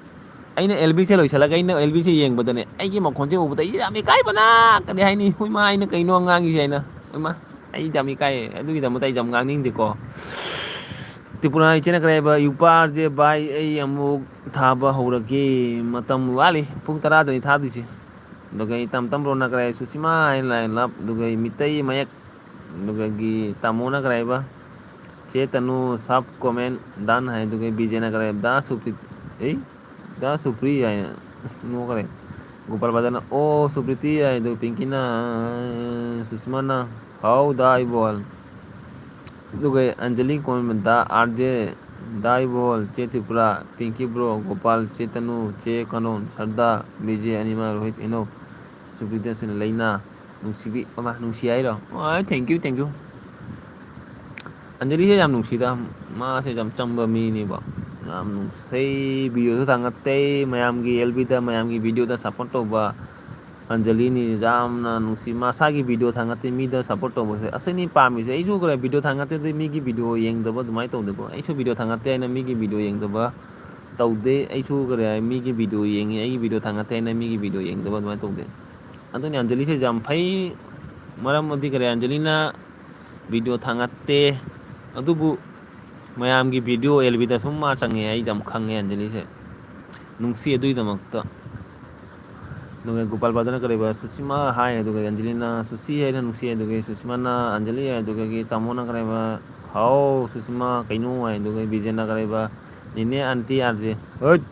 ꯑꯩꯅ ꯑꯦꯜ ꯕꯤꯁꯦ ꯂꯣꯏꯁꯤꯜꯂꯒ ꯑꯩꯅ ꯑꯦꯜ ꯕꯤꯁꯦ ꯌꯦꯡꯕꯗꯅꯦ, ꯑꯩꯒꯤ ꯃꯈꯣꯟꯁꯦ ꯎꯕꯗ ꯑꯩ ꯌꯥꯝ ꯏꯀꯥꯏꯕꯅ ꯀꯔꯤ ꯍꯥꯏꯅꯤ? ꯍꯨꯏꯃꯥ, ꯑꯩꯅ ꯀꯩꯅꯣ ꯑꯉꯥꯡꯒꯤꯁꯦ ꯍꯥꯏꯅ꯫ ꯍꯨꯏꯃꯥ, ꯑꯩ ꯌꯥꯝ ꯏꯀꯥꯏꯌꯦ꯫ ꯑꯗꯨꯒꯤꯗꯃꯛꯇ ꯑꯩ ꯌꯥꯝ ꯉꯥꯡꯅꯤꯡꯗꯦꯀꯣ꯫ ꯇ꯭ꯔꯤꯄꯨꯔꯥ ꯏꯆꯦꯅ ꯀꯔꯤ ꯍꯥꯏꯕ? ꯌꯨꯄꯥꯔꯁꯦ ꯚꯥꯏ, ꯑꯩ ꯑꯃꯨꯛ ꯊꯥꯕ ꯍꯧꯔꯒꯦ꯫ ꯃꯇꯝ ꯋꯥꯠꯂꯤ꯫ ꯄꯨꯡ ꯇꯔꯥꯗꯅꯤ ꯊꯥꯗꯣꯏꯁꯦ꯫ ꯑꯗꯨꯒ ꯑꯩ ꯇꯝ ꯇꯝ ꯔꯣꯅ ꯀꯔꯤ ꯍꯥꯏ? ꯁꯨꯁꯤꯃꯥ ꯍꯥꯏꯅ ꯂꯥꯏꯟ ꯂꯞ꯫ ꯑꯗꯨꯒ ꯑꯩ ꯃꯤꯇꯩ ꯃꯌꯦꯛ꯫ ꯑꯗꯨꯒꯒꯤ ꯇꯥꯃꯣꯅ ꯀꯔꯤ ꯍꯥꯏꯕ? ꯆꯦ ꯇꯅꯨ ꯁꯥꯞ ꯀꯣꯃꯦꯟ ꯗꯥꯟ ꯍꯥꯏ꯫ ꯑꯗꯨꯒ ꯕꯤꯖꯦꯅ ꯀꯔꯤ ꯍꯥꯏꯕ? ꯗꯥ ꯁꯨꯄ꯭ꯔꯤꯠ-, ꯑꯦ? ꯗꯥ ꯁꯨꯄ꯭ꯔꯤ ꯍꯥꯏꯅ ꯅꯣꯛꯈꯔꯦ꯫ ꯒꯣꯄꯥꯜ ꯕꯗꯅ, "ꯑꯣ, ꯁꯨꯄ꯭ꯔꯤꯇꯤ" ꯍꯥꯏ꯫ ꯑꯗꯨꯒ ꯄꯤꯡꯀꯤꯅ, ꯁꯨꯁꯤꯃꯥꯅ, "ꯍꯥꯎ ꯗꯥ ꯏꯕꯣꯜ"꯫ ꯑꯗꯨꯒ ꯑꯟꯖꯂꯤ ꯀꯣꯃꯦꯟ, "ꯗꯥ ꯑꯥꯔ ꯖꯦ", ꯗꯥ ꯏꯕꯣꯜ, ꯆꯦ ꯇ꯭ꯔꯤꯄꯨꯔꯥ, ꯄꯤꯡꯀꯤ ꯕ꯭ꯔꯣ, ꯒꯣꯄꯥꯜ, ꯆꯦ ꯇꯅꯨ, ꯆꯦ ꯀꯥꯅꯣꯟ, ꯁꯔꯗꯥ, ꯕꯤꯖꯦ, ꯑꯅꯤꯃꯥ, ꯔꯣꯍꯤꯠ, ꯍꯦꯅꯣ, ꯁꯨꯄ꯭ꯔꯤꯇꯤ, ꯁꯤꯅ ꯂꯩꯅꯥ, ꯅꯨꯡꯁꯤꯕꯤ, ꯑꯃ, ꯅꯨꯡꯁꯤ ꯍꯥꯏꯔꯣ? ꯑꯣ, thank you, thank you꯫ ꯑꯟꯖꯂꯤꯁꯦ ꯌꯥꯝ ꯅꯨꯡꯁꯤꯗ, ꯃꯥꯁꯦ ꯌꯥꯝ ꯆꯝꯕ ꯃꯤꯅꯦꯕ, ꯌꯥꯝ ꯅꯨꯡꯁꯤ꯫ ꯚꯤꯗꯤꯑꯣꯁꯨ ꯊꯥꯡꯒꯠꯇꯦ, ꯃꯌꯥꯝꯒꯤ ꯑꯦꯜ ꯕꯤꯗ, ꯃꯌꯥꯝꯒꯤ ꯚꯤꯗꯤꯑꯣꯗ ꯁꯞꯄꯣꯔꯠ ꯇꯧꯕ ꯑꯟꯖꯂꯤꯅꯤ꯫ ꯌꯥꯝꯅ ꯅꯨꯡꯁꯤ, ꯃꯁꯥꯒꯤ ꯚꯤꯗꯤꯑꯣ ꯊꯥꯡꯒꯠꯇꯦ, ꯃꯤꯗ ꯁꯞꯄꯣꯔꯠ ꯇꯧꯕꯁꯦ ꯑꯁꯤꯅꯤ ꯄꯥꯝꯃꯤꯁꯦ꯫ ꯑꯩꯁꯨ ꯈꯔ ꯚꯤꯗꯤꯑꯣ ꯊꯥꯡꯒꯠꯇꯦꯗꯤ ꯃꯤꯒꯤ ꯚꯤꯗꯤꯑꯣ ꯌꯦꯡꯗꯕ ꯑꯗꯨꯃꯥꯏꯅ ꯇꯧꯗꯦꯀꯣ꯫ ꯑꯩꯁꯨ ꯚꯤꯗꯤꯑꯣ ꯊꯥꯡꯒꯠꯇꯦ ꯍꯥꯏꯅ ꯃꯤꯒꯤ ꯚꯤꯗꯤꯑꯣ ꯌꯦꯡꯗꯕ ꯇꯧꯗꯦ꯫ ꯑꯩꯁꯨ ꯈꯔ ꯃꯤꯒꯤ ꯚꯤꯗꯤꯑꯣ ꯌꯦꯡꯉꯤ, ꯑꯩꯒꯤ ꯚꯤꯗꯤꯑꯣ ꯊꯥꯡꯒꯠꯇꯦ ꯍꯥꯏꯅ ꯃꯤꯒꯤ ꯚꯤꯗꯤꯑꯣ ꯌꯦꯡꯗꯕ ꯑꯗꯨꯃꯥꯏꯅ ꯇꯧꯗꯦ꯫ ꯑꯗꯨꯅꯤ ꯑꯟꯖꯂꯤꯁꯦ ꯌꯥꯝ ꯐꯩ꯫ ꯃꯔꯝ ꯑꯗꯤ ꯀꯔꯤ, ꯑꯟꯖꯂꯤꯅ ꯚꯤꯗꯤꯑꯣ ꯊꯥꯡꯒꯠꯇꯦ, ꯑꯗꯨꯕꯨ ꯃꯌꯥꯝꯒꯤ ꯚꯤꯗꯤꯑꯣ ꯑꯦꯜ ꯕꯤꯗ ꯁꯨꯝ ꯃꯥ ꯆꯪꯉꯦ꯫ ꯑꯩ ꯌꯥꯝ ꯈꯪꯉꯦ ꯑꯟꯖꯂꯤꯁꯦ, ꯅꯨꯡꯁꯤ ꯑꯗꯨꯒꯤꯗꯃꯛꯇ꯫ ꯑꯗꯨꯒ ꯒꯣꯄꯥꯜ ꯕꯥꯗꯅ ꯀꯔꯤꯕ, ꯁꯨꯁꯤꯃꯥ ꯍꯥꯏ, ꯑꯗꯨꯒ ꯑꯟꯖꯂꯤꯅ ꯁꯨꯁꯤ ꯍꯥꯏꯅ ꯅꯨꯡꯁꯤ, ꯑꯗꯨꯒ ꯁꯨꯁꯤꯃꯥꯅ ꯑꯟꯖꯂꯤ ꯍꯥꯏ, ꯑꯗꯨꯒꯒꯤ ꯇꯥꯃꯣꯅ ꯀꯔꯤꯕ, ꯍꯥꯎ ꯁꯨꯁꯤꯃꯥ ꯀꯩꯅꯣ ꯍꯥꯏ, ꯑꯗꯨꯒ ꯕꯤꯖꯦꯅ ꯀꯔꯤꯕ, ꯅꯦꯅꯦ ꯑꯟꯇꯤ ꯑꯥꯔ ꯖꯦ ꯍꯠ꯫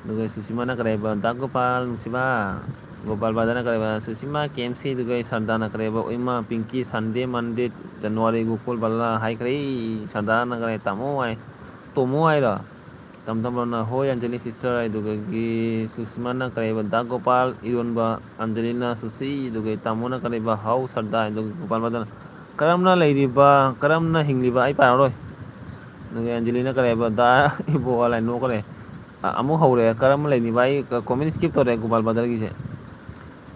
ꯑꯗꯨꯒ ꯁꯨꯁꯤꯃꯥꯅ ꯀꯔꯤ ꯍꯥꯏꯕ? "ꯗꯥ ꯒꯣꯄꯥꯜ ꯅꯨꯡꯁꯤꯕ, ꯒꯣꯄꯥꯜ ꯕ꯭ꯔꯗꯔꯅ ꯀꯔꯤꯕ, ꯁꯨꯁꯤꯃꯥ ꯀꯦ ꯑꯦꯝ ꯁꯤꯗꯨꯒ ꯁꯔꯗꯥꯅ ꯀꯔꯤꯕ, ꯏꯃꯥ ꯄꯤꯡꯀꯤ ꯁꯟꯗꯦ ꯃꯟꯗꯦ ꯖꯅꯋꯥꯔꯤ ꯒꯣꯀꯨꯜ ꯕꯂꯥ ꯍꯥꯏꯈ꯭ꯔꯦ꯫ ꯁꯔꯗꯥꯅ ꯀꯔꯤ ꯇꯥꯃꯣ ꯍꯥꯏ, ꯇꯣꯃꯣ ꯍꯥꯏꯔꯣ? ꯇꯝ ꯇꯝ ꯕ꯭ꯔꯣꯅ ꯍꯣꯏ ꯑꯟꯖꯂꯤ ꯁꯤꯁꯇꯔ ꯍꯥꯏꯗꯨꯒꯒꯤ ꯁꯨꯁꯤꯃꯥꯅ ꯀꯔꯤꯕ, ꯗꯥ ꯒꯣꯄꯥꯜ ꯏꯔꯣꯟꯕ ꯑꯟꯖꯂꯤꯅ ꯁꯨꯁꯤ ꯑꯗꯨꯒ ꯇꯥꯃꯣꯅ ꯀꯔꯤꯕ, ꯍꯥꯎ ꯁꯔꯗꯥ ꯑꯗꯨꯒ ꯒꯣꯄꯥꯜ ꯕ꯭ꯔꯗꯔꯅ ꯀꯔꯝꯅ ꯂꯩꯔꯤꯕ, ꯀꯔꯝꯅ ꯍꯤꯡꯂꯤꯕ ꯑꯩ ꯄꯥꯔꯔꯣꯏ꯫ ꯑꯗꯨꯒ ꯑꯟꯖꯂꯤꯅ ꯀꯔꯤꯕ, ꯗꯥ ꯏꯕꯣ ꯂꯥꯏ ꯅꯣꯛꯈ꯭ꯔꯦ꯫ ꯑ-, ꯑꯃꯨꯛ ꯍꯧꯔꯦ꯫ ꯀꯔꯝꯕ ꯂꯩꯅꯤꯕ? ꯑꯩ ꯀ-, comment skip ꯇꯧꯔꯦ ꯒꯣꯄꯥꯜ ꯕ꯭ꯔꯗꯔꯒꯤꯁꯦ꯫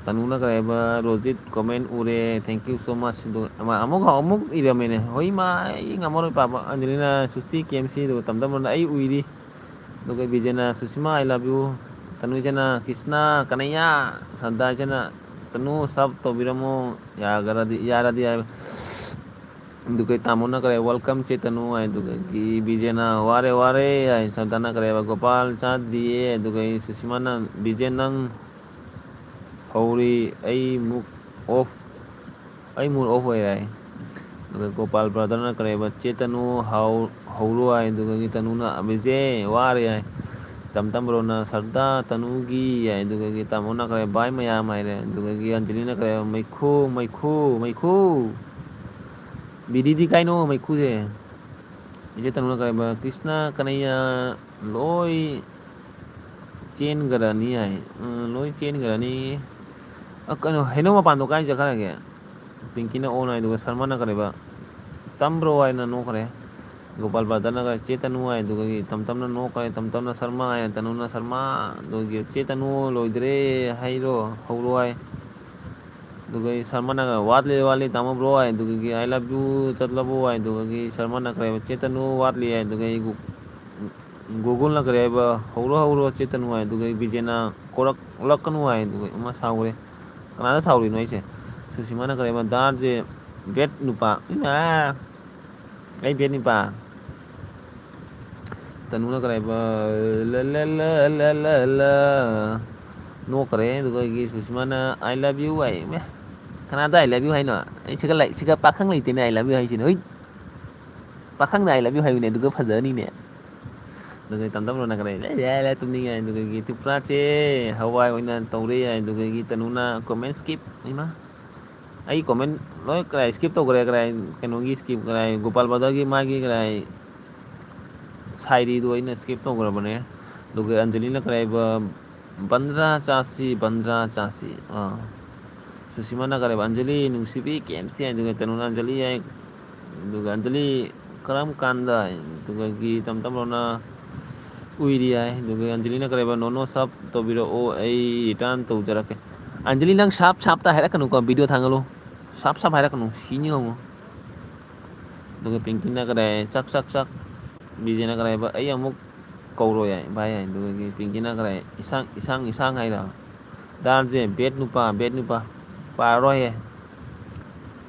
ꯇꯅꯨꯅ ꯀꯔꯤ ꯍꯥꯏꯕ? ꯔꯣꯖꯤꯠ comment ꯎꯔꯦ, thank you so much꯫ ꯑꯗꯨ ꯑꯃ ꯑꯃꯨꯛ, ꯑꯃꯨꯛ ꯏꯔꯝꯃꯦꯅꯦ꯫ ꯍꯣꯏ ꯃꯥ, ꯑꯩ ꯉꯝꯃꯔꯣꯏ ꯄꯥꯕ꯫ ꯑꯟꯖꯂꯤꯅ ꯁꯨꯆꯤ ꯀꯦ ꯑꯦꯝ ꯁꯤ ꯑꯗꯨꯒ ꯇꯝ ꯇꯝꯅ ꯑꯩ ꯎꯏꯔꯤ꯫ ꯑꯗꯨꯒ ꯕꯤꯖꯦꯅ ꯁꯨꯁꯤꯃꯥ I love you꯫ ꯇꯅꯨꯖꯅ Krishna ꯀꯅꯩꯌꯥ꯫ ꯁꯔꯗꯥꯏꯖꯅ ꯇꯅꯨ sub ꯇꯧꯕꯤꯔꯝꯃꯣ꯫ ꯌꯥꯒꯔꯗꯤ, ꯌꯥꯔꯗꯤ ꯍꯥꯏꯕ꯫ ꯑꯗꯨꯒ ꯇꯥꯃꯣꯅ ꯀꯔꯤ, welcome ꯆꯦ ꯇꯅꯨ ꯍꯥꯏ, ꯑꯗꯨꯗꯒꯤ ꯕꯤꯖꯦꯅ ꯋꯥꯔꯦ ꯋꯥꯔꯦ ꯍꯥꯏ, ꯁꯔꯗꯥꯅ ꯀꯔꯤ ꯍꯥꯏꯕ, ꯒꯣꯄꯥꯜ ꯆꯥꯗ꯭ꯔꯤꯌꯦ, ꯑꯗꯨꯒ ꯁꯨꯁꯤꯃꯥꯅ ꯕꯤꯖꯦ ꯅꯪ ꯍꯧꯔꯤ, ꯑꯩ mood off, ꯑꯩ mood off ꯑꯣꯏꯔꯦ ꯍꯥꯏ꯫ ꯑꯗꯨꯒ ꯒꯣꯄꯥꯜ ꯕ꯭ꯔꯗꯔꯅ ꯀꯔꯤ ꯍꯥꯏꯕ, ꯆꯦ ꯇꯅꯨ ꯍꯥꯎ-, ꯍꯧꯔꯣ ꯍꯥꯏ, ꯑꯗꯨꯗꯒꯤ ꯇꯅꯨꯅ ꯕꯤꯖꯦ ꯋꯥꯔꯦ ꯍꯥꯏ꯫ ꯇꯝ ꯇꯝ ꯕ꯭ꯔꯣꯅ ꯁꯔꯗꯥ ꯇꯅꯨꯒꯤ ꯍꯥꯏ, ꯑꯗꯨꯗꯒꯤ ꯇꯥꯃꯣꯅ ꯀꯔꯤ ꯍꯥꯏꯕ, ꯕꯥꯏ ꯃꯌꯥꯝ ꯍꯥꯏꯔꯦ, ꯑꯗꯨꯗꯒꯤ ꯑꯟꯖꯂꯤꯅ ꯀꯔꯤ ꯍꯥꯏꯕ, ꯃꯩꯈꯨ, ꯃꯩꯈꯨ, ꯃꯩꯈꯨ꯫ ꯕꯤꯗꯤꯗꯤ ꯀꯥꯏꯅꯣ ꯃꯩꯈꯨꯁꯦ? ꯏꯆꯦ ꯇꯅꯨꯅ ꯀꯔꯤ ꯍꯥꯏꯕ? ꯀ꯭ꯔꯤꯁꯅ ꯀꯅꯩꯌꯥ ꯂꯣꯏ ꯆꯦꯟꯈ꯭ꯔꯅꯤ ꯍꯥꯏ꯫ ꯑ, ꯂꯣꯏ ꯆꯦꯟꯈ꯭ꯔꯅꯤ꯫ ꯑ, ꯀꯩꯅꯣ, ꯍꯩꯅꯧ ꯃꯄꯥꯟꯗꯣ ꯀꯥꯏ ꯆꯠꯈ꯭ꯔꯒꯦ? ꯄꯤꯡꯀꯤꯅ ꯑꯣꯟ ꯍꯥꯏ, ꯑꯗꯨꯒ ꯁꯔꯃꯅ ꯀꯔꯤ ꯍꯥꯏꯕ? ꯇꯝꯕ꯭ꯔꯣ ꯍꯥꯏꯅ ꯅꯣꯛꯈ꯭ꯔꯦ꯫ ꯒꯣꯄꯥꯜ ꯕ꯭ꯔꯗꯔꯅ ꯀꯔꯤ, ꯆꯦ ꯇꯅꯨ ꯍꯥꯏ, ꯑꯗꯨꯒ ꯇꯝ ꯇꯝꯅ ꯅꯣꯛꯈ꯭ꯔꯦ, ꯇꯝ ꯇꯝꯅ ꯁꯔꯃ ꯍꯥꯏ, ꯇꯅꯨꯅ ꯁꯔꯃ, ꯑꯗꯨꯒꯤ ꯆꯦ ꯇꯅꯨ ꯂꯣꯏꯗ꯭ꯔꯦ ꯍꯥꯏꯔꯣ, ꯍꯧꯔꯣ ꯍꯥꯏ꯫ ꯑꯗꯨꯒ ꯁꯔꯃꯅ ꯋꯥꯠꯂꯤ, ꯋꯥꯠꯂꯤ, ꯇꯥꯃꯣ ꯕ꯭ꯔꯣ ꯍꯥꯏ꯫ ꯑꯗꯨꯒꯤ I love you ꯆꯠꯂꯕꯣ ꯍꯥꯏ꯫ ꯑꯗꯨꯒꯤ ꯁꯔꯃꯅ ꯀꯔꯤ ꯍꯥꯏꯕ, ꯆꯦ ꯇꯅꯨ ꯋꯥꯠꯂꯤ ꯍꯥꯏ꯫ ꯑꯗꯨꯒ ꯑꯩ ꯒꯨ-, ꯒꯨꯒꯜꯅ ꯀꯔꯤ ꯍꯥꯏꯕ, ꯍꯧꯔꯣ, ꯍꯧꯔꯣ, ꯆꯦ ꯇꯅꯨ ꯍꯥꯏ꯫ ꯑꯗꯨꯒ ꯕꯤꯖꯦꯅ ꯀꯧꯔꯛꯂꯛꯀꯅꯨ ꯍꯥꯏ꯫ ꯑꯗꯨꯒ ꯏꯃꯥ ꯁꯥꯎꯈ꯭ꯔꯦ꯫ ꯀꯅꯥꯗ ꯁꯥꯎꯔꯤꯅꯣ ꯑꯩꯁꯦ? ꯁꯨꯁꯤꯃꯥꯅ ꯀꯔꯤ ꯍꯥꯏꯕ, ꯗꯥꯔꯁꯦ bad ꯅꯨꯄꯥ꯫ ꯏꯃꯥ! ꯑꯩ bad ꯅꯨꯄꯥ꯫ ꯇꯅꯨꯅ ꯀꯔꯤ ꯍꯥꯏꯕ? ꯂ, ꯂ, ꯂ, ꯂ, ꯂ, ꯂ꯫ ꯅꯣꯛꯈ꯭ꯔꯦ꯫ ꯑꯗꯨꯒ ꯑꯩꯒꯤ ꯁꯨꯁꯤꯃꯥꯅ "I love you" ꯍꯥꯏ꯫ ꯃꯦ, ꯀꯅꯥꯗ "I love you" ꯍꯥꯏꯅꯣ? ꯑꯩ ꯁꯤꯒ ꯂꯩ-, ꯁꯤꯒ ꯄꯥꯈꯪ ꯂꯩꯇꯦꯅꯦ "I love you" ꯍꯥꯏꯁꯤꯅꯦ꯫ ꯍꯨꯏꯠ꯫ ꯄꯥꯈꯪꯗ "I love you" ꯍꯥꯏꯌꯨꯅꯦ, ꯑꯗꯨꯒ ꯐꯖꯅꯤꯅꯦ꯫ ꯑꯗꯨꯒ ꯇꯝ ꯇꯝ ꯔꯣꯅ ꯀꯔꯤ ꯂꯩ ꯂꯩ ꯂꯩ ꯇꯨꯝꯅꯤꯡꯉꯦ ꯍꯥꯏ꯫ ꯑꯗꯨꯒꯒꯤ ꯇ꯭ꯔꯤꯄꯨꯔꯥ ꯆꯦ ꯍꯋꯥꯏ ꯑꯣꯏꯅ ꯇꯧꯔꯦ ꯍꯥꯏ꯫ ꯑꯗꯨꯒꯒꯤ ꯇꯅꯨꯅ comment skip꯫ ꯏꯃꯥ, ꯑꯩ comment ꯂꯣꯏ ꯀꯔꯥꯏ skip ꯇꯧꯈ꯭ꯔꯦ꯫ ꯀꯔꯥꯏ ꯀꯩꯅꯣꯒꯤ skip, ꯀꯔꯥꯏ ꯒꯣꯄꯥꯜ ꯕꯗꯔꯒꯤ ꯃꯥꯒꯤ ꯀꯔꯥꯏ ꯁꯥꯏꯔꯤꯗꯣ ꯑꯩꯅ skip ꯇꯧꯈ꯭ꯔꯕꯅꯦ꯫ ꯑꯗꯨꯒ ꯑꯟꯖꯂꯤꯅ ꯀꯔꯥꯏꯕ ꯕꯟꯗ꯭ꯔꯥ ꯆꯥꯁꯤ, ꯕꯟꯗ꯭ꯔꯥ ꯆꯥꯁꯤ꯫ ꯑꯥ꯫ ꯁꯨꯁꯤꯃꯥꯅ ꯀꯔꯥꯏꯕ ꯑꯟꯖꯂꯤ ꯅꯨꯡꯁꯤꯕꯤ ꯀꯦꯝꯁꯤ ꯍꯥꯏ꯫ ꯑꯗꯨꯒ ꯇꯅꯨꯅ ꯑꯟꯖꯂꯤ ꯍꯥꯏ꯫ ꯑꯗꯨꯒ ꯑꯟꯖꯂꯤ ꯀꯔꯝ ꯀꯥꯟꯗ? ꯑꯗꯨꯒꯒꯤ ꯇꯝ ꯇꯝ ꯔꯣꯅ ꯎꯏꯔꯤ ꯍꯥꯏ꯫ ꯑꯗꯨꯒ ꯑꯟꯖꯂꯤꯅ ꯀꯔꯤꯕ, "ꯅꯣꯅꯣ ꯁꯥꯞ ꯇꯧꯕꯤꯔꯛꯑꯣ, ꯑꯩ return ꯇꯧꯖꯔꯛꯀꯦ"꯫ ꯑꯟꯖꯂꯤ, ꯅꯪ ꯁꯥꯞ ꯁꯥꯞꯇ ꯍꯥꯏꯔꯛꯀꯅꯨꯀꯣ, video ꯊꯥꯡꯒꯠꯂꯨ꯫ ꯁꯥꯞ ꯁꯥꯞ ꯍꯥꯏꯔꯛꯀꯅꯨ, ꯁꯤꯅꯤ ꯈꯪꯉꯨ꯫ ꯑꯗꯨꯒ ꯄꯤꯡꯀꯤꯅ ꯀꯗꯥꯏ, "ꯆꯥꯛ, ꯆꯥꯛ, ꯆꯥꯛ"꯫ ꯕꯤꯖꯦꯅ ꯀꯗꯥꯏꯕ, "ꯑꯩ ꯑꯃꯨꯛ ꯀꯧꯔꯣꯏ" ꯍꯥꯏ, ꯚꯥꯏ ꯍꯥꯏ꯫ ꯑꯗꯨꯒꯤ ꯄꯤꯡꯀꯤꯅ ꯀꯗꯥꯏ, "ꯏꯁꯥꯡ, ꯏꯁꯥꯡ, ꯏꯁꯥꯡ" ꯍꯥꯏꯔ꯫ ꯗꯥꯔꯁꯦ, "ꯕꯦꯠ ꯅꯨꯄꯥ, ꯕꯦꯠ ꯅꯨꯄꯥ"꯫ ꯄꯥꯔꯔꯣꯏꯍꯦ꯫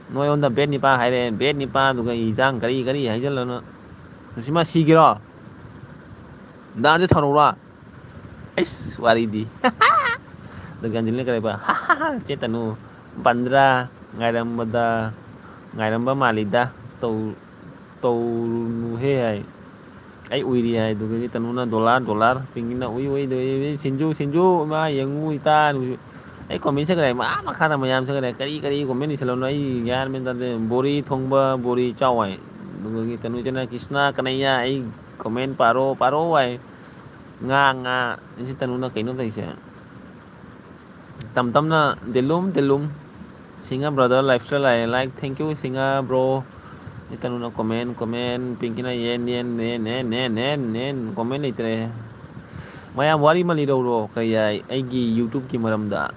ꯅꯣꯏꯉꯣꯟꯗ ꯕꯦꯠ ꯅꯤꯄꯥ ꯍꯥꯏꯔꯦ, ꯕꯦꯠ ꯅꯤꯄꯥ, ꯑꯗꯨꯒ ꯏꯟꯖꯥꯡ ꯀꯔꯤ ꯀꯔꯤ ꯍꯥꯏꯖꯜꯂꯅ꯫ ꯁꯨꯁꯤꯃꯥ ꯁꯤꯒꯦꯔꯣ? ꯗꯥꯟꯁꯦ ꯊꯧꯔꯧꯔꯥ? ꯑꯩꯁ, ꯋꯥꯔꯤꯗꯤ꯫ ꯑꯗꯨꯒ ꯑꯟꯖꯂꯤꯅ ꯀꯔꯤ ꯍꯥꯏꯕ? "ꯆꯦꯠꯇꯅꯨ, ꯕꯟꯗ꯭ꯔꯥ ꯉꯥꯏꯔꯝꯕꯗ, ꯉꯥꯏꯔꯝꯕ ꯃꯥꯜꯂꯤꯗ, ꯇꯧ-, ꯇꯧꯔꯨꯅꯨꯍꯦ" ꯍꯥꯏ꯫ "ꯑꯩ ꯎꯏꯔꯤ" ꯍꯥꯏ꯫ ꯑꯗꯨꯗꯒꯤ ꯇꯅꯨꯅ "ꯗꯣꯂꯥꯔ, ꯗꯣꯂꯥꯔ"꯫ ꯄꯤꯡꯀꯤꯅ "ꯎꯏ, ꯎꯏ", ꯑꯗꯨꯗꯒꯤ "ꯁꯤꯟꯖꯨ, ꯁꯤꯟꯖꯨ, ꯏꯃꯥ, ꯌꯦꯡꯉꯨ, ꯏꯇꯥ"꯫ ꯑꯩ comment section ꯀꯔꯥꯏ, ꯑꯥ ꯃꯈꯥꯗ ꯃꯌꯥꯝ section ꯀꯔꯥꯏ, ꯀꯔꯤ, ꯀꯔꯤ comment ꯏꯁꯜꯂꯝꯅꯣ, ꯑꯩ ꯒ꯭ꯌꯥꯟ ꯃꯦꯟ ꯇꯥꯗꯦ꯫ "ꯕꯣꯔꯤ ꯊꯣꯡꯕ, ꯕꯣꯔꯤ ꯆꯥꯎ" ꯍꯥꯏ꯫ ꯑꯗꯨꯗꯒꯤ ꯇꯅꯨꯖꯅ "ꯀ꯭ꯔꯤꯁꯅ, ꯀꯅꯩꯌꯥ, ꯑꯩ comment ꯄꯥꯔꯣ, ꯄꯥꯔꯣ" ꯍꯥꯏ꯫ ꯉꯥ, ꯉꯥ꯫ ꯑꯩꯁꯦ ꯇꯅꯨꯅ ꯀꯩꯅꯣ ꯇꯧꯔꯤꯁꯦ? ꯇꯝ ꯇꯝꯅ ꯗꯦꯂꯨꯝ ꯗꯦꯂꯨꯝ꯫ Singh brother lifestyle high, like, thank you Singh bro꯫ ꯇꯅꯨꯅ comment, comment, ꯄꯤꯡꯀꯤꯅ ꯌꯦꯟ, ꯌꯦꯟ, ꯌꯦꯟ, ꯌꯦꯟ, ꯌꯦꯟ, ꯌꯦꯟ, ꯌꯦꯟ, comment ꯂꯩꯇ꯭ꯔꯦ꯫ ꯃꯌꯥꯝ ꯋꯥꯔꯤ ꯑꯃ ꯂꯤꯔꯧꯔꯣ, ꯀꯔꯤ ꯍꯥꯏ, ꯑꯩꯒꯤ YouTube-ꯀꯤ ꯃꯔꯝꯗ꯫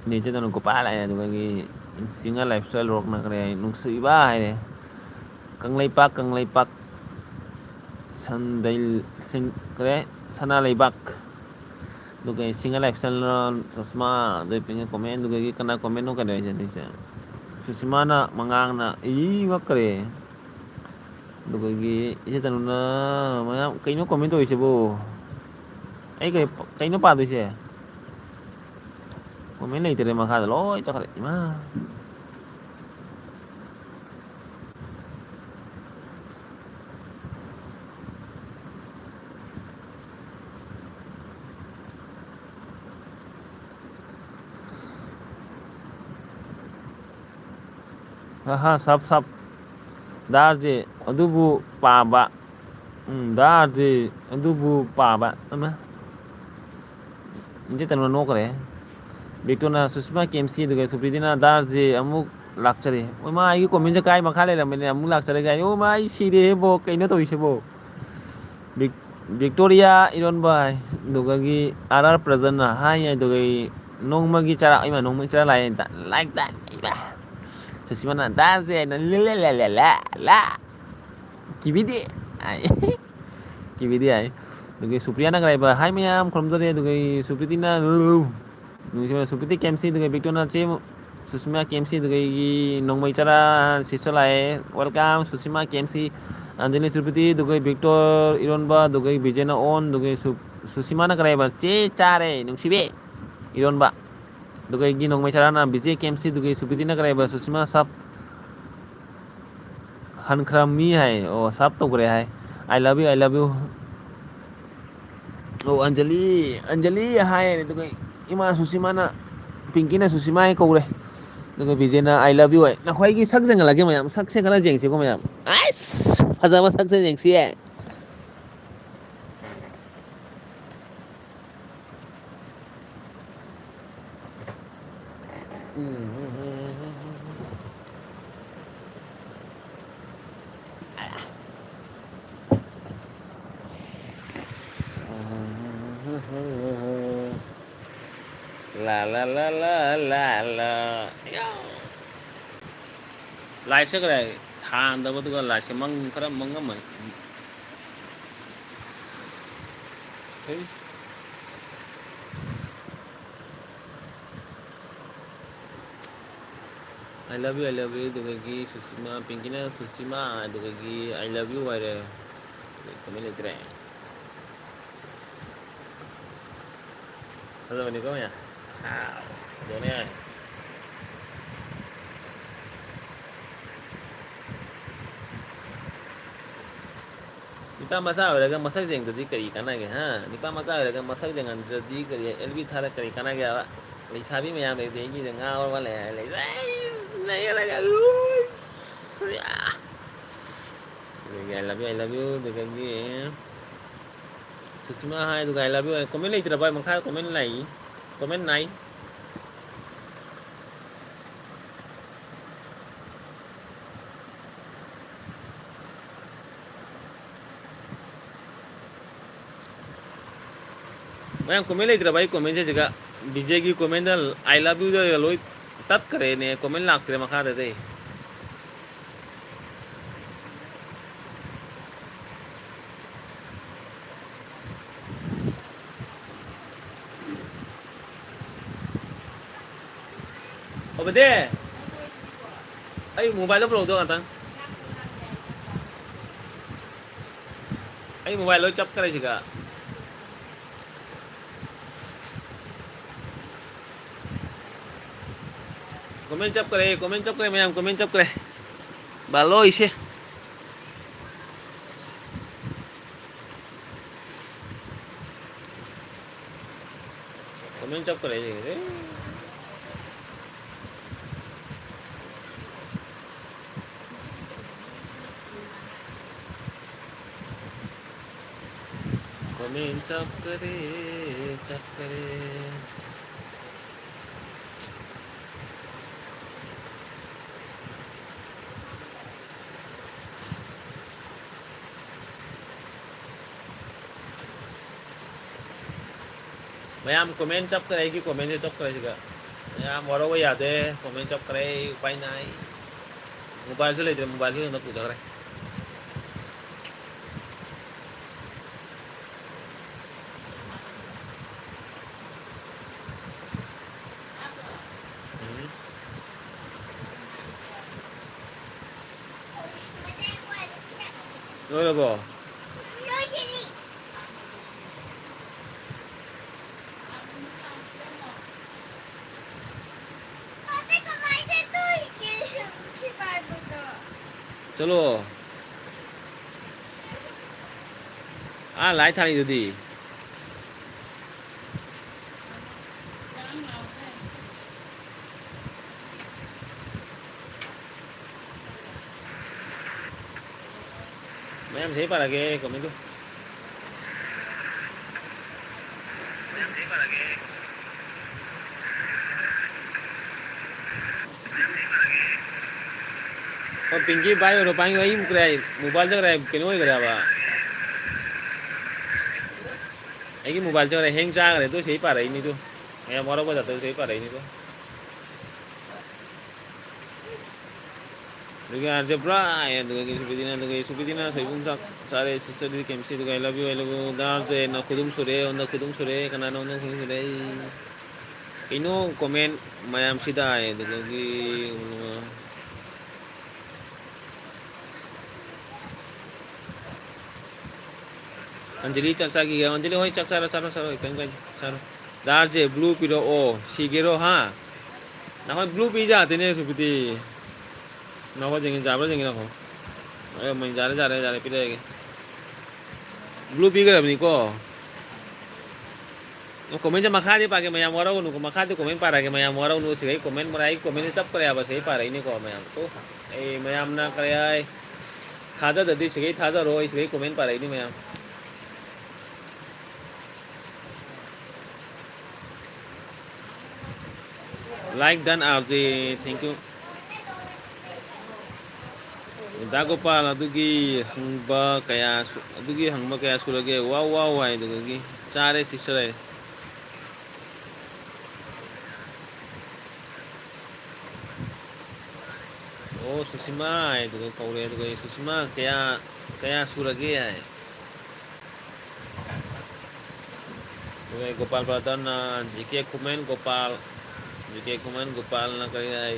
ꯅꯦꯆꯦ ꯇꯅꯨ ꯒꯣꯄꯥꯜ ꯍꯥꯏ, ꯑꯗꯨꯗꯒꯤ ꯁꯤꯡꯍ lifestyle rock-ꯅ ꯀꯔꯤ ꯍꯥꯏ, ꯅꯨꯡꯁꯤꯕ ꯍꯥꯏꯔꯦ꯫ ꯀꯪꯂꯩꯄꯥꯛ, ꯀꯪꯂꯩꯄꯥꯛ꯫ ꯁꯟꯗꯩ-, ꯁꯤꯡ-, ꯀꯔꯤ? ꯁꯅꯥ ꯂꯩꯕꯥꯛ꯫ ꯑꯗꯨꯒ ꯁꯤꯡꯍ lifestyle-ꯅ ꯆꯁꯃꯥ, ꯑꯗꯩ ꯄꯤꯡꯀꯤ comment, ꯑꯗꯨꯒ ꯀꯅꯥ comment-ꯅꯣ ꯀꯩꯅꯣ ꯍꯥꯏꯁꯦ ꯑꯗꯩꯁꯦ? ꯁꯨꯁꯤꯃꯥꯅ ꯃꯉꯥꯡꯅ, ꯏ, ꯉꯛꯈ꯭ꯔꯦ꯫ ꯑꯗꯨꯒꯒꯤ ꯏꯆꯦ ꯇꯅꯨꯅ ꯃꯌꯥꯝ, ꯀꯩꯅꯣ comment ꯇꯧꯔꯤꯁꯤꯕꯨ? ꯑꯩ ꯀꯩ, ꯀꯩꯅꯣ ꯄꯥꯗꯣꯏꯁꯦ? Comment ꯂꯩꯇꯔꯦ, ꯃꯈꯥꯗ ꯂꯣꯏ ꯆꯠꯈ꯭ꯔꯦ꯫ ꯏꯃꯥ꯫ ꯍꯥ ꯍꯥ, ꯁꯞ ꯁꯞ꯫ ꯗꯥꯔꯁꯦ ꯑꯗꯨꯕꯨ ꯄꯥꯕ꯫ ꯎꯝ, ꯗꯥꯔꯁꯦ ꯑꯗꯨꯕꯨ ꯄꯥꯕ꯫ ꯑꯃ꯫ ꯏꯆꯦ ꯇꯅꯨꯅ ꯅꯣꯛꯈ꯭ꯔꯦ꯫ ꯕꯤꯛꯇꯣꯅ ꯁꯨꯁꯃꯥ ꯀꯦ ꯑꯦꯝ ꯁꯤ, ꯑꯗꯨꯒ ꯁꯨꯄ꯭ꯔꯤꯇꯤꯅ ꯗꯥꯔꯁꯦ ꯑꯃꯨꯛ ꯂꯥꯛꯆꯔꯦ꯫ ꯑꯣ ꯃꯥ, ꯑꯩꯒꯤ ꯀꯣꯃꯦꯟꯁꯦ ꯀꯥꯏ ꯃꯈꯥ ꯂꯩꯔꯝꯃꯦꯅꯦ, ꯑꯃꯨꯛ ꯂꯥꯛꯆꯔꯒꯦ ꯍꯥꯏ꯫ ꯑꯣ ꯃꯥ, ꯑꯩ ꯁꯤꯔꯦꯍꯦ ꯕꯣ, ꯀꯩꯅꯣ ꯇꯧꯔꯤꯁꯤꯕꯣ? ꯕꯤꯛ-, ꯕꯤꯛꯇꯣꯔꯤꯌꯥ ꯏꯔꯣꯟꯕ ꯍꯥꯏ, ꯑꯗꯨꯒꯒꯤ ꯑꯥꯔ ꯑꯥꯔ ꯄ꯭ꯔꯖꯟꯅ ꯍꯥꯏ, ꯑꯗꯨꯒ ꯅꯣꯡꯃꯒꯤ ꯆꯔꯥ, ꯏꯃꯥ, ꯅꯣꯡꯃꯒꯤ ꯆꯔꯥ ꯂꯥꯛꯑꯦ, ꯂꯥꯏꯛ ꯇꯥꯏ, ꯏꯃꯥ꯫ ꯁꯨꯁꯤꯃꯥꯅ ꯗꯥꯔꯁꯦ ꯍꯥꯏꯅ, ꯂꯦ, ꯂꯦ, ꯂꯦ, ꯂꯦ, ꯂꯦ, ꯂꯦ꯫ ꯀꯤꯕꯤꯗꯦ ꯍꯥꯏ꯫ ꯀꯤꯕꯤꯗꯦ ꯍꯥꯏ꯫ ꯑꯗꯨꯒ ꯁꯨꯄ꯭ꯔꯤꯌꯥꯅ ꯀꯔꯥꯏꯕ, ꯍꯥꯏ ꯃꯌꯥꯝ ꯈꯨꯔꯨꯝꯖꯔꯤ, ꯑꯗꯨꯒ ꯁꯨꯄ꯭ꯔꯤꯇꯤꯅ, ꯅꯨꯡꯁꯤꯕ ꯁꯨꯄ꯭ꯔꯤꯇꯤ ꯀꯦ ꯑꯦꯝ ꯁꯤ, ꯑꯗꯨꯒ ꯕꯤꯛꯇꯣꯅ ꯆꯦ ꯁꯨꯁꯤꯃꯥ ꯀꯦ ꯑꯦꯝ ꯁꯤ, ꯑꯗꯨꯒ ꯑꯩꯒꯤ ꯅꯣꯡꯃꯩ ꯆꯔꯥ ꯁꯤꯁꯇꯔ ꯂꯥꯛꯑꯦ꯫ Welcome, ꯁꯨꯁꯤꯃꯥ ꯀꯦ ꯑꯦꯝ ꯁꯤ, ꯑꯟꯖꯂꯤ ꯁꯨꯄ꯭ꯔꯤꯇꯤ, ꯑꯗꯨꯒ ꯕꯤꯛꯇꯣꯔ ꯏꯔꯣꯟꯕ, ꯑꯗꯨꯒ ꯕꯤꯖꯦꯅ ꯑꯣꯟ, ꯑꯗꯨꯒ ꯁꯨ-, ꯁꯨꯁꯤꯃꯥꯅ ꯀꯔꯥꯏꯕ, ꯆꯦ ꯆꯥꯔꯦ, ꯅꯨꯡꯁꯤꯕꯤ ꯏꯔꯣꯟꯕ꯫ ꯑꯗꯨꯒ ꯑꯩꯒꯤ ꯅꯣꯡꯃꯩ ꯆꯔꯥꯅ ꯕꯤꯖꯦ ꯀꯦ ꯑꯦꯝ ꯁꯤ, ꯑꯗꯨꯒ ꯁꯨꯄ꯭ꯔꯤꯇꯤꯅ ꯀꯔꯥꯏꯕ, ꯁꯨꯁꯤꯃꯥ ꯁꯞ ꯍꯟꯈ꯭ꯔꯃꯤ ꯍꯥꯏ꯫ ꯑꯣ, ꯁꯞ ꯇꯧꯈ꯭ꯔꯦ ꯍꯥꯏ꯫ I love you, I love you꯫ ꯑꯣ, ꯑꯟꯖꯂꯤ, ꯑꯟꯖꯂꯤ ꯍꯥꯏ꯫ ꯑꯗꯨꯒ ꯏꯃꯥ ꯁꯨꯁꯤꯃꯥꯅ, ꯄꯤꯡꯀꯤꯅ ꯁꯨꯁꯤꯃꯥ ꯍꯥꯏ ꯀꯧꯔꯦ꯫ ꯑꯗꯨꯒ ꯕꯤꯖꯦꯅ "I love you" ꯍꯥꯏ꯫ ꯅꯈꯣꯏꯒꯤ ꯁꯛ ꯌꯦꯡꯍꯜꯂꯒꯦ ꯃꯌꯥꯝ꯫ ꯁꯛꯁꯦ ꯈꯔ ꯌꯦꯡꯁꯤꯀꯣ ꯃꯌꯥꯝ꯫ ꯑꯁ! ꯐꯖꯕ ꯁꯛꯁꯦ ꯌꯦꯡꯁꯤꯌꯦ꯫ ꯂꯥ, ꯂꯥ, ꯂꯥ, ꯂꯥ, ꯂꯥ, ꯂꯥ꯫ ꯂꯥꯏꯠꯁꯦ ꯀꯗꯥꯏ ꯊꯥꯟꯗꯕꯗꯨꯒ ꯂꯥꯏꯠꯁꯦ ꯃꯪ ꯈꯔ ꯃꯪꯉꯝꯃꯅꯤ꯫ ꯍꯩ꯫ "I love you, I love you", ꯑꯗꯨꯗꯒꯤ ꯁꯨꯁꯤꯃꯥ, ꯄꯤꯡꯀꯤꯅ ꯁꯨꯁꯤꯃꯥ, ꯑꯗꯨꯗꯒꯤ "I love you" ꯍꯥꯏꯔꯦ꯫ ꯑꯗꯩ ꯀꯃꯦꯟ ꯂꯩꯇ꯭ꯔꯦ꯫ ꯐꯖꯕꯅꯤꯀꯣ ꯃꯌꯥꯝ꯫ ꯍꯥꯎ꯫ ꯐꯖꯕꯅꯦ ꯌꯥꯔꯦ꯫ ꯅꯨꯄꯥ ꯃꯆꯥ ꯑꯣꯏꯔꯒ ꯃꯁꯛ ꯌꯦꯡꯗ꯭ꯔꯗꯤ ꯀꯔꯤ ꯀꯥꯟꯅꯒꯦ, ꯍꯥ? ꯅꯨꯄꯥ ꯃꯆꯥ ꯑꯣꯏꯔꯒ ꯃꯁꯛ ꯌꯦꯡꯍꯟꯗ꯭ꯔꯗꯤ ꯀꯔꯤ, ꯑꯦꯜ ꯕꯤ ꯊꯥꯔ ꯀꯔꯤ ꯀꯥꯟꯅꯒꯦ ꯍꯥꯏꯕ? ꯂꯩꯁꯥꯕꯤ ꯃꯌꯥꯝ ꯂꯩꯕꯗꯤ ꯑꯩꯒꯤꯗ ꯉꯥꯎꯔꯕ ꯂꯩ ꯍꯥꯏ ꯂꯩ꯫ ꯑꯩꯁ! ꯅꯩꯔꯒ ꯂꯣꯏ! ꯑꯗꯒꯤ "I love you, I love you", ꯑꯗꯨꯗꯒꯤ ꯁꯨꯁꯃꯥ ꯍꯥꯏ, ꯑꯗꯨꯒ "I love you", comment ꯂꯩꯇ꯭ꯔꯕ? ꯃꯈꯥꯗ comment ꯂꯥꯛꯏ, comment ꯂꯥꯛꯏ꯫ ꯃꯌꯥꯝ comment ꯂꯩꯇ꯭ꯔꯕ? ꯑꯩ comment ꯁꯤꯒ ꯕꯤꯖꯦꯒꯤ comment "I love you"ꯗ ꯂꯣꯏ ꯇꯠꯈ꯭ꯔꯦꯅꯦ, comment ꯂꯥꯛꯇ꯭ꯔꯦ ꯃꯈꯥꯗꯗꯤ꯫ ꯑꯣꯕꯗꯦ, ꯑꯩ mobile ꯗꯣ ꯄꯨꯔꯛꯎꯗꯣ ꯉꯥꯛꯇꯪ꯫ ꯑꯩ mobile ꯂꯣꯏ ꯆꯞꯈ꯭ꯔꯦ ꯁꯤꯒ꯫ Comment ꯆꯞꯈ꯭ꯔꯦ, comment ꯆꯞꯈ꯭ꯔꯦ, ꯃꯌꯥꯝ comment ꯆꯞꯈ꯭ꯔꯦ꯫ ꯕꯥꯂꯣ ꯏꯁꯦ꯫ Comment ꯆꯞꯈ꯭ꯔꯦ ꯁꯤꯒꯤꯁꯦ꯫ Comment ꯆꯞꯈ꯭ꯔꯦ, ꯆꯞꯈ꯭ꯔꯦ꯫ ꯃꯌꯥꯝ comment ꯆꯞꯈ꯭ꯔꯦ, ꯑꯩꯒꯤ comment ꯁꯦ ꯆꯞꯈ꯭ꯔꯦ ꯁꯤꯒ꯫ ꯃꯌꯥꯝ ꯋꯥꯔꯧꯕ ꯌꯥꯗꯦ, comment ꯆꯞꯈ꯭ꯔꯦ, ꯎꯄꯥꯏ ꯅꯥꯏ꯫ Mobile ꯁꯨ ꯂꯩꯇ꯭ꯔꯦ, mobile ꯁꯨ ꯍꯦꯟꯅ ꯄꯨꯖꯈ꯭ꯔꯦ꯫ ꯎꯝ꯫ ꯂꯣꯏꯔꯕꯣ? ꯆꯠꯂꯣ꯫ ꯑꯥ, light ꯊꯥꯜꯂꯤꯗꯨꯗꯤ꯫ ꯏꯁꯩ ꯄꯥꯔꯛꯀꯦ, comment ꯇꯨ꯫ ꯑꯣ, ꯄꯤꯡꯀꯤ ꯚꯥꯏ ꯑꯣꯏꯔꯣ, ꯄꯥꯏꯌꯨ, ꯑꯩ ꯀꯔꯥꯏ, mobile ꯁꯦ ꯀꯔꯥꯏ ꯀꯩꯅꯣ ꯑꯣꯏꯈ꯭ꯔꯦꯕ? ꯑꯩꯒꯤ mobile ꯁꯦ ꯀꯔꯥꯏ hang ꯆꯥꯈ꯭ꯔꯦ, ꯑꯗꯨ ꯏꯁꯩ ꯄꯥꯔꯛꯏꯅꯤ ꯑꯗꯨ꯫ ꯃꯌꯥꯝ ꯋꯥꯔꯧꯕ ꯖꯥꯠꯇ ꯏꯁꯩ ꯄꯥꯔꯛꯏꯅꯤ ꯑꯗꯨ꯫ ꯑꯗꯨꯒ ꯑꯥꯔꯖꯦ ꯕ꯭ꯔꯥꯏ, ꯑꯗꯨꯒ ꯁꯨꯄꯤꯇꯤꯅ, ꯑꯗꯨꯒ ꯁꯨꯄꯤꯇꯤꯅ ꯁꯣꯏꯕꯨꯝ ꯆꯥꯛ ꯆꯥꯔꯦ, sister ꯗꯤ ꯀꯦꯝꯁꯤ, ꯑꯗꯨꯒ I love you, I love you, ꯗꯥ ꯑꯥꯔꯖꯦ, ꯅꯈꯨꯗꯨꯝ ꯁꯨꯔꯦ, ꯅꯈꯨꯗꯨꯝ ꯁꯨꯔꯦ, ꯀꯅꯥꯅꯣ ꯅꯈꯨꯗꯨꯝ ꯁꯨꯔꯦ? ꯑꯩ ꯀꯩꯅꯣ comment ꯃꯌꯥꯝꯁꯤꯗ ꯍꯥꯏ, ꯑꯗꯨꯗꯒꯤ ꯑꯟꯖꯂꯤ ꯆꯥꯛ ꯆꯥꯈꯤꯒꯦ꯫ ꯑꯟꯖꯂꯤ ꯍꯣꯏ ꯆꯥꯛ ꯆꯥꯔꯣ, ꯆꯥꯔꯣ, ꯆꯥꯔꯣ, ꯀꯩꯝ ꯀꯥꯏꯗꯦ, ꯆꯥꯔꯣ꯫ ꯗꯥ ꯑꯥꯔꯖꯦ, blue ꯄꯤꯔꯛꯑꯣ, ꯁꯤꯒꯦꯔꯣ, ꯍꯥ? ꯅꯈꯣꯏ blue ꯄꯤ ꯌꯥꯗꯦꯅꯦ, ꯁꯨꯄꯤꯇꯤ꯫ ꯅꯈꯣꯏ ꯌꯦꯡꯉꯤ, ꯌꯥꯕ꯭ꯔꯥ ꯌꯦꯡꯉꯤ, ꯅꯈꯣ꯫ ꯑꯦ, ꯃꯩ ꯌꯥꯔꯦ, ꯌꯥꯔꯦ, ꯌꯥꯔꯦ, ꯄꯤꯔꯛꯑꯒꯦ꯫ Blue ꯄꯤꯈ꯭ꯔꯕꯅꯤꯀꯣ꯫ Comment ꯁꯦ ꯃꯈꯥꯗꯤ ꯄꯥꯒꯦ, ꯃꯌꯥꯝ ꯋꯥꯔꯧꯒꯅꯨꯀꯣ, ꯃꯈꯥꯗꯤ comment ꯄꯥꯔꯛꯑꯒꯦ, ꯃꯌꯥꯝ ꯋꯥꯔꯧꯅꯨ, ꯁꯤꯈꯩ comment ꯃꯔꯥꯏ, comment ꯁꯦ ꯆꯞꯈ꯭ꯔꯦ ꯍꯥꯏꯕ, ꯁꯤꯈꯩ ꯄꯥꯔꯛꯏꯅꯤꯀꯣ, ꯃꯌꯥꯝ꯫ ꯑꯣ, ꯑꯩ ꯃꯌꯥꯝꯅ ꯀꯔꯤ ꯍꯥꯏ, ꯊꯥꯖꯗꯗꯤ ꯁꯤꯈꯩ ꯊꯥꯖꯔꯣꯏ, ꯁꯤꯈꯩ comment ꯄꯥꯔꯛꯏꯅꯤ ꯃꯌꯥꯝ꯫ Like done, R J, thank you. ꯗꯥ ꯒꯣꯄꯥꯜ, ꯑꯗꯨꯒꯤ ꯍꯪꯕ ꯀꯌꯥ ꯁꯨ-, ꯑꯗꯨꯒꯤ ꯍꯪꯕ ꯀꯌꯥ ꯁꯨꯔꯒꯦ? ꯋꯥꯎ, ꯋꯥꯎ ꯍꯥꯏ, ꯑꯗꯨꯗꯒꯤ ꯆꯥꯔꯦ, sister ꯍꯥꯏ꯫ ꯑꯣ, ꯁꯨꯁꯤꯃꯥ ꯍꯥꯏ, ꯑꯗꯨꯒ ꯀꯧꯔꯦ, ꯑꯗꯨꯒ ꯑꯩ, "ꯁꯨꯁꯤꯃꯥ, ꯀꯌꯥ, ꯀꯌꯥ ꯁꯨꯔꯒꯦ?" ꯍꯥꯏ꯫ ꯑꯗꯨꯒ ꯑꯩ, ꯒꯣꯄꯥꯜ brother ꯅ, ꯖꯤ ꯀꯦ ꯈꯨꯃꯟ ꯒꯣꯄꯥꯜ, ꯖꯤ ꯀꯦ ꯈꯨꯃꯟ ꯒꯣꯄꯥꯜꯅ ꯀꯔꯤ ꯍꯥꯏ,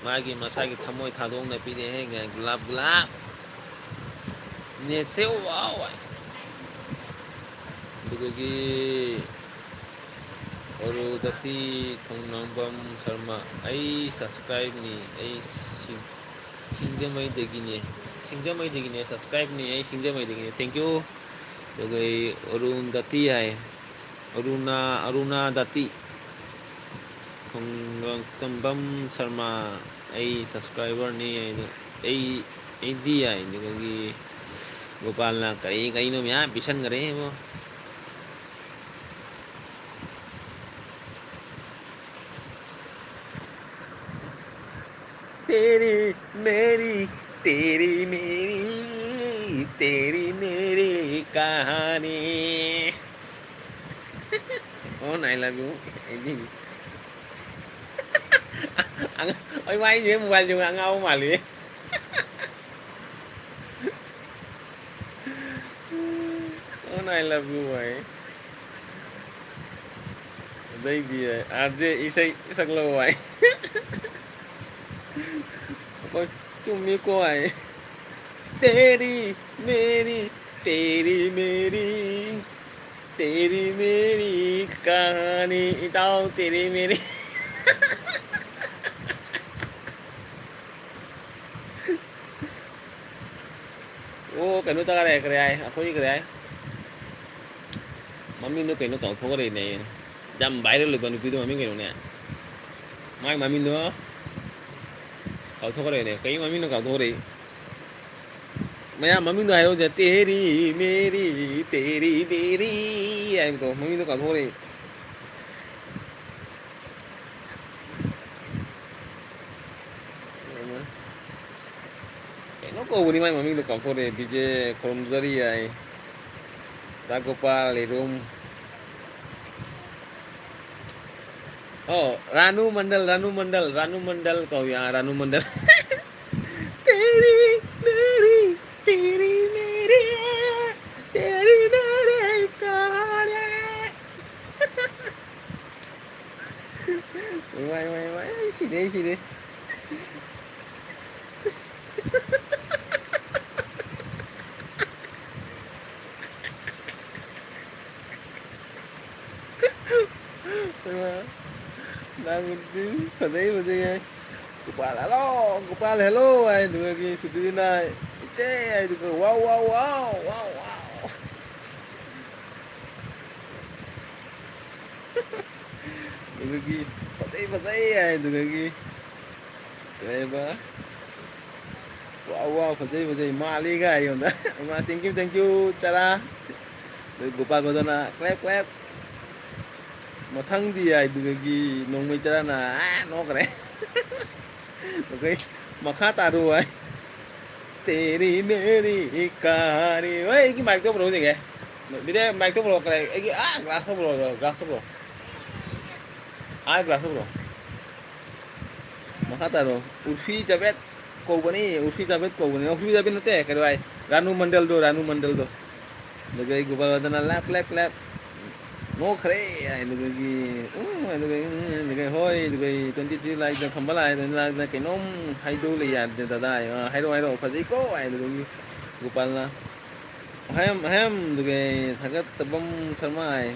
ꯃꯥꯒꯤ ꯃꯁꯥꯒꯤ ꯊꯃꯣꯏ ꯊꯥꯗꯣꯛꯅ ꯄꯤꯔꯛꯑꯦ, ꯒꯨꯂꯥꯞ ꯒꯨꯂꯥꯞ꯫ ꯅꯦꯠꯁꯦ ꯋꯥꯎ ꯍꯥꯏ꯫ ꯑꯗꯨꯗꯒꯤ ꯑꯔꯨꯗꯇꯤ ꯊꯣꯡꯅꯥꯡꯕꯝ ꯁꯔꯃ, ꯑꯩ subscribe ꯅꯤ, ꯑꯩ ꯁꯤꯡ-, ꯁꯤꯡꯖꯃꯩꯗꯒꯤꯅꯦ, ꯁꯤꯡꯖꯃꯩꯗꯒꯤꯅꯦ, subscribe ꯅꯤ, ꯑꯩ ꯁꯤꯡꯖꯃꯩꯗꯒꯤꯅꯦ, thank you꯫ ꯑꯗꯨꯒ ꯑꯩ ꯑꯔꯨꯟꯗꯇꯤ ꯍꯥꯏ, ꯑꯔꯨꯅꯥ, ꯑꯔꯨꯅꯥꯗꯇꯤ ꯊꯣꯡꯅꯥꯡꯕꯝ ꯁꯔꯃ, ꯑꯩ subscriber ꯅꯤ ꯍꯥꯏꯗꯣ, ꯑꯩ, ꯑꯩꯗꯤ ꯍꯥꯏ, ꯑꯗꯨꯗꯒꯤ ꯒꯣꯄꯥꯜꯅ ꯀꯔꯤ ꯀꯔꯤꯅꯣ ꯃꯌꯥꯝ ꯄꯤꯁꯟꯈ꯭ꯔꯦ ꯏꯕꯣ꯫ तेरी मेरी, तेरी मेरी, तेरी मेरी कहानी। Oh, I love you. ꯑꯩꯗꯤ ꯑꯉ-, ꯑꯩ ꯃꯥꯏꯁꯦ ꯃꯣꯕꯥꯏꯜꯁꯦ ꯑꯉꯥꯎꯕ ꯃꯥꯜꯂꯤ꯫ Oh, I love you ꯍꯥꯏ꯫ ꯑꯗꯩꯗꯤ ꯑꯥꯔ ꯖꯦ ꯏꯁꯩ ꯁꯛꯂꯛꯑꯣ ꯍꯥꯏ꯫ ꯑꯩꯈꯣꯏ ꯆꯨꯝꯃꯤꯀꯣ ꯍꯥꯏ꯫ तेरी मेरी, तेरी मेरी, तेरी मेरी कहानी, ꯏꯇꯥꯎ, तेरी मेरी꯫ ꯑꯣ, ꯀꯩꯅꯣ ꯇꯥꯔꯦ, ꯀꯔꯤ ꯍꯥꯏ? ꯑꯩꯈꯣꯏꯒꯤ ꯀꯔꯤ ꯍꯥꯏ? ꯃꯃꯤꯡꯗꯣ ꯀꯩꯅꯣ ꯀꯥꯎꯊꯣꯛꯈ꯭ꯔꯦꯅꯦ꯫ ꯌꯥꯝ viral ꯑꯣꯏꯕ ꯅꯨꯄꯤꯗꯣ ꯃꯃꯤꯡ ꯀꯩꯅꯣꯅꯦ? ꯃꯥꯏ ꯃꯃꯤꯡꯗꯣ ꯀꯥꯎꯊꯣꯛꯈ꯭ꯔꯦꯅꯦ꯫ ꯀꯩ ꯃꯃꯤꯡꯅꯣ ꯀꯥꯎꯊꯣꯛꯈ꯭ꯔꯦ꯫ ꯃꯌꯥꯝ ꯃꯃꯤꯡꯗꯣ ꯍꯥꯏꯔꯛꯎꯁꯦ꯫ तेरी मेरी, तेरी मेरी ꯍꯥꯏꯕꯗꯣ, ꯃꯃꯤꯡꯗꯣ ꯀꯥꯎꯊꯣꯛꯈ꯭ꯔꯦ꯫ ꯀꯩꯅꯣ ꯀꯧꯕꯅꯤ ꯃꯥꯏ ꯃꯃꯤꯡꯗꯣ ꯀꯥꯎꯊꯣꯛꯈ꯭ꯔꯦ꯫ ꯕꯤ ꯖꯦ ꯈꯨꯔꯨꯝꯖꯔꯤ ꯍꯥꯏ꯫ ꯗꯥ ꯒꯣꯄꯥꯜ ꯂꯩꯔꯨꯝ꯫ ꯑꯣ, ꯔꯥꯅꯨ ꯃꯟꯗꯜ, ꯔꯥꯅꯨ ꯃꯟꯗꯜ, ꯔꯥꯅꯨ ꯃꯟꯗꯜ ꯀꯧꯏ, ꯑꯥ, ꯔꯥꯅꯨ ꯃꯟꯗꯜ꯫ तेरी मेरी, तेरी मेरी, तेरी मेरी कहानी। ꯋꯥꯏ, ꯋꯥꯏ, ꯋꯥꯏ, ꯑꯩ ꯁꯤꯔꯦ, ꯑꯩ ꯁꯤꯔꯦ꯫ ꯅꯪꯗꯤ ꯐꯖꯩ, ꯐꯖꯩ ꯍꯥꯏ꯫ ꯒꯣꯄꯥꯜ, "ꯍꯜꯂꯣ, ꯒꯣꯄꯥꯜ, ꯍꯦꯜꯂꯣ" ꯍꯥꯏꯗꯨꯒꯤ ꯁꯨꯕꯤꯗꯤꯅ "ꯏꯆꯦ" ꯍꯥꯏꯗꯨꯒ "ꯋꯥꯎ, ꯋꯥꯎ, ꯋꯥꯎ, ꯋꯥꯎ, ꯋꯥꯎ"꯫ ꯑꯗꯨꯒꯤ "ꯐꯖꯩ, ꯐꯖꯩ" ꯍꯥꯏꯗꯨꯒꯤ ꯀꯩꯕ? ꯋꯥ ꯋꯥ ꯐꯖꯩ ꯐꯖꯩ ꯃꯥꯜꯂꯤꯒ ꯑꯩꯉꯣꯟꯗ꯫ ꯃꯥ thank you thank you ꯆꯔꯥ꯫ ꯑꯗꯩ ꯒꯣꯄꯥꯜ ꯕꯗꯅ clap clap꯫ ꯃꯊꯪꯗꯤ ꯍꯥꯏꯗꯨꯗꯒꯤ ꯅꯣꯡꯃꯩ ꯆꯔꯥꯅ ꯑꯥ ꯅꯣꯛꯈ꯭ꯔꯦ꯫ ꯑꯩꯈꯣꯏ ꯃꯈꯥ ꯇꯥꯔꯨ ꯍꯥꯏ꯫ ꯇꯦꯔꯤ ꯃꯦꯔꯤ ꯀꯍꯥꯅꯤ꯫ ꯍꯣꯏ ꯑꯩꯒꯤ ꯃꯥꯏꯛꯇꯣ ꯄꯨꯔꯛꯎ ꯌꯦꯡꯒꯦ꯫ ꯕꯤꯗꯦ ꯃꯥꯏꯛꯇꯣ ꯄꯨꯔꯛꯑꯣ ꯀꯔꯥꯏ ꯑꯩꯒꯤ ꯑꯥ ꯒ꯭ꯂꯥꯁꯇꯣ ꯄꯨꯔꯛꯑꯣ ꯒ꯭ꯂꯥꯁꯇꯣ ꯄꯨꯔꯛꯑꯣ꯫ ꯑꯥ ꯒ꯭ꯂꯥꯁꯇꯣ ꯄꯨꯔꯛꯑꯣ꯫ ꯃꯈꯥ ꯇꯥꯔꯣ꯫ ꯎꯔꯐꯤ ꯖꯥꯕꯦꯗ ꯀꯧꯕꯅꯤ꯫ ꯎꯔꯐꯤ ꯖꯥꯕꯦꯗ ꯀꯧꯕꯅꯤ꯫ ꯎꯔꯐꯤ ꯖꯥꯕꯦꯗ ꯅꯠꯇꯦ ꯀꯩꯅꯣ ꯍꯥꯏ꯫ ꯔꯥꯅꯨ ꯃꯟꯗꯜꯗꯣ ꯔꯥꯅꯨ ꯃꯟꯗꯜꯗꯣ꯫ ꯑꯗꯨꯒ ꯑꯩ ꯒꯣꯄꯥꯜ ꯕꯗꯅ ꯂꯦꯞ ꯂꯦꯞ ꯂꯦꯞ꯫ ꯅꯣꯛꯈ꯭ꯔꯦ꯫ ꯑꯗꯨꯗꯒꯤ ꯎꯝ ꯑꯗꯨꯒ ꯎꯝ ꯑꯗꯨꯒ ꯍꯣꯏ ꯑꯗꯨꯒ twenty three ꯂꯥꯛꯏꯗ ꯈꯝꯕ ꯂꯥꯛꯑꯦ twenty ꯂꯥꯛꯏꯗ ꯀꯩꯅꯣꯝ ꯍꯥꯏꯗꯧ ꯂꯩ ꯌꯥꯗꯦ ꯗꯗꯥ ꯍꯥꯏꯔꯣ ꯍꯥꯏꯔꯣ ꯍꯥꯏꯔꯣ ꯐꯖꯩꯀꯣ ꯍꯥꯏ ꯑꯗꯨꯗꯒꯤ ꯒꯣꯄꯥꯜꯅ ꯑꯍꯝ ꯑꯍꯝ ꯑꯗꯨꯒ ꯊꯥꯒꯠꯇꯕꯝ ꯁꯔꯃ ꯍꯥꯏ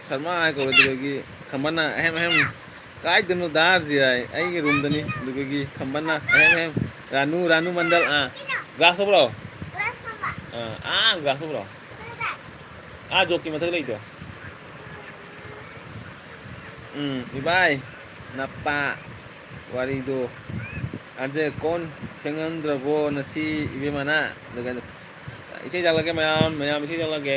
ꯁꯔꯃ ꯍꯥꯏ ꯀꯧꯔꯦ ꯑꯗꯨꯗꯒꯤ ꯈꯝꯕꯅ ꯑꯍꯝ ꯑꯍꯝ ꯀꯥꯏꯗꯅꯣ ꯗꯥꯔꯁꯤ ꯍꯥꯏ ꯑꯩꯒꯤ ꯔꯨꯝꯗꯅꯤ ꯑꯗꯨꯗꯒꯤ ꯈꯝꯕꯅ ꯑꯍꯝ ꯑꯍꯝ ꯔꯥꯅꯨ ꯔꯥꯅꯨ ꯃꯟꯗꯜ ꯑꯥ ꯒ꯭ꯂꯥꯁ ꯇꯧꯕ꯭ꯔꯣ ꯑꯥ ꯑꯥ ꯒ꯭ꯂꯥꯁ ꯇꯧꯕ꯭ꯔꯣ ꯑꯥ ꯖꯣꯛꯀꯤ ꯃꯊꯛ ꯂꯩꯗꯣ ꯎꯝ ꯏꯕꯥꯏ ꯅꯄꯥ ꯋꯥꯔꯤꯗꯣ ꯑꯗ ꯀꯣꯟ ꯐꯦꯡꯉꯝꯗ꯭ꯔꯕꯣ ꯅꯁꯤ ꯏꯕꯦꯝꯃꯅ ꯑꯗꯨꯒ ꯏꯁꯩ ꯁꯛꯂꯛꯀꯦ ꯃꯌꯥꯝ ꯃꯌꯥꯝ ꯏꯁꯩ ꯁꯛꯂꯛꯀꯦ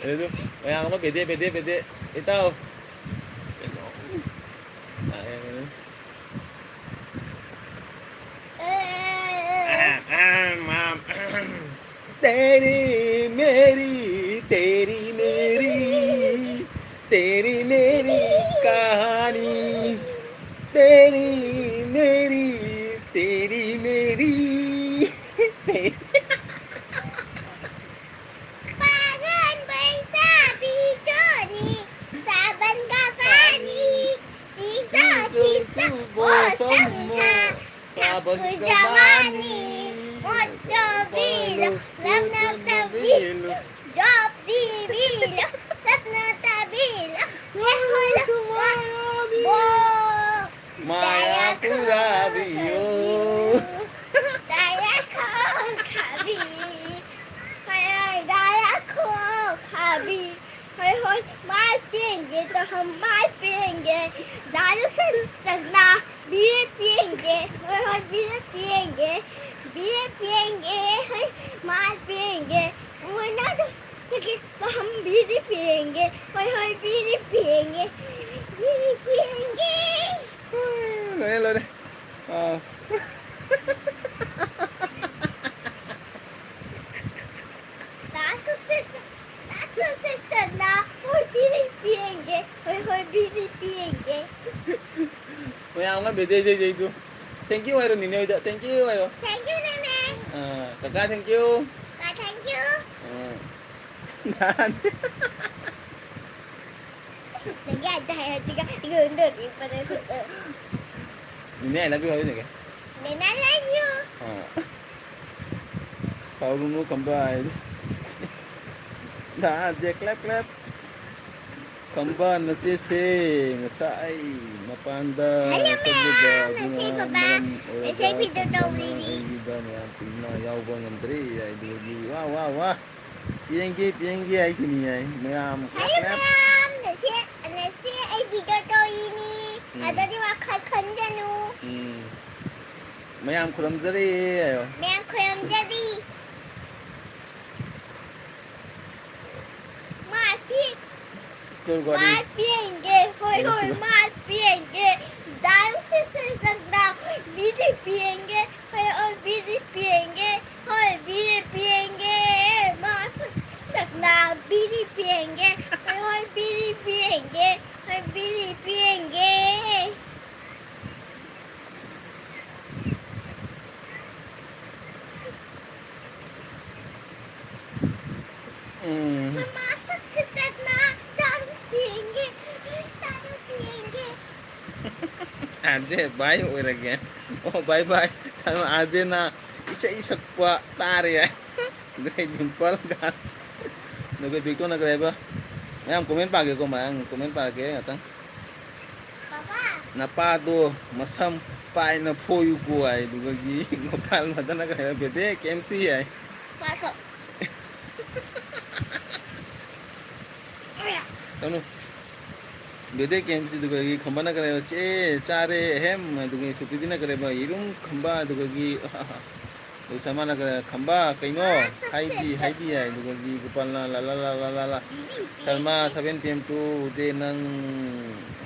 ꯑꯗꯨ ꯃꯌꯥꯝ ꯑꯃ ꯄꯦꯗꯦ ꯄꯦꯗꯦ ꯄꯦꯗꯦ ꯏꯇꯥꯎ ꯀꯩꯅꯣ ꯇꯦꯔꯤ ꯃꯦꯔꯤ ꯇꯦꯔꯤ ꯃꯦꯔꯤ ꯇꯦꯔꯤ ꯃꯦꯔꯤ ꯀꯍꯥꯅꯤ ꯇꯦꯔꯤ ꯃꯦꯔꯤ ꯇꯦꯔꯤ ꯃꯦꯔꯤ ꯄꯥꯒꯟ ꯕꯩꯁꯥꯕꯤ ꯆꯣꯅꯤ ꯁꯥꯕꯟ ꯀꯥ ꯄꯥꯅꯤ ꯆꯤꯁꯣ ꯆꯤꯁꯣ ꯕꯣꯁꯝ ꯃꯣ ꯁꯥꯕꯟ ꯀꯥ ꯖꯋꯥꯅꯤ ꯃꯣꯠ ꯆꯣꯕꯤꯂꯣ ꯂꯞꯅ ꯇꯕꯤꯂꯣ ꯖꯣꯕ ꯄꯤꯕꯤꯂꯣ ꯁꯠꯅ ꯇꯥꯕꯤꯂꯣ ꯂꯦꯍꯣꯂꯣ ꯕꯣ ꯃꯥꯌꯥ ꯈꯨꯔꯥꯕꯤꯌꯨ ꯗꯥꯌꯥ ꯈꯣ ꯈꯥꯕꯤ ꯍꯣꯏ ꯍꯣꯏ ꯗꯥꯌꯥ ꯈꯣ ꯈꯥꯕꯤ ꯍꯣꯏ ꯍꯣꯏ ꯃꯥꯏ ꯄꯦꯟꯒꯦ ꯇꯍꯝ ꯃꯥꯏ ꯄꯦꯟꯒꯦ ꯗꯥ ꯔꯣꯁꯟ, ꯆꯛꯅꯥ, ꯕꯤꯔꯦ ꯄꯤꯌꯦꯡꯒꯦ, ꯍꯣꯏ ꯍꯣꯏ ꯕꯤꯔꯦ ꯄꯤꯌꯦꯡꯒꯦ, ꯕꯤꯔꯦ ꯄꯤꯌꯦꯡꯒꯦ, ꯍꯣꯏ ꯃꯥ ꯄꯤꯌꯦꯡꯒꯦ, ꯃꯣꯏꯅ ꯑꯗꯨꯝ ꯁꯤꯒꯤ ꯄꯥꯝꯕꯤꯗꯤ ꯄꯤꯌꯦꯡꯒꯦ, ꯍꯣꯏ ꯍꯣꯏ ꯕꯤꯔꯦ ꯄꯤꯌꯦꯡꯒꯦ, ꯕꯤꯔꯦ ꯄꯤꯌꯦꯡꯒꯦ꯫ ꯂꯣꯏꯔꯦ, ꯂꯣꯏꯔꯦ꯫ ꯑꯥ꯫ ꯗꯥ ꯁꯨꯛꯁꯦ ꯆ-, ꯗꯥ ꯁꯨꯛꯁꯦ ꯆꯠꯅ, ꯍꯣꯏ ꯕꯤꯔꯤ ꯄꯤꯌꯦꯡꯒꯦ, ꯍꯣꯏ ꯍꯣꯏ ꯕꯤꯔꯤ ꯄꯤꯌꯦꯡꯒꯦ꯫ ꯃꯌꯥꯝ ꯑꯃ ꯕꯦꯖꯩ ꯖꯩ ꯖꯩꯗꯨ꯫ Thank you ꯍꯥꯏꯔꯣ ꯅꯤꯅꯦ ꯍꯣꯏꯗ꯫ Thank you ꯍꯥꯏꯔꯣ꯫ Thank you ꯅꯦꯅꯦ꯫ ꯑꯥ, ꯀꯀꯥ thank you꯫ ꯀꯀꯥ thank you꯫ ꯑꯥ꯫ ꯅꯍꯥꯟ꯫ ꯅꯪꯒꯤ ꯑꯗ ꯍꯥꯏ ꯍꯧꯖꯤꯛꯀ ꯑꯩꯉꯣꯟꯗ ꯅꯣꯛꯅꯤꯡꯕꯅ ꯁꯨꯝ꯫ ꯅꯤꯅꯦ, I love you ꯍꯥꯏꯕ ꯅꯤꯅꯦ꯫ ꯅꯦꯅꯦ, I love you꯫ ꯑꯥ꯫ ꯁꯥꯎꯔꯨꯅꯨ ꯈꯝꯕ ꯍꯥꯏꯗꯤ꯫ ꯅꯍꯥꯟꯁꯦ clap, clap꯫ ꯈꯝꯕ ꯅꯆꯦꯁꯦ ꯉꯁꯥꯏ ꯃꯄꯥꯟꯗ ꯍꯜꯂꯣ ꯆꯠꯂꯨꯕ ꯃꯌꯥꯝ, ꯑꯗꯨꯅ ꯉꯁꯤ ꯕꯕꯥ ꯃꯔꯝ ꯉꯁꯤ ꯑꯣꯏꯔꯒ video ꯈꯝꯕꯅ ꯇꯧꯔꯤꯅꯤ꯫ ꯑꯩꯒꯤꯗ ꯃꯌꯥꯝ ꯄꯨꯟꯅ ꯌꯥꯎꯕ ꯉꯝꯗ꯭ꯔꯦ꯫ ꯑꯗꯨꯗꯒꯤ ꯋꯥ, ꯋꯥ, ꯋꯥ꯫ ꯄꯤꯌꯦꯡꯒꯦ, ꯄꯤꯌꯦꯡꯒꯦ ꯍꯥꯏꯁꯤꯅꯤ ꯍꯥꯏ꯫ ꯃꯌꯥꯝ ꯍꯜꯂꯣ clap, clap꯫ ꯃꯌꯥꯝ, ꯉꯁꯤ, ꯉꯁꯤ ꯑꯩ video ꯇꯧꯔꯤꯅꯤ꯫ ꯎꯝ꯫ ꯑꯗꯨꯗꯤ ꯋꯥꯈꯜ ꯈꯟꯒꯅꯨ꯫ ꯎꯝ꯫ ꯃꯌꯥꯝ ꯈꯨꯔꯨꯝꯖꯔꯤ ꯍꯥꯏꯌꯣ꯫ ꯃꯌꯥꯝ ꯈꯨꯔꯨꯝꯖꯔꯤ꯫ ꯃꯥ ꯄꯤ-, ꯀꯔꯤ ꯋꯥꯔꯤ? ꯃꯥ ꯄꯤꯌꯦꯡꯒꯦ, ꯍꯣꯏ, ꯍꯣꯏ, ꯀꯔꯤꯁꯤꯅ? ꯃꯥ ꯄꯤꯌꯦꯡꯒꯦ꯫ ꯗꯥꯟꯁ ꯁꯦꯁꯟ ꯆꯠꯅ ꯕꯤꯗꯤ ꯄꯤꯌꯦꯡꯒꯦ꯫ ꯍꯣꯏ, ꯍꯣꯏ, ꯕꯤꯗꯤ ꯄꯤꯌꯦꯡꯒꯦ꯫ ꯍꯣꯏ, ꯕꯤꯗꯤ ꯄꯤꯌꯦꯡꯒꯦ꯫ ꯃꯥꯁꯨ ꯆꯠꯅ ꯕꯤꯗꯤ ꯄꯤꯌꯦꯡꯒꯦ꯫ ꯍꯣꯏ, ꯍꯣꯏ, ꯕꯤꯗꯤ ꯄꯤꯌꯦꯡꯒꯦ꯫ ꯍꯣꯏ, ꯕꯤꯗꯤ ꯄꯤꯌꯦꯡꯒꯦ꯫ ꯎꯝ꯫ ꯃꯃꯥ ꯁꯛꯁꯤ ꯆꯠꯅ ꯗꯥꯟꯁ ꯄꯤꯌꯦꯡꯒꯦ꯫ ꯗꯥꯟꯁ ꯄꯤꯌꯦꯡꯒꯦ꯫ ꯑꯥꯔ ꯖꯦ ꯚꯥꯏ ꯑꯣꯏꯔꯒꯦ꯫ ꯑꯣ, ꯚꯥꯏ, ꯚꯥꯏ꯫ ꯑꯥꯔ ꯖꯦꯅ ꯏꯁꯩ ꯁꯛꯄ ꯇꯥꯔꯦ꯫ ꯒ꯭ꯔꯦꯠ ꯗꯤꯝꯄꯜ ꯗꯥꯟꯁ꯫ ꯑꯗꯨꯒ ꯕꯤꯛꯇꯣꯅ ꯀꯔꯤ ꯍꯥꯏꯕ? ꯃꯌꯥꯝ comment ꯄꯥꯒꯦꯀꯣ, ꯃꯌꯥꯝ comment ꯄꯥꯒꯦ ꯉꯥꯛꯇꯪ꯫ ꯄꯥꯄꯥ꯫ ꯅꯄꯥꯗꯣ ꯃꯁꯝ ꯄꯥꯏꯅ ꯐꯣꯏꯌꯨꯀꯣ ꯍꯥꯏ, ꯑꯗꯨꯒꯒꯤ ꯃꯄꯥꯜ ꯃꯗꯅ ꯀꯔꯤ ꯍꯥꯏꯕ? ꯕꯦꯗꯦ, ꯀꯦꯝ ꯁꯤ ꯍꯥꯏ꯫ ꯄꯥꯊꯣꯛ꯫ ꯇꯧꯅꯨ꯫ ꯕꯦꯗꯦ ꯀꯦꯝꯁꯤ ꯑꯗꯨꯒꯒꯤ ꯈꯝꯕꯅ ꯀꯔꯦ, "ꯆꯦ, ꯆꯥꯔꯦ, ꯑꯍꯦꯝ", ꯑꯗꯨꯒꯤ ꯁꯨꯄ꯭ꯔꯤꯇꯤꯅ ꯀꯔꯦꯕ, "ꯌꯦꯔꯨꯝ ꯈꯝꯕ", ꯑꯗꯨꯒꯒꯤ ꯑꯗꯨ ꯁꯃꯥꯅ ꯀꯔꯦ, "ꯈꯝꯕ, ꯀꯩꯅꯣ? ꯍꯥꯏꯗꯤ, ꯍꯥꯏꯗꯤ", ꯍꯥꯏ, ꯑꯗꯨꯒꯒꯤ ꯒꯣꯄꯥꯜꯅ, "ꯂꯥ, ꯂꯥ, ꯂꯥ, ꯂꯥ, ꯂꯥ, ꯂꯥ꯫ ꯁꯔꯃꯥ, seven PM to ꯎꯗꯦ ꯅꯪ,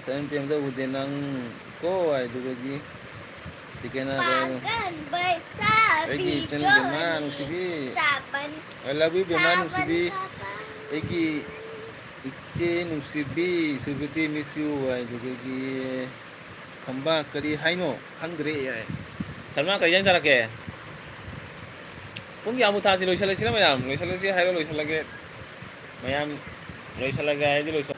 seven PM ꯗ ꯎꯗꯦ ꯅꯪ ꯀꯣ", ꯍꯥꯏ, ꯑꯗꯨꯒꯒꯤ ꯆꯤꯀꯦꯟꯅ ꯀꯔꯦ, "ꯑꯩꯒꯤ ꯏꯆꯟ ꯕꯦꯝꯃ ꯅꯨꯡꯁꯤꯕꯤ, I love you ꯕꯦꯝꯃ ꯅꯨꯡꯁꯤꯕꯤ, ꯑꯩꯒꯤ ꯏꯆꯦ ꯅꯨꯡꯁꯤꯕꯤ, ꯁꯨꯕꯨꯗꯤ miss you", ꯍꯥꯏ, ꯑꯗꯨꯗꯒꯤ ꯈꯝꯕ ꯀꯔꯤ ꯍꯥꯏꯅꯣ ꯈꯪꯗ꯭ꯔꯦ ꯍꯥꯏ꯫ ꯁꯜꯃꯥꯟ ꯀꯔꯤ ꯏꯟꯖꯥꯡ ꯆꯥꯔꯛꯀꯦ? ꯄꯨꯡ ꯀꯌꯥꯃꯨꯛ ꯊꯥꯁꯤ? ꯂꯣꯏꯁꯤꯜꯂꯁꯤꯅ ꯃꯌꯥꯝ, ꯂꯣꯏꯁꯤꯜꯂꯁꯤ ꯍꯥꯏꯔꯣ, ꯂꯣꯏꯁꯤꯜꯂꯒꯦ꯫ ꯃꯌꯥꯝ ꯂꯣꯏꯁꯤꯜꯂꯒꯦ ꯍꯥꯏꯗꯤ ꯂꯣꯏꯁꯤꯜ-